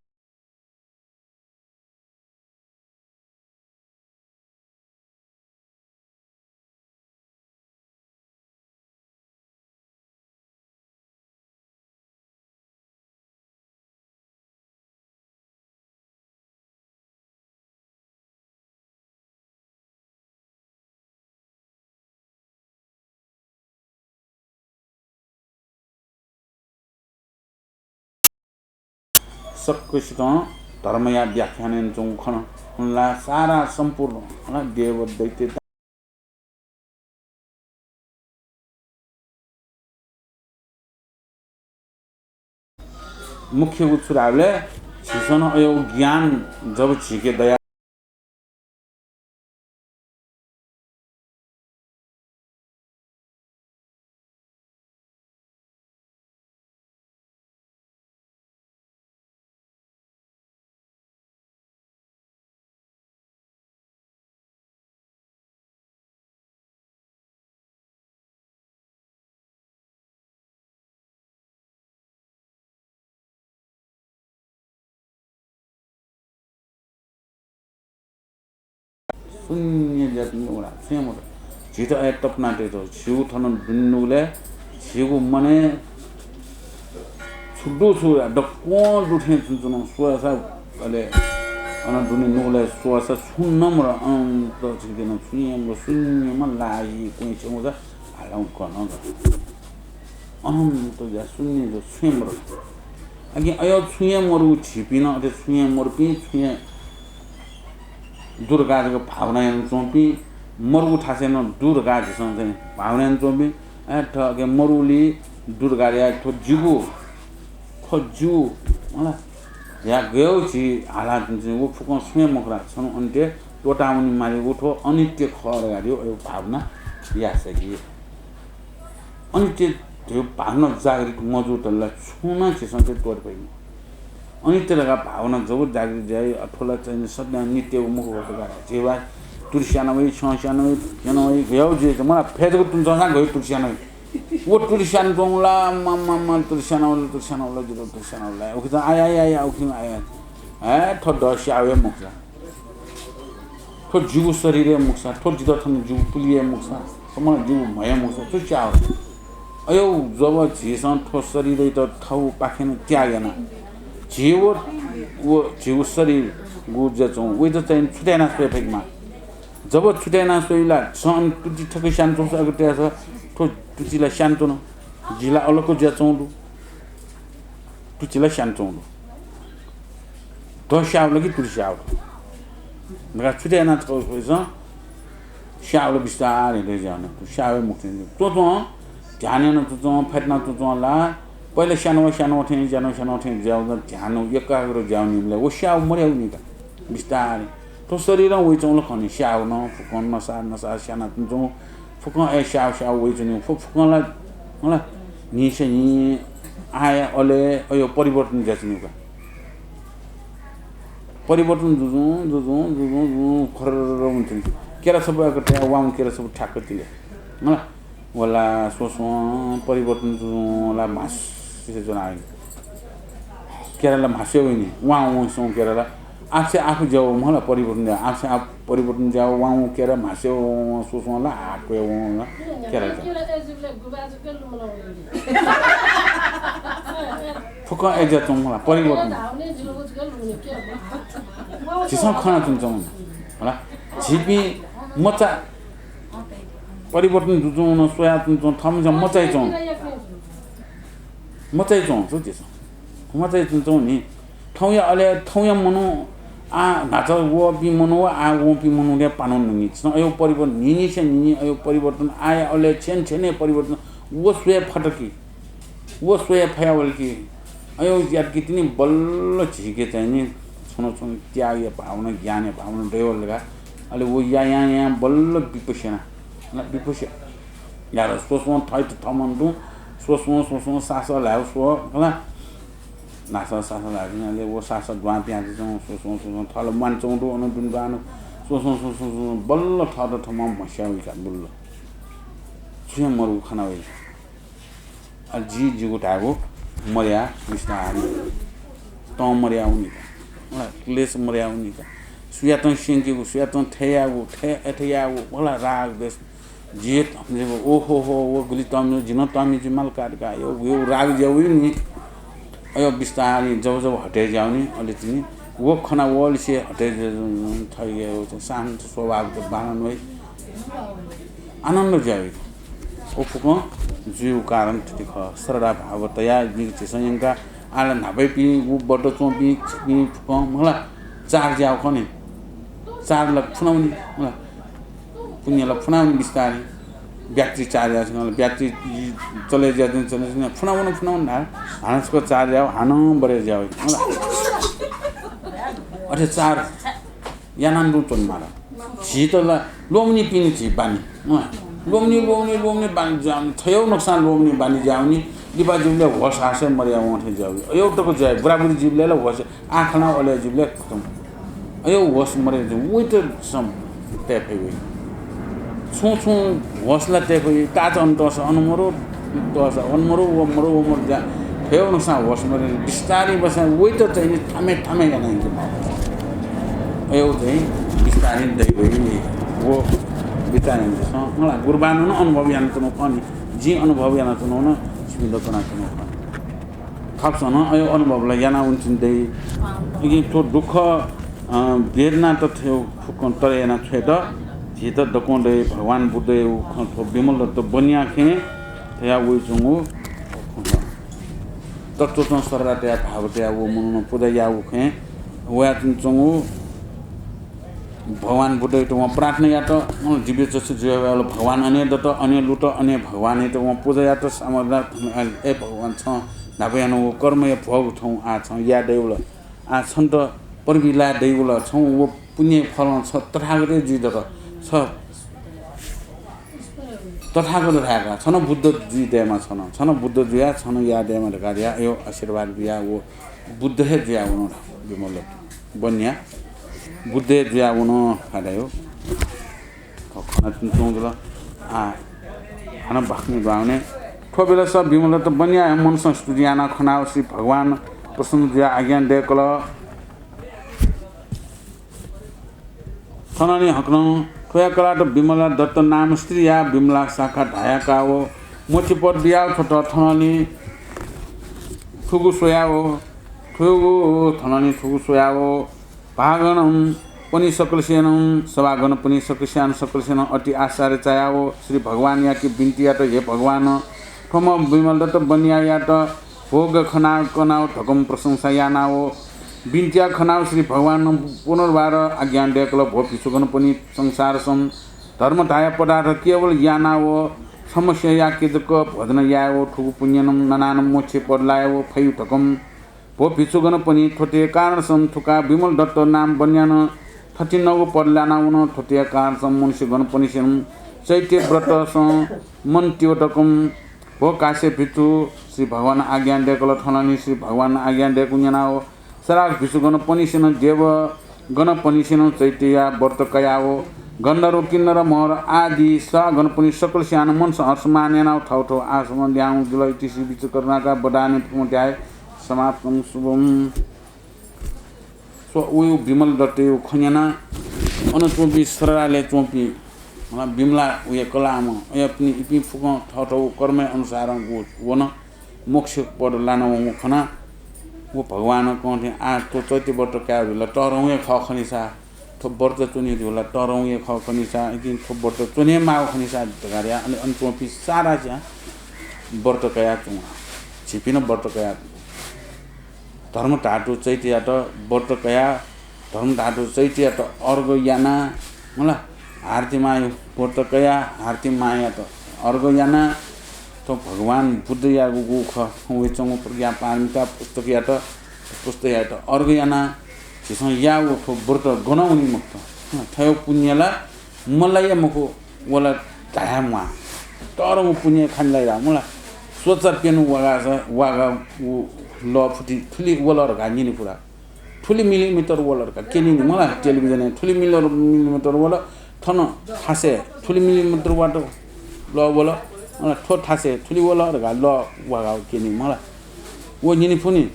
सकसितं धर्मया व्याख्यान यानाच्वंगु खन। अन ला सारा सम्पूर्ण अन देव दैत्य मुख्यगु छु धाःबलय् झीसं अय् ज्ञान जब झीके दया शून्य ज्यातुं वना छुं मत। झीत अय् तपना तयेत झीगु थन दुने नुगलय् झीगु मनय् छु दु छु दक्वं दु थें च्वंच्वन। स्वःसा अले अन दुने नुगलय् स्वःसा छुं नं मत। अनन्त झीके नं छुं हे मत, शून्यमा लाइ क्वँय् छेँय् वःसा हालं कन। अनन्त ज्या शून्य ज्या छुं हे मत। अकिं अय् छुं हे मरु झीपिं नं अथे छुं हे मरुपिं, छुं हे दुर्गा जक भावना यानाच्वंपिं, मरुगु थासय् नं दुर्गा झीसं चाहिँ भावना यानाच्वंपिं, अय् थ्व अकिं मरुलि दुर्गाया थ्व जिगु, थ्व जिगु, मला, या गय् झी हाला च्वंच्वन, व फुक्कं छुं हे मखु ला, छन्हु अन्त्य त्वःतावने मालीगु थ्व अनित्य खः धकाः धइगु अय् भावना यासेकि। अनित्य धइगु भावना जागृत मजूतले ला छुं नं झीसं चाहिँ त्वःते फइ मखु। अनित्य धकाः भावना जब जागृत जुइ, अथवा ला चाहिँ सदां नित्य व मखु धकाः झी वा तुति स्याना वइ, छ्यं स्याना वइ, प्यना वइ, गय् जुइ, मला फय् जक तुं च्वंसां गय् तुति स्याना वइ। व तुति स्यानाच्वंगु ला, मा, मा, मा, तुति स्याना वल, तुति स्याना वल, जितः तुति स्याना वल, उखे च्वं, आया, आया, आया, उखे च्वं, आया। हे, थ्व दः स्याः हे मखु सा। थ्व जिगु शरीर हे मखु सा, थ्व जितः थन जिगु पुलि हे मखु सा, थ्व मला जिगु म्हय् हे मखु सा, थ्व स्याः। अय् जब झीसं थ्व शरीरयात थःगुपाखें त्याग याना, झी व, व झीगु शरीरगु ज्याच्वं वइत चाहिँ छुट्याना स्वये फइमा। जब छुट्याना स्वइ ला, छं अन तुति थक स्यानाच्वंसा अगत्यास थ्व तुति ला स्यानाच्वन, जि ला अलग ज्याच्वं दु। तुति ला स्यानाच्वं दु। दः स्याः वल कि तुति स्याः वल धकाः छुट्याना थक स्वइसं स्याः वल बिस्तारं हे दय् ज्यानं। थ्व स्याः हे मखु सा। च्वंच्वं, ध्यान याना च्वंच्वं, फ्यतुना च्वंच्वं ला, पहिला स्यानं स्यानं थें, स्यानं स्यानं थें ज्या वल, ध्यान एकाग्र ज्या वनीबलय् व स्याः मदयावनी का। बिस्तारं। थ्व शरीरं वइच्वंगु ला खनी, स्याः नं, फुक्कं नसा नसा स्याना च्वंच्वं, फुक्कं अय् स्याः स्याः वइच्वनी, फु-, फुक्कं ला, मला, न्हिसे न्हि, आया अले अय् परिवर्तन जुयाच्वनी का। परिवर्तन जुजुं, जुजुं, जुजुं, जुजुं, खर्रर्र वंच्वनी। केरा छपु अय्‌क तया वां केरा छपु ठ्याक्क तिले। मला, व ला स्वस्वं परिवर्तन जुजुं ला म्हास्से ज्वना आइ। केरा ला म्हास्से वइनि, वां वंसं केरा ला आफसे आफ ज्या वं मला परिवर्तन ज्या, आफसे आफ परिवर्तन ज्या वं, वां वं केरा म्हास्से वं, स्वस्वं ला हाक्वय् वं ला केरा ज्या। फुक्कं अय् ज्याच्वं मला परिवर्तन। झीसं खनाच्वंच्वं मला। झीपिं मचा परिवर्तन जुजुं नं स्वयाच्वंच्वं, थःम्हं मचाइच्वं। मचाइच्वं छु झीसं। मचाइच्वंच्वं नि। थौंया अले थौंया मनू, आ, न्हाचः वःपिं मनू व आ वंपिं मनूया पानं न्हूगु। झीसं अय् परिवर्तन, न्हिनिसे न्हिनि अय् परिवर्तन, आया अले छेन छेनय् परिवर्तन, व स्वये फत कि? व स्वये फयावल कि? अय् यात कि तिनि बल्ल झीके चाहिँ नि छुं न छुं त्यागया भावना, ज्ञानया भावना दयेवल का। अले व या, या, या बल्ल विपश्यना। अन विपश्य यार स्वस्वं थःत थमन तुं, स्वस्वं, स्वस्वं सासः ल्हायेगु स्व, खला। नासः सासः ल्हायेगु, अले व सासः दुहां पिहां जुयाच्वं, स्वस्वं, स्वस्वं थः ला म्वानाच्वंगु दु, अन दुने दुहां स्वसं स्वसं स्वसं बल्ल थःत थम्हं म्हस्याः वइका बल्ल। छुं हे मरुगु खना वइ। अले जि जिगु धायेगु मर्या बिस्तारं तं मर्या वनी का। क्लेश मर्या वनी का। सुयातं स्यंकेगु, सुयातं थथे यायेगु, थथे, अथे यायेगु, भला राग द्वेष। जि हे धम्जेगु, ओहो हो, व गुलि तःमि, जि नं तःमि जुइ माल का धकाः, अयो, अयो राग ज्या वइ नि। अयो बिस्तारं जब जब हटे ज्या वनी, अले तिनि व खना वलिसे हटे ज्या वनी, थगि शान्त स्वभाव त बांलाः वइ। आनन्द ज्या वइ। व फुक्कं जुइगु कारण थथे खः। श्रद्धा भाव तयाः जिं झीसं यंका, आः ला न्हापायापिं व व्रत च्वंपिं छिपिं फुक्कं मला चार्ज याः खः नि। चार्ज ला फुना वनी, मला पुण्य ला फुना वनी बिस्तारं। ब्याट्री चार्ज याः, ब्याट्री चले ज्या, चले ज्या, फुना वन, फुना वन धाः। हानं छकः चार्ज याः, हानं बढे ज्या वइ, मला। अथे चार्ज यानाः तुं च्वनेमाल। झीत ला ल्वःमनीपिनि झी बानी। अँ, ल्वःमनी, ल्वःमनी, ल्वःमनी बानी ज्या वनी, थय् नकसां ल्वःमनी बानी ज्या वनी, लिपा जूबलय् होस हासय् मर्या वं थें ज्या वइ। अयो तक ज्या वइ, बुराबुरी जूबलय् ला होस, आँखा नं अले जूबलय् खतम। अयो होस मर्या जू, वइत सं तये फइ वइ। छुं छुं होस ला तये फइ, ताःचा अन तःसा अन मरु, तःसा अन मरु, व मरु, व मरु ज्या। थय् नकसां होस मर्या, बिस्तारं बसां वइत चाहिँ नि थामे थामे याना यंके माल। अयो चाहिँ बिस्तारं दइ वइ नि। व बिस्तारं यानादिसँ। मला गुरुबानं नं अनुभव यानाच्वनागु खः नि। जिं अनुभव यानाच्वनागु नं छिपिन्त कनाच्वनागु खः नि। थःपिन्सं नं अयो अनुभव ला याना वनेत्यंगु दइ। इपिं थ्व दुःख, अ, वेदनात थ्व फुक्कं तरे याना छ्वयेत झीत दक्वं दइ। भगवान बुद्धया व खँ थ्व विमलदत्त बनिया खँ धया वइच्वंगु खँ। तत्वतं श्रद्धा तया भाव तया व मनूनं पुजा याःगु खँ वयाच्वंगु। भगवान बुद्धयात वं प्रार्थना यात, अँ, दिव्य चक्षु जुयावल, भगवान अन हे दत, अन हे लुत, अन हे भगवानयात वं पुजा यात, सामग्री, ए भगवान, छं न्हापा यानागु कर्मया भोग थौं आः छं याये दइगु ला, आः छन्त परबिलाये दइगु ला, छं व पुण्य फलं छ तथागत जुइ दत, छ तथागत धायेका, छन बुद्ध जुइ दयेमा, छन, छन बुद्ध जुया, छन याये दयेमा धकाः धया, अयो आशीर्वाद बिया, व बुद्ध हे जुया वन विमलदत्त बनिया। बुद्ध हे जुया वन का धायो। खँ खनाच्वंगु जुल। आ, हानं बाखनय् दुहां वने। थ्व बेलस विमलदत्त बनिया हे मनसं स्तुति यानाः खनाव श्री भगवान प्रसन्न जुयाः आज्ञा दय्‌कल। थनंलि हकनं थ्वया कलात विमला दत्त नाम स्त्रीया विमला शाखा धाय्‌काव मोक्ष पद बियाव थ्वत। थनंलि थुगु स्वयाव, थुगु, थनंलि थुगु स्वयाव भागनं पनि सकलसेनं, सभागनं पनि सकलसेनं, सकलसेनं अति आश्चर्य चायाव श्री भगवानयाके बिन्ति यात, हे भगवान, थ्वम्ह विमलदत्त बनियायात भोग खना कनाव धकं प्रशंसा यानाव बिन्ति याः खनाव श्री भगवानं पुनर्वार आज्ञा दय्‌कल, भो भिक्षुगणपनि, संसारसं धर्म धाया पदार्थ केवल यानाव समस्यायाके जक भोजन यायेव थुगु पुण्यनं ननानं मोक्ष पद लायेव फयु धकं। भो भिक्षुगणपनि, थ्वते कारणसं थुका विमलदत्त नाम बनियानं थथिंनगु पद लानावन। थ्वते कारणसं मनुष्यगणपनिसेनं चैत्य व्रतसं मन तिव धकं। भो काश्यप भिक्षु, श्री भगवान आज्ञा दय्‌कल, थनंलि श्री भगवान आज्ञा दय्‌कूगु न्यनाव सराग भिक्षुगणपनिसेनं देवगणपनिसेनं चैत्यया व्रत कयाव गन्धर्व किन्नर महर आदि सभागणपनि सकलसेनं मनसं हर्षमान यानाव थव थव आश्रमं ल्याहां जुल। इति श्री विचित्र करुणाकर वदान्यपूर्णाध्याय समाप्तं। शुभम्। स्व, उयो विमलदत्तयो खँ न्यनाः अन च्वंपिं श्रद्धालु च्वंपिं, अ, विमला उया कलाःम्ह, अय्‌पिं, इपिं फुक्कं थःथःगु कर्मया अनुसारं व, वन। मोक्ष पद लानावंगु खनाः व भगवानं कं थें, आः थ्व चैत्य व्रत काये धुला तःधंगु हे खः खनिसा, थ्व व्रत च्वने धुला तःधंगु हे खः खनिसा, इपिं थ्व व्रत च्वने माःगु खनिसा धकाः धया। अले अन च्वंपिं सारासें व्रत कयाच्वंगु। झीपिं नं व्रत कयाच्वंगु। धर्मधातु चैत्ययात व्रत कयाः, धर्मधातु चैत्ययात अर्घ यानाः, मला, हारती मांया व्रत कयाः हारती मांयात अर्घ यानाः थ्व भगवान बुद्धयागु खँ वइच्वंगु प्रज्ञा पारमिता पुस्तकयात, पुस्तकयात अर्घ यानाः झीसं याःगु थ्व व्रत गनं वनी मखुत। थ्व पुण्य ला मलाइ मखु, व ला धाये म्वाः। तःधंगु पुण्य खँ ला याः, मला, स्वचा प्यन्हु वागाः, वागाः व लः फुति थुलि वल धकाः न्यने पुरा। थुलि मिलिमिटर वल धकाः क्यनीनि मला। टेलिभिजनय् थुलि मिलर-, मिलिमिटर वल, थन थासय् थुलि मिलिमिटर वात लः वल, अन थ्व थासय् थुलि वल धकाः लः वागाः क्यनीनि मला। व न्यने फुनि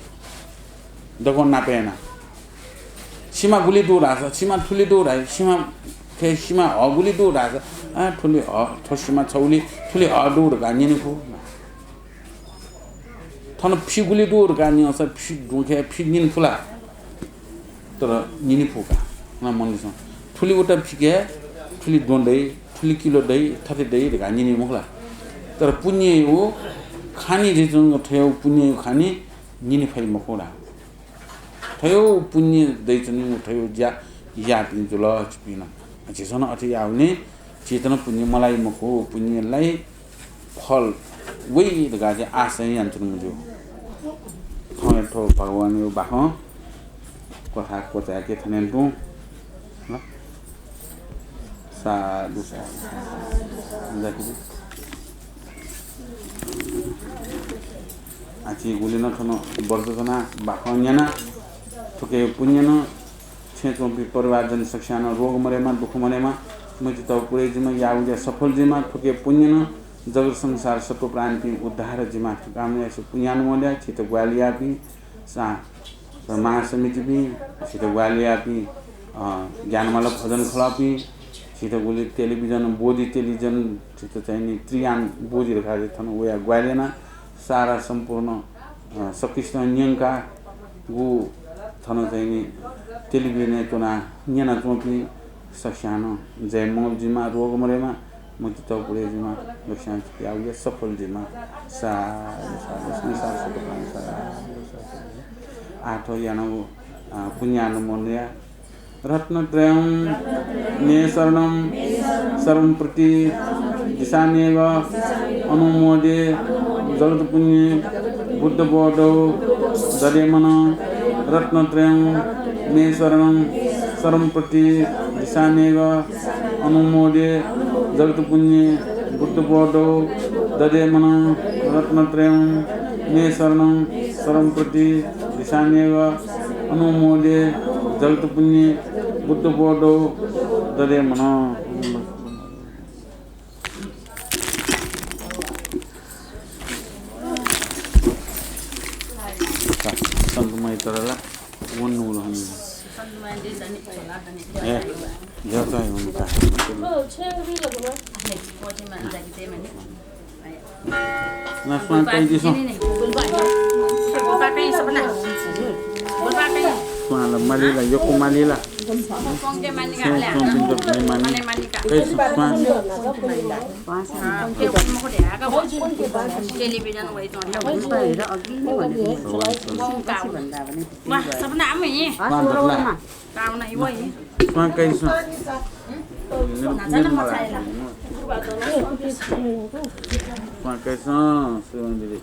दक्वं नापय् यानाः। सिमा गुलि दु धाःसा, सिमा थुलि दु धाइ, सिमा खे सिमा ह गुलि दु धाःसा, अँ, थुलि ह, थ्व सिमा छगुलि, थुलि ह दु धकाः न्यने फु। थन फि गुलि दु धकाः न्यंसा फि दुखे फि न्यने फु ला? तर न्यने फु का। ना मनलिसं थुलि उता फिके, थुलि द्वँ दइ, थुलि किलो दइ, थथे दइ धकाः न्यने मखु ला? तर पुण्यया खानि जुइच्वंगु थ्व पुण्यया खानि न्यने फइ मखु ला? थ्व पुण्य दइच्वनीगु थ्व ज्या याःपिं जुल छिपिं नं। झीसं नं अथे याःगुलिं झीत नं पुण्य मलाइ मखु, पुण्यलाई फल वइ धकाः चाहिँ आशा यानाच्वनागु दु। थौंया थ्व भगवानया बाखं कथा क्वचाय्के थन तुं। ल? साधु, साधु, साधु। जाति। आः झी गुलिं नं थन व्रत च्वनाः बाखं न्यनाः थुकिया पुण्यं छेँय् च्वंपिं परिवारजन सकसियां नं रोग मदयेमा, दुःख मदयेमा, मतिइ तःगु पुरे जुइमा, याःगु ज्या सफल जुइमा, थुकिया पुण्यं जगत संसार सत्त्व प्राणीपिं उद्धार जुइमा। थुकिया कामना यासें पुण्यानुमोदन या, झीत ग्वाहालि याःपिं सा-, महासमितिपिं, झीत ग्वाहालि याःपिं, अ, ज्ञानमाला भजन खलःपिं, झीत गुलि टेलिभिजन, बोधि टेलिभिजन, झीत चाहिँ नि त्रियान बोधि धकाः थन वयाः ग्वाहालि यानाः सारा सम्पूर्ण, अ, सकसितं न्यंकागु थन चाहिँ नि टेलिभिजनय् च्वनाः न्यनाच्वंपिं सकसियां नं जय मंगल जुइमा, रोग मदयेमा, मतिइ तःगु पुरे जुइमा, सकसियां याःगु ज्या सफल जुइमा। साधु, साधु, संसार सत्त्व प्राणी साधु, साधु। आः थ्व यानागु, अ, पुण्यानुमोदन या। रत्नत्रयं मे शरणं सर्वं प्रतिदिशाम्यघम्। अनुमोदे जगत्पुण्ये बुद्धबोधौ दधे मनः। रत्नत्रयं मे शरणं सर्वं प्रतिदिशाम्यघम्। अनुमोदे जगत्पुण्ये बुद्धबोधौ दधे मनः। रत्नत्रयं मे शरणं सर्वं प्रतिदिशाम्यघम्। अनुमोदे जगत्पुण्ये बुद्धबोधौ दधे मनः। सन्तुमय तरला वन्नु रहनु। ए, जय जय हुनु का। ना स्वां काइदिसँ। स्वां ला माली ला, यक्व माली ला। छेँ च्वंपिन्त भिं माली। काइदिसँ स्वां। स्वां दत ला। स्वां काइदिसँ। स्वां काइदिसँ, सुरु दिदी।